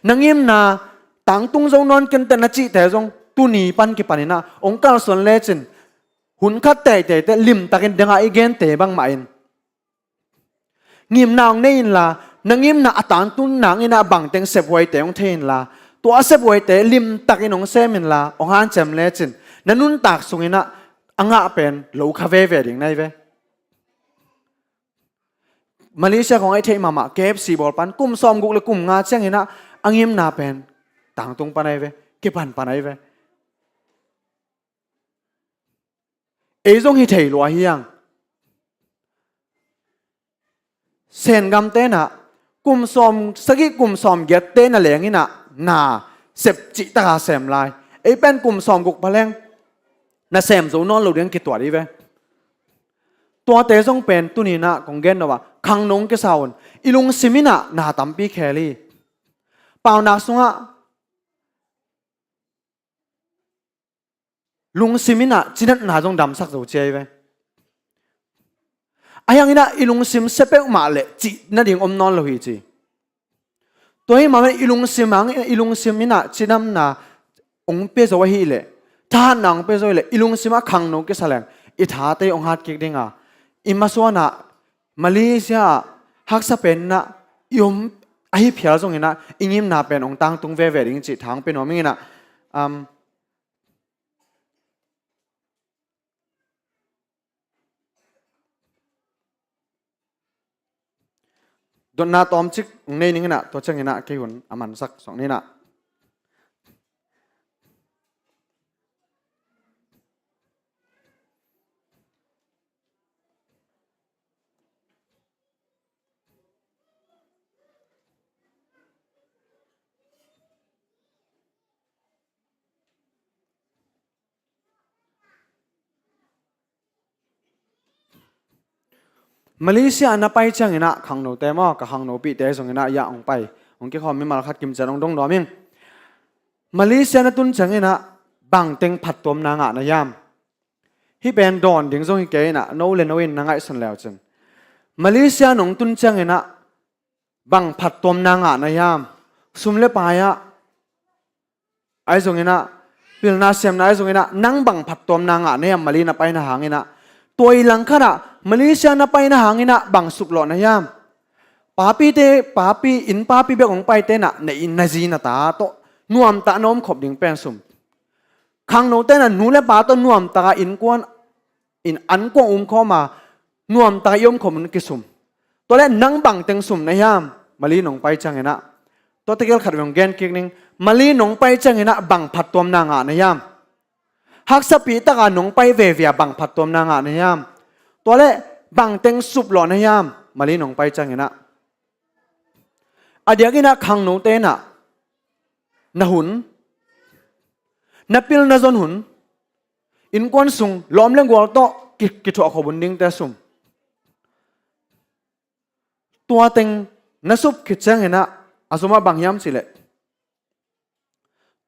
na ngimna tangtung zo nawn kenteh na cihte zong tuni pan kipan inah hong kalsuan lecin, hun khat teitei teh limtakin dengah i gente bangmah in ngimna hong nei inla, na ngimna a tangtun nang inah bangteng sephuaite hong thei inla, tua a sephuaite limtakin hong sem inla, hong hanciam lecin, na nuntak sung inah a ngah pen lo kha veve ding nai ve. Malaysia khawng a i theih mahmah K F C bawl pan kum sawm guk le kum nga ciang inah a ngimna pen tangtung pan ai ve, kipan pan ai ve. Ei zong hi thei lua hiang. Sengam tenah kum sawm sagih, kum sawm giat tenah leng inah na sep cih taka sem lai. Ei pen kum sawm guk pha leng na sem zo nawn lo ding kituat hi ve. Tuate zong pen tuni inah kong gen lo ah, khangno hong kisa un. I lungsim inah na tampi khel hi. Paunak sungah lungsim inah cinatna zong damsak zo cia hi ve. A hiang inah i lungsim sia peuhmah leh cih nading om nawn lo hi ci. Tua hi mah i lungsim hang, i lungsim inah cinamna hong pia zo ahih leh, thahatna hong pia zo ahih leh, i lungsim ah khangno kisa leng i thate hong hat kik ding a, i masuanah Malaysia ah haksa pen inah i om ahi phial zong inah i ngimna pen hong tangtung veve ding cih tha hong pia nuam ing inah, um, dotna tawmcik hong nei ning inah, tua ciang inah kei hun a mansak suak ni inah. Malaysia na pai cianginah khangnote maw, ka khangnopihte zonginah ya hong pai, hong kikhawm mimal khat kimcian hong dong nuam ing. Malaysia na tun cianginah bangteng phattuamna ngah na hiam? Hih pen dawn ding zong hi kei inah, no le no in na ngaihsun leucin. Malaysia nong tun cianginah bang phattuamna ngah na hiam? Sum le pai-ah, ahi zonginah, pilna siamna ahi zonginah, nang bang phattuamna ngah na hiam Mali na paina hanginah? Tua i langkhatah Malaysia na paina hanginah bang suplawh na hiam? Papite, papi, inn papi bek hong paite nah, na inn, na zi na ta tawh nuamtah na omkhop ding pen sum. Khangnote nah nu le pa tawh nuamtaka innkuan, in ankuang umkhawma nuamtaka i omkhop un kisum. Tua le nang bangteng sum na hiam Mali nong pai cianginah? Tua tegel khat veng gen kik ning. Mali nong pai cianginah bang phattuamna ngah na hiam? Haksapih taka nong pai vevia bang phattuamna ngah na hiam? Tua le bangteng suplawh na hiam Mali nong pai cianginah? A diakinah khangnote nah na hun, na pil na zon hun, innkuan sung lawm le gual tawh ki, kithuahkhop hun dingte sum. Tua teng na sup khit cianginah a zomah bang hiam cileh,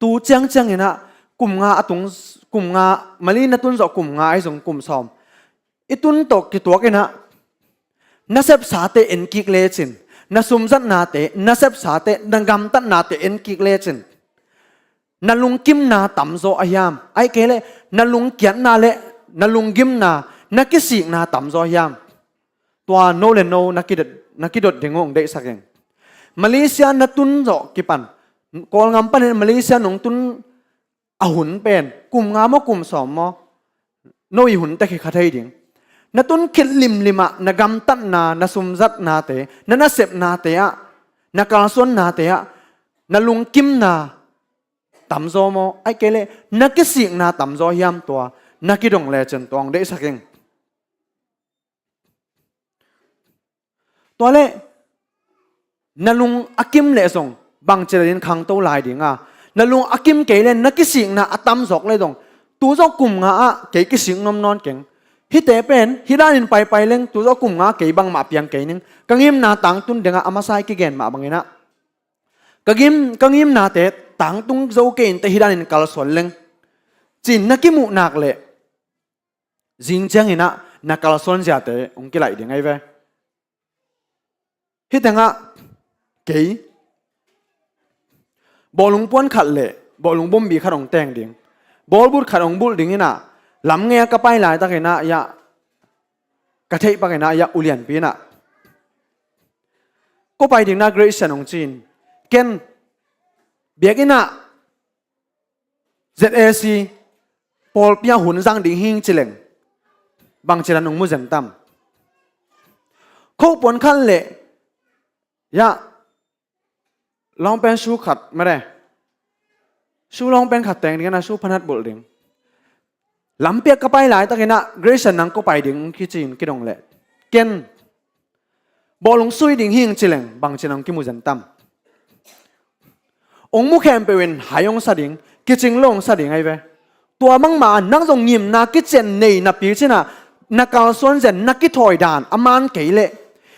tu ciangcianginah kum nga a tung, kum nga, Mali na tun zawh kum nga ahi zong kum sawm i tun tawh kituakinah na sepsate en kik lecin, na sumzatnate, na sepsate, na gamtatnate en kik lecin, na lungkimna tamzaw a hiam? Ahi kei leh na lungkiatna le na lunggimna, na kisikna tamzaw a hiam? Tua no le no na kidot, na kidot ding uh hong deihsak ing. Malaysia na tun zawh kipan, Kawlgam panin Malaysia nong tun a hun pen kum nga maw, kum sawm maw, no i hun tek hi kha thei ding. Na tun khit limlimah na gamtatna, na sumzatnate, na nasepnate ah, na kalsuannate ah na lungkimna tamzaw maw, ahi kei leh na kisikna tamzaw hiam? Tua na kidong lecin tua hong deihsak ing. Tua le na lung a kim leh zong bangci danin khangto lai dinga, na lung a kim kei le na kisikna a tamzawk le zong, tu zawh kum nga ah kei kisik nuam nawn keng. Hihte pen hih danin paipai leng tu zawh kum nga kei bangmah piang kei ning. Ka ngimna tangtun dingah a masa i kigen mah banginah ka ngim, ka ngimnate tangtung zo kei inteh hih danin kalsuan leng, cin na kimuh nak leh zing cianginah na kalsuan ziate hong kilaih ding ahi ve. Hih tengah kei bawlung puan khat le bawlung bombi khat hong teng ding, bawlbut khat hong bulh dinginah lam ngeia ka pai laitakinah ya ka theih pakinah ya ulianpi inah ko pai ding na Grace Sian hong cin, ken biakinnah Z A C pawlpi ah hun zang ding hing cileng bangci dan hong mu zen tam? Kho puan khat le ya long pen su khat mare, su long pen khat teng dingin a su phanat bulh ding. Lampiak ka pai laitakinah Grace Sian nang ko pai ding kici-in kidong leh ken bawlung sui ding hing cileng bangci dan hong kimu zen tam? Hong mu khempeuh in hai hong sa ding, kicing lo hong sa ding ahi ve. Tua bangmah nang zong ngimna kician nei napi cinah na kalsuan zen na kithawi dan a man kei leh,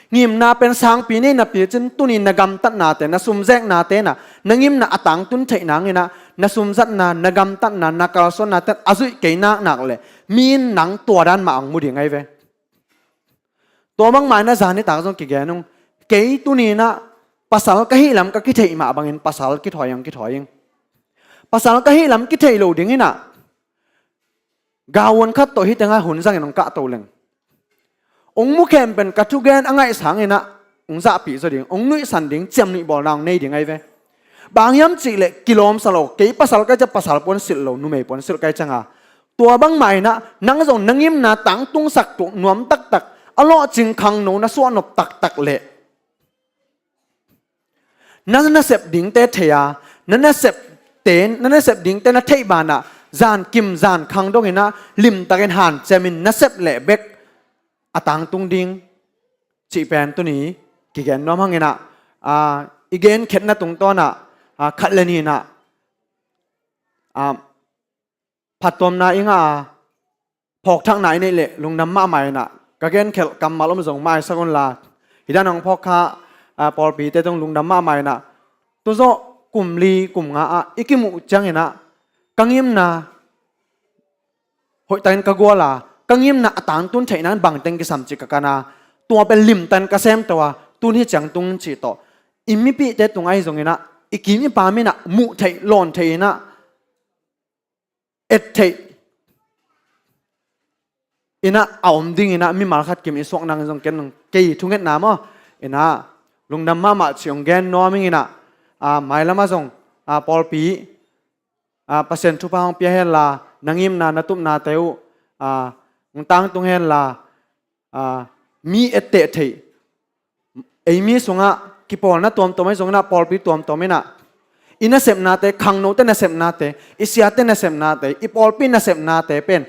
ngimna pen sangpi nei napi cin tuni na gamtatnate, na sumzeknate nah na ngimna a tangtun theih nanginah na sumzatna, na gamtatna, na kalsuannate a zuih kei naknak leh mi in nang tua dan mah hong mu ding ahi ve. Tua bangmah inah zan nitak zong kigen ung. Kei tuninah pasal ka hih lam ka kitheih mah bangin pasal kithawi ang kithawi ing. Pasal ka hih lam kitheih lo dinginah gawuan khat tawh hih tengah hun zangin hong kahto leng, hong mu khempeuh in ka thugen a ngaih sanginah hong zahpih zaw ding, hong nuihsan ding, ciamnuih bawlna hong nei ding ahi ve. Bang hiam cihleh kilawmsa lo, kei pasal kai ciah pasal puan silh lo, numei puan silh kai cianga. Tua bangmah inah nang zong na ngimna tangtungsak tuh nuam taktak, a lawhcing khangno na suahnop taktak leh na nasep dingte thei a, na nasepte, na nasep dingte na theih banah zan kim zan khang donginah limtakin hanciamin nasep leh bek a tangtung ding cih pen tuni kigen nuam hanginah, a, i gen khetna tungtawnah, a, khat le ninah, a, phattuamna i ngah a, phawkthakna i neih leh lungdam mahmah inah ka genkhelh kammal om zong maisak unla, hih dan hong phawk kha, ah, pawlpite tung lungdam mahmah inah, tuzawh kum li kum nga ah i kimuh cianginah ka ngimna hoihtakin ka guala, ka ngimna a tangtun theihna in bangteng kisam cih ka kana, tua pen limtan ka semto a, tun hi ciang tung cih tawh i mipihte tung ahi zonginah, i kim i pam inah muh theih lawn theih inah, et theih inah a om dinginah mimal khat kim i suak nang zong ken kei thungetna maw inah lungdam mahmah cih hong gen nuam inginah, a, mailamah zong, a, pawlpi, a, Pasian thupha hong pia henla, na ngimna na tupnate uh, a, hong tangtung henla, a, mi etteh theih, ei mi sungah kipawlna tuamtuam ahi zonginah, pawlpi tuamtuam inah i nasepnate, khangnote nasepnate, i siate nasepnate, i pawlpi nasepnate pen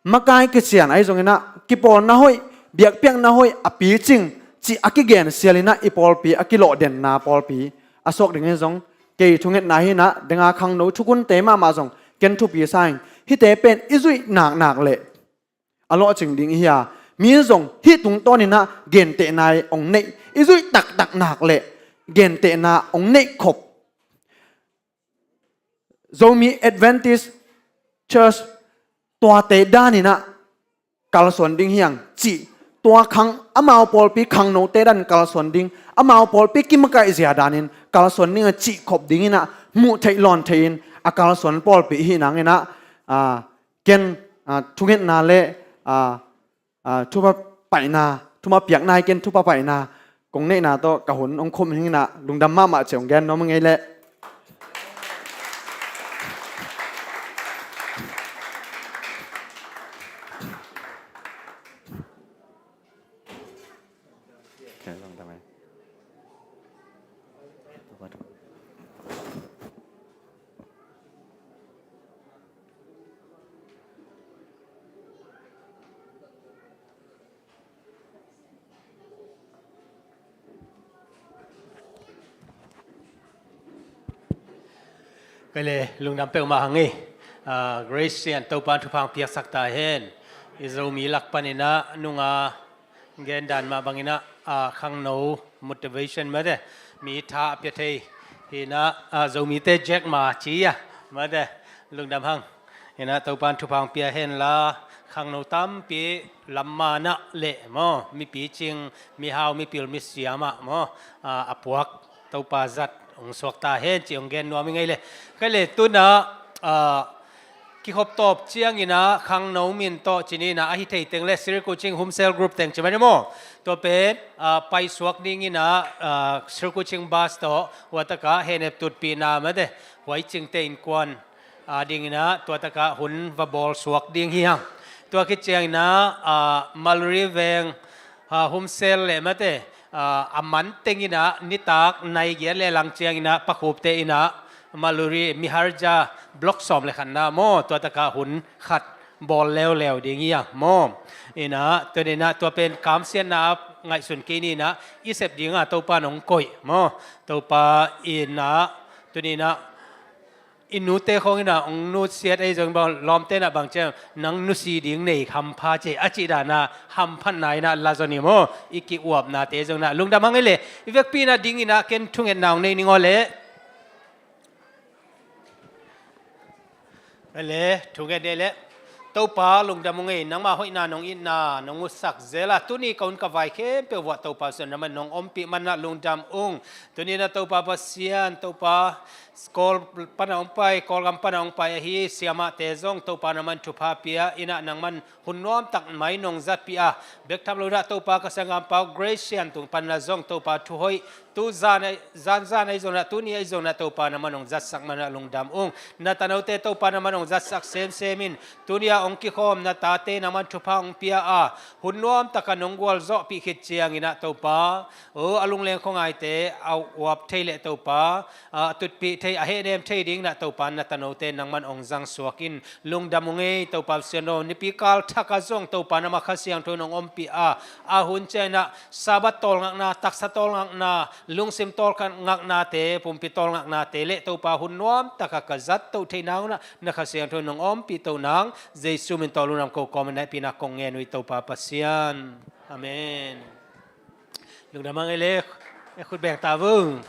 makai kician ahi zonginah, kipawlna hoih, biakpiakna hoih a picing cih a kigensial inah i pawlpi a kilawhdenna pawlpi a suak dingin zong kei thungetna hi inah, denga khangno thukunte mahmah zong ken thupi sa ing. Hihte pen i zuih naknak leh a lawhcing ding ihi a, mi zong hih tungtawninah gentehna i hong neih, i zuih taktak nak leh gentehna hong neih khop Zomi Adventist Church tuate daninah kalsuan ding hiang cih, tua khang amau pawlpi khangnote dan kalsuan ding, amau pawlpi kimakaihzia danin kalsuan ding a cih khop dinginah muh theih lawn theihin a kalsuan pawlpi ihi nanginah, a, ken, a, thungetna le, a, a, thupha paihna, thupha piakna hi ken thupha paihna kong neihna tawh ka hun hong khum hinginah lungdam mahmah cih hong gen nuam ing ei leh. Kei le lungdam peuhmah hang hi. Ah, Grace Sian, Topa thupha hong piaksak ta hen. I Zomi lak paninah nunga gen dan mah banginah, ah, khangno motivation mate, mi tha a pia thei hinah, ah, Zomite Jack Ma ci a mate, lungdam hang. Hinah Topan thupha hong pia henla, khangno tampi lammanah leh maw, mi picing, mi hau, mi pil, mi siamah maw, ah, a puak Topa zat hong suak ta hen cih hong gen nuam ing ei leh. Kei le tunah, ah, kikhop tawp cianginah khangno min tawh cininah ahi thei teng le Sri Kuching Home Cell Group teng ci mah ni maw. Tua pen, ah, paisuak dinginah, ah, Sri Kuching bus tawh huatakah hehnep tutpihna mate, huaicingte innkuan, ah, dinginah tuatakah hun va bawl suak ding hi hang. Tua khit cianginah, ah, Maluri veng, ah, Home Cell le mate, ah, a man tenginah nitak nai giat le lang cianginah pakhupte inah Maluri Miharja block sawm le khatna maw, tuatakah hun khat bawl leuleu ding hi a maw. Inah tuninah tua pen kamsiatna a ngaihsun kei ninah i sep dinga Topa nong koih maw. Topa inah tuninah i nute khong inah hong nusiat ahi zong bang lawmte inah bang ciang nang nusi ding nei hampha ci a cih dana hamphatna inah la zon hi maw. I ki-uapnate zong inah lungdam hang ei leh. I vekpi inah ding inah ken thungetna hong nei ning aw leh. Ei leh thunget ei leh. Topa lungdam ung ei, nangmah hoihna nong itna nong utsak zela tuni ka hun ka vai khempeuh vuah Topa Pasian nangmah nong ompih manah lungdam ung. Tuninah Topa Pasian, Topa Kawl pana hong pai, Kawlgam pana hong pai ahi siamahte zong Topa nangman thupha pia inah nangman hun nuamtak mai nong zatpih a, bek tham lo inah Topa ka sanggampa Grace Sian tung panna zong Topa thuhoih tu zan ahi, zanzan ahi zong inah tuni ahi zong inah Topa nangman nong zatsak manah lungdam ung. Na tanote Topa nangman nong zatsak semsem in, tunia hong kikhawm na tate nangman thupha hong pia a, hun nuamtaka nong gualzawhpih khit cianginah Topa, o, a lungleng khuangaite a uap thei leh Topa, a tutpih thei, a hehnem thei dinginah Topa na tanote nangman hong zangsuak in lungdam ung ei. Topa Pasian aw, nipi kal thaka zong Topa nangmah Kha Siangtho in hong ompih a, a hun cianginah Sabbath tawlngakna, taksa tawlngakna, lungsim tawlngaknate, pumpi tawlngaknate le Topa hun nuamtaka ka zattoh theih nang unah na Kha Siangtho in hong ompih toh nang. Jesu min tawh lungdam ko kawmin hehpihna kong ngen uh hi, Topa Pasian. Amen. Lungdam a ngei le, e khut beng ta vo.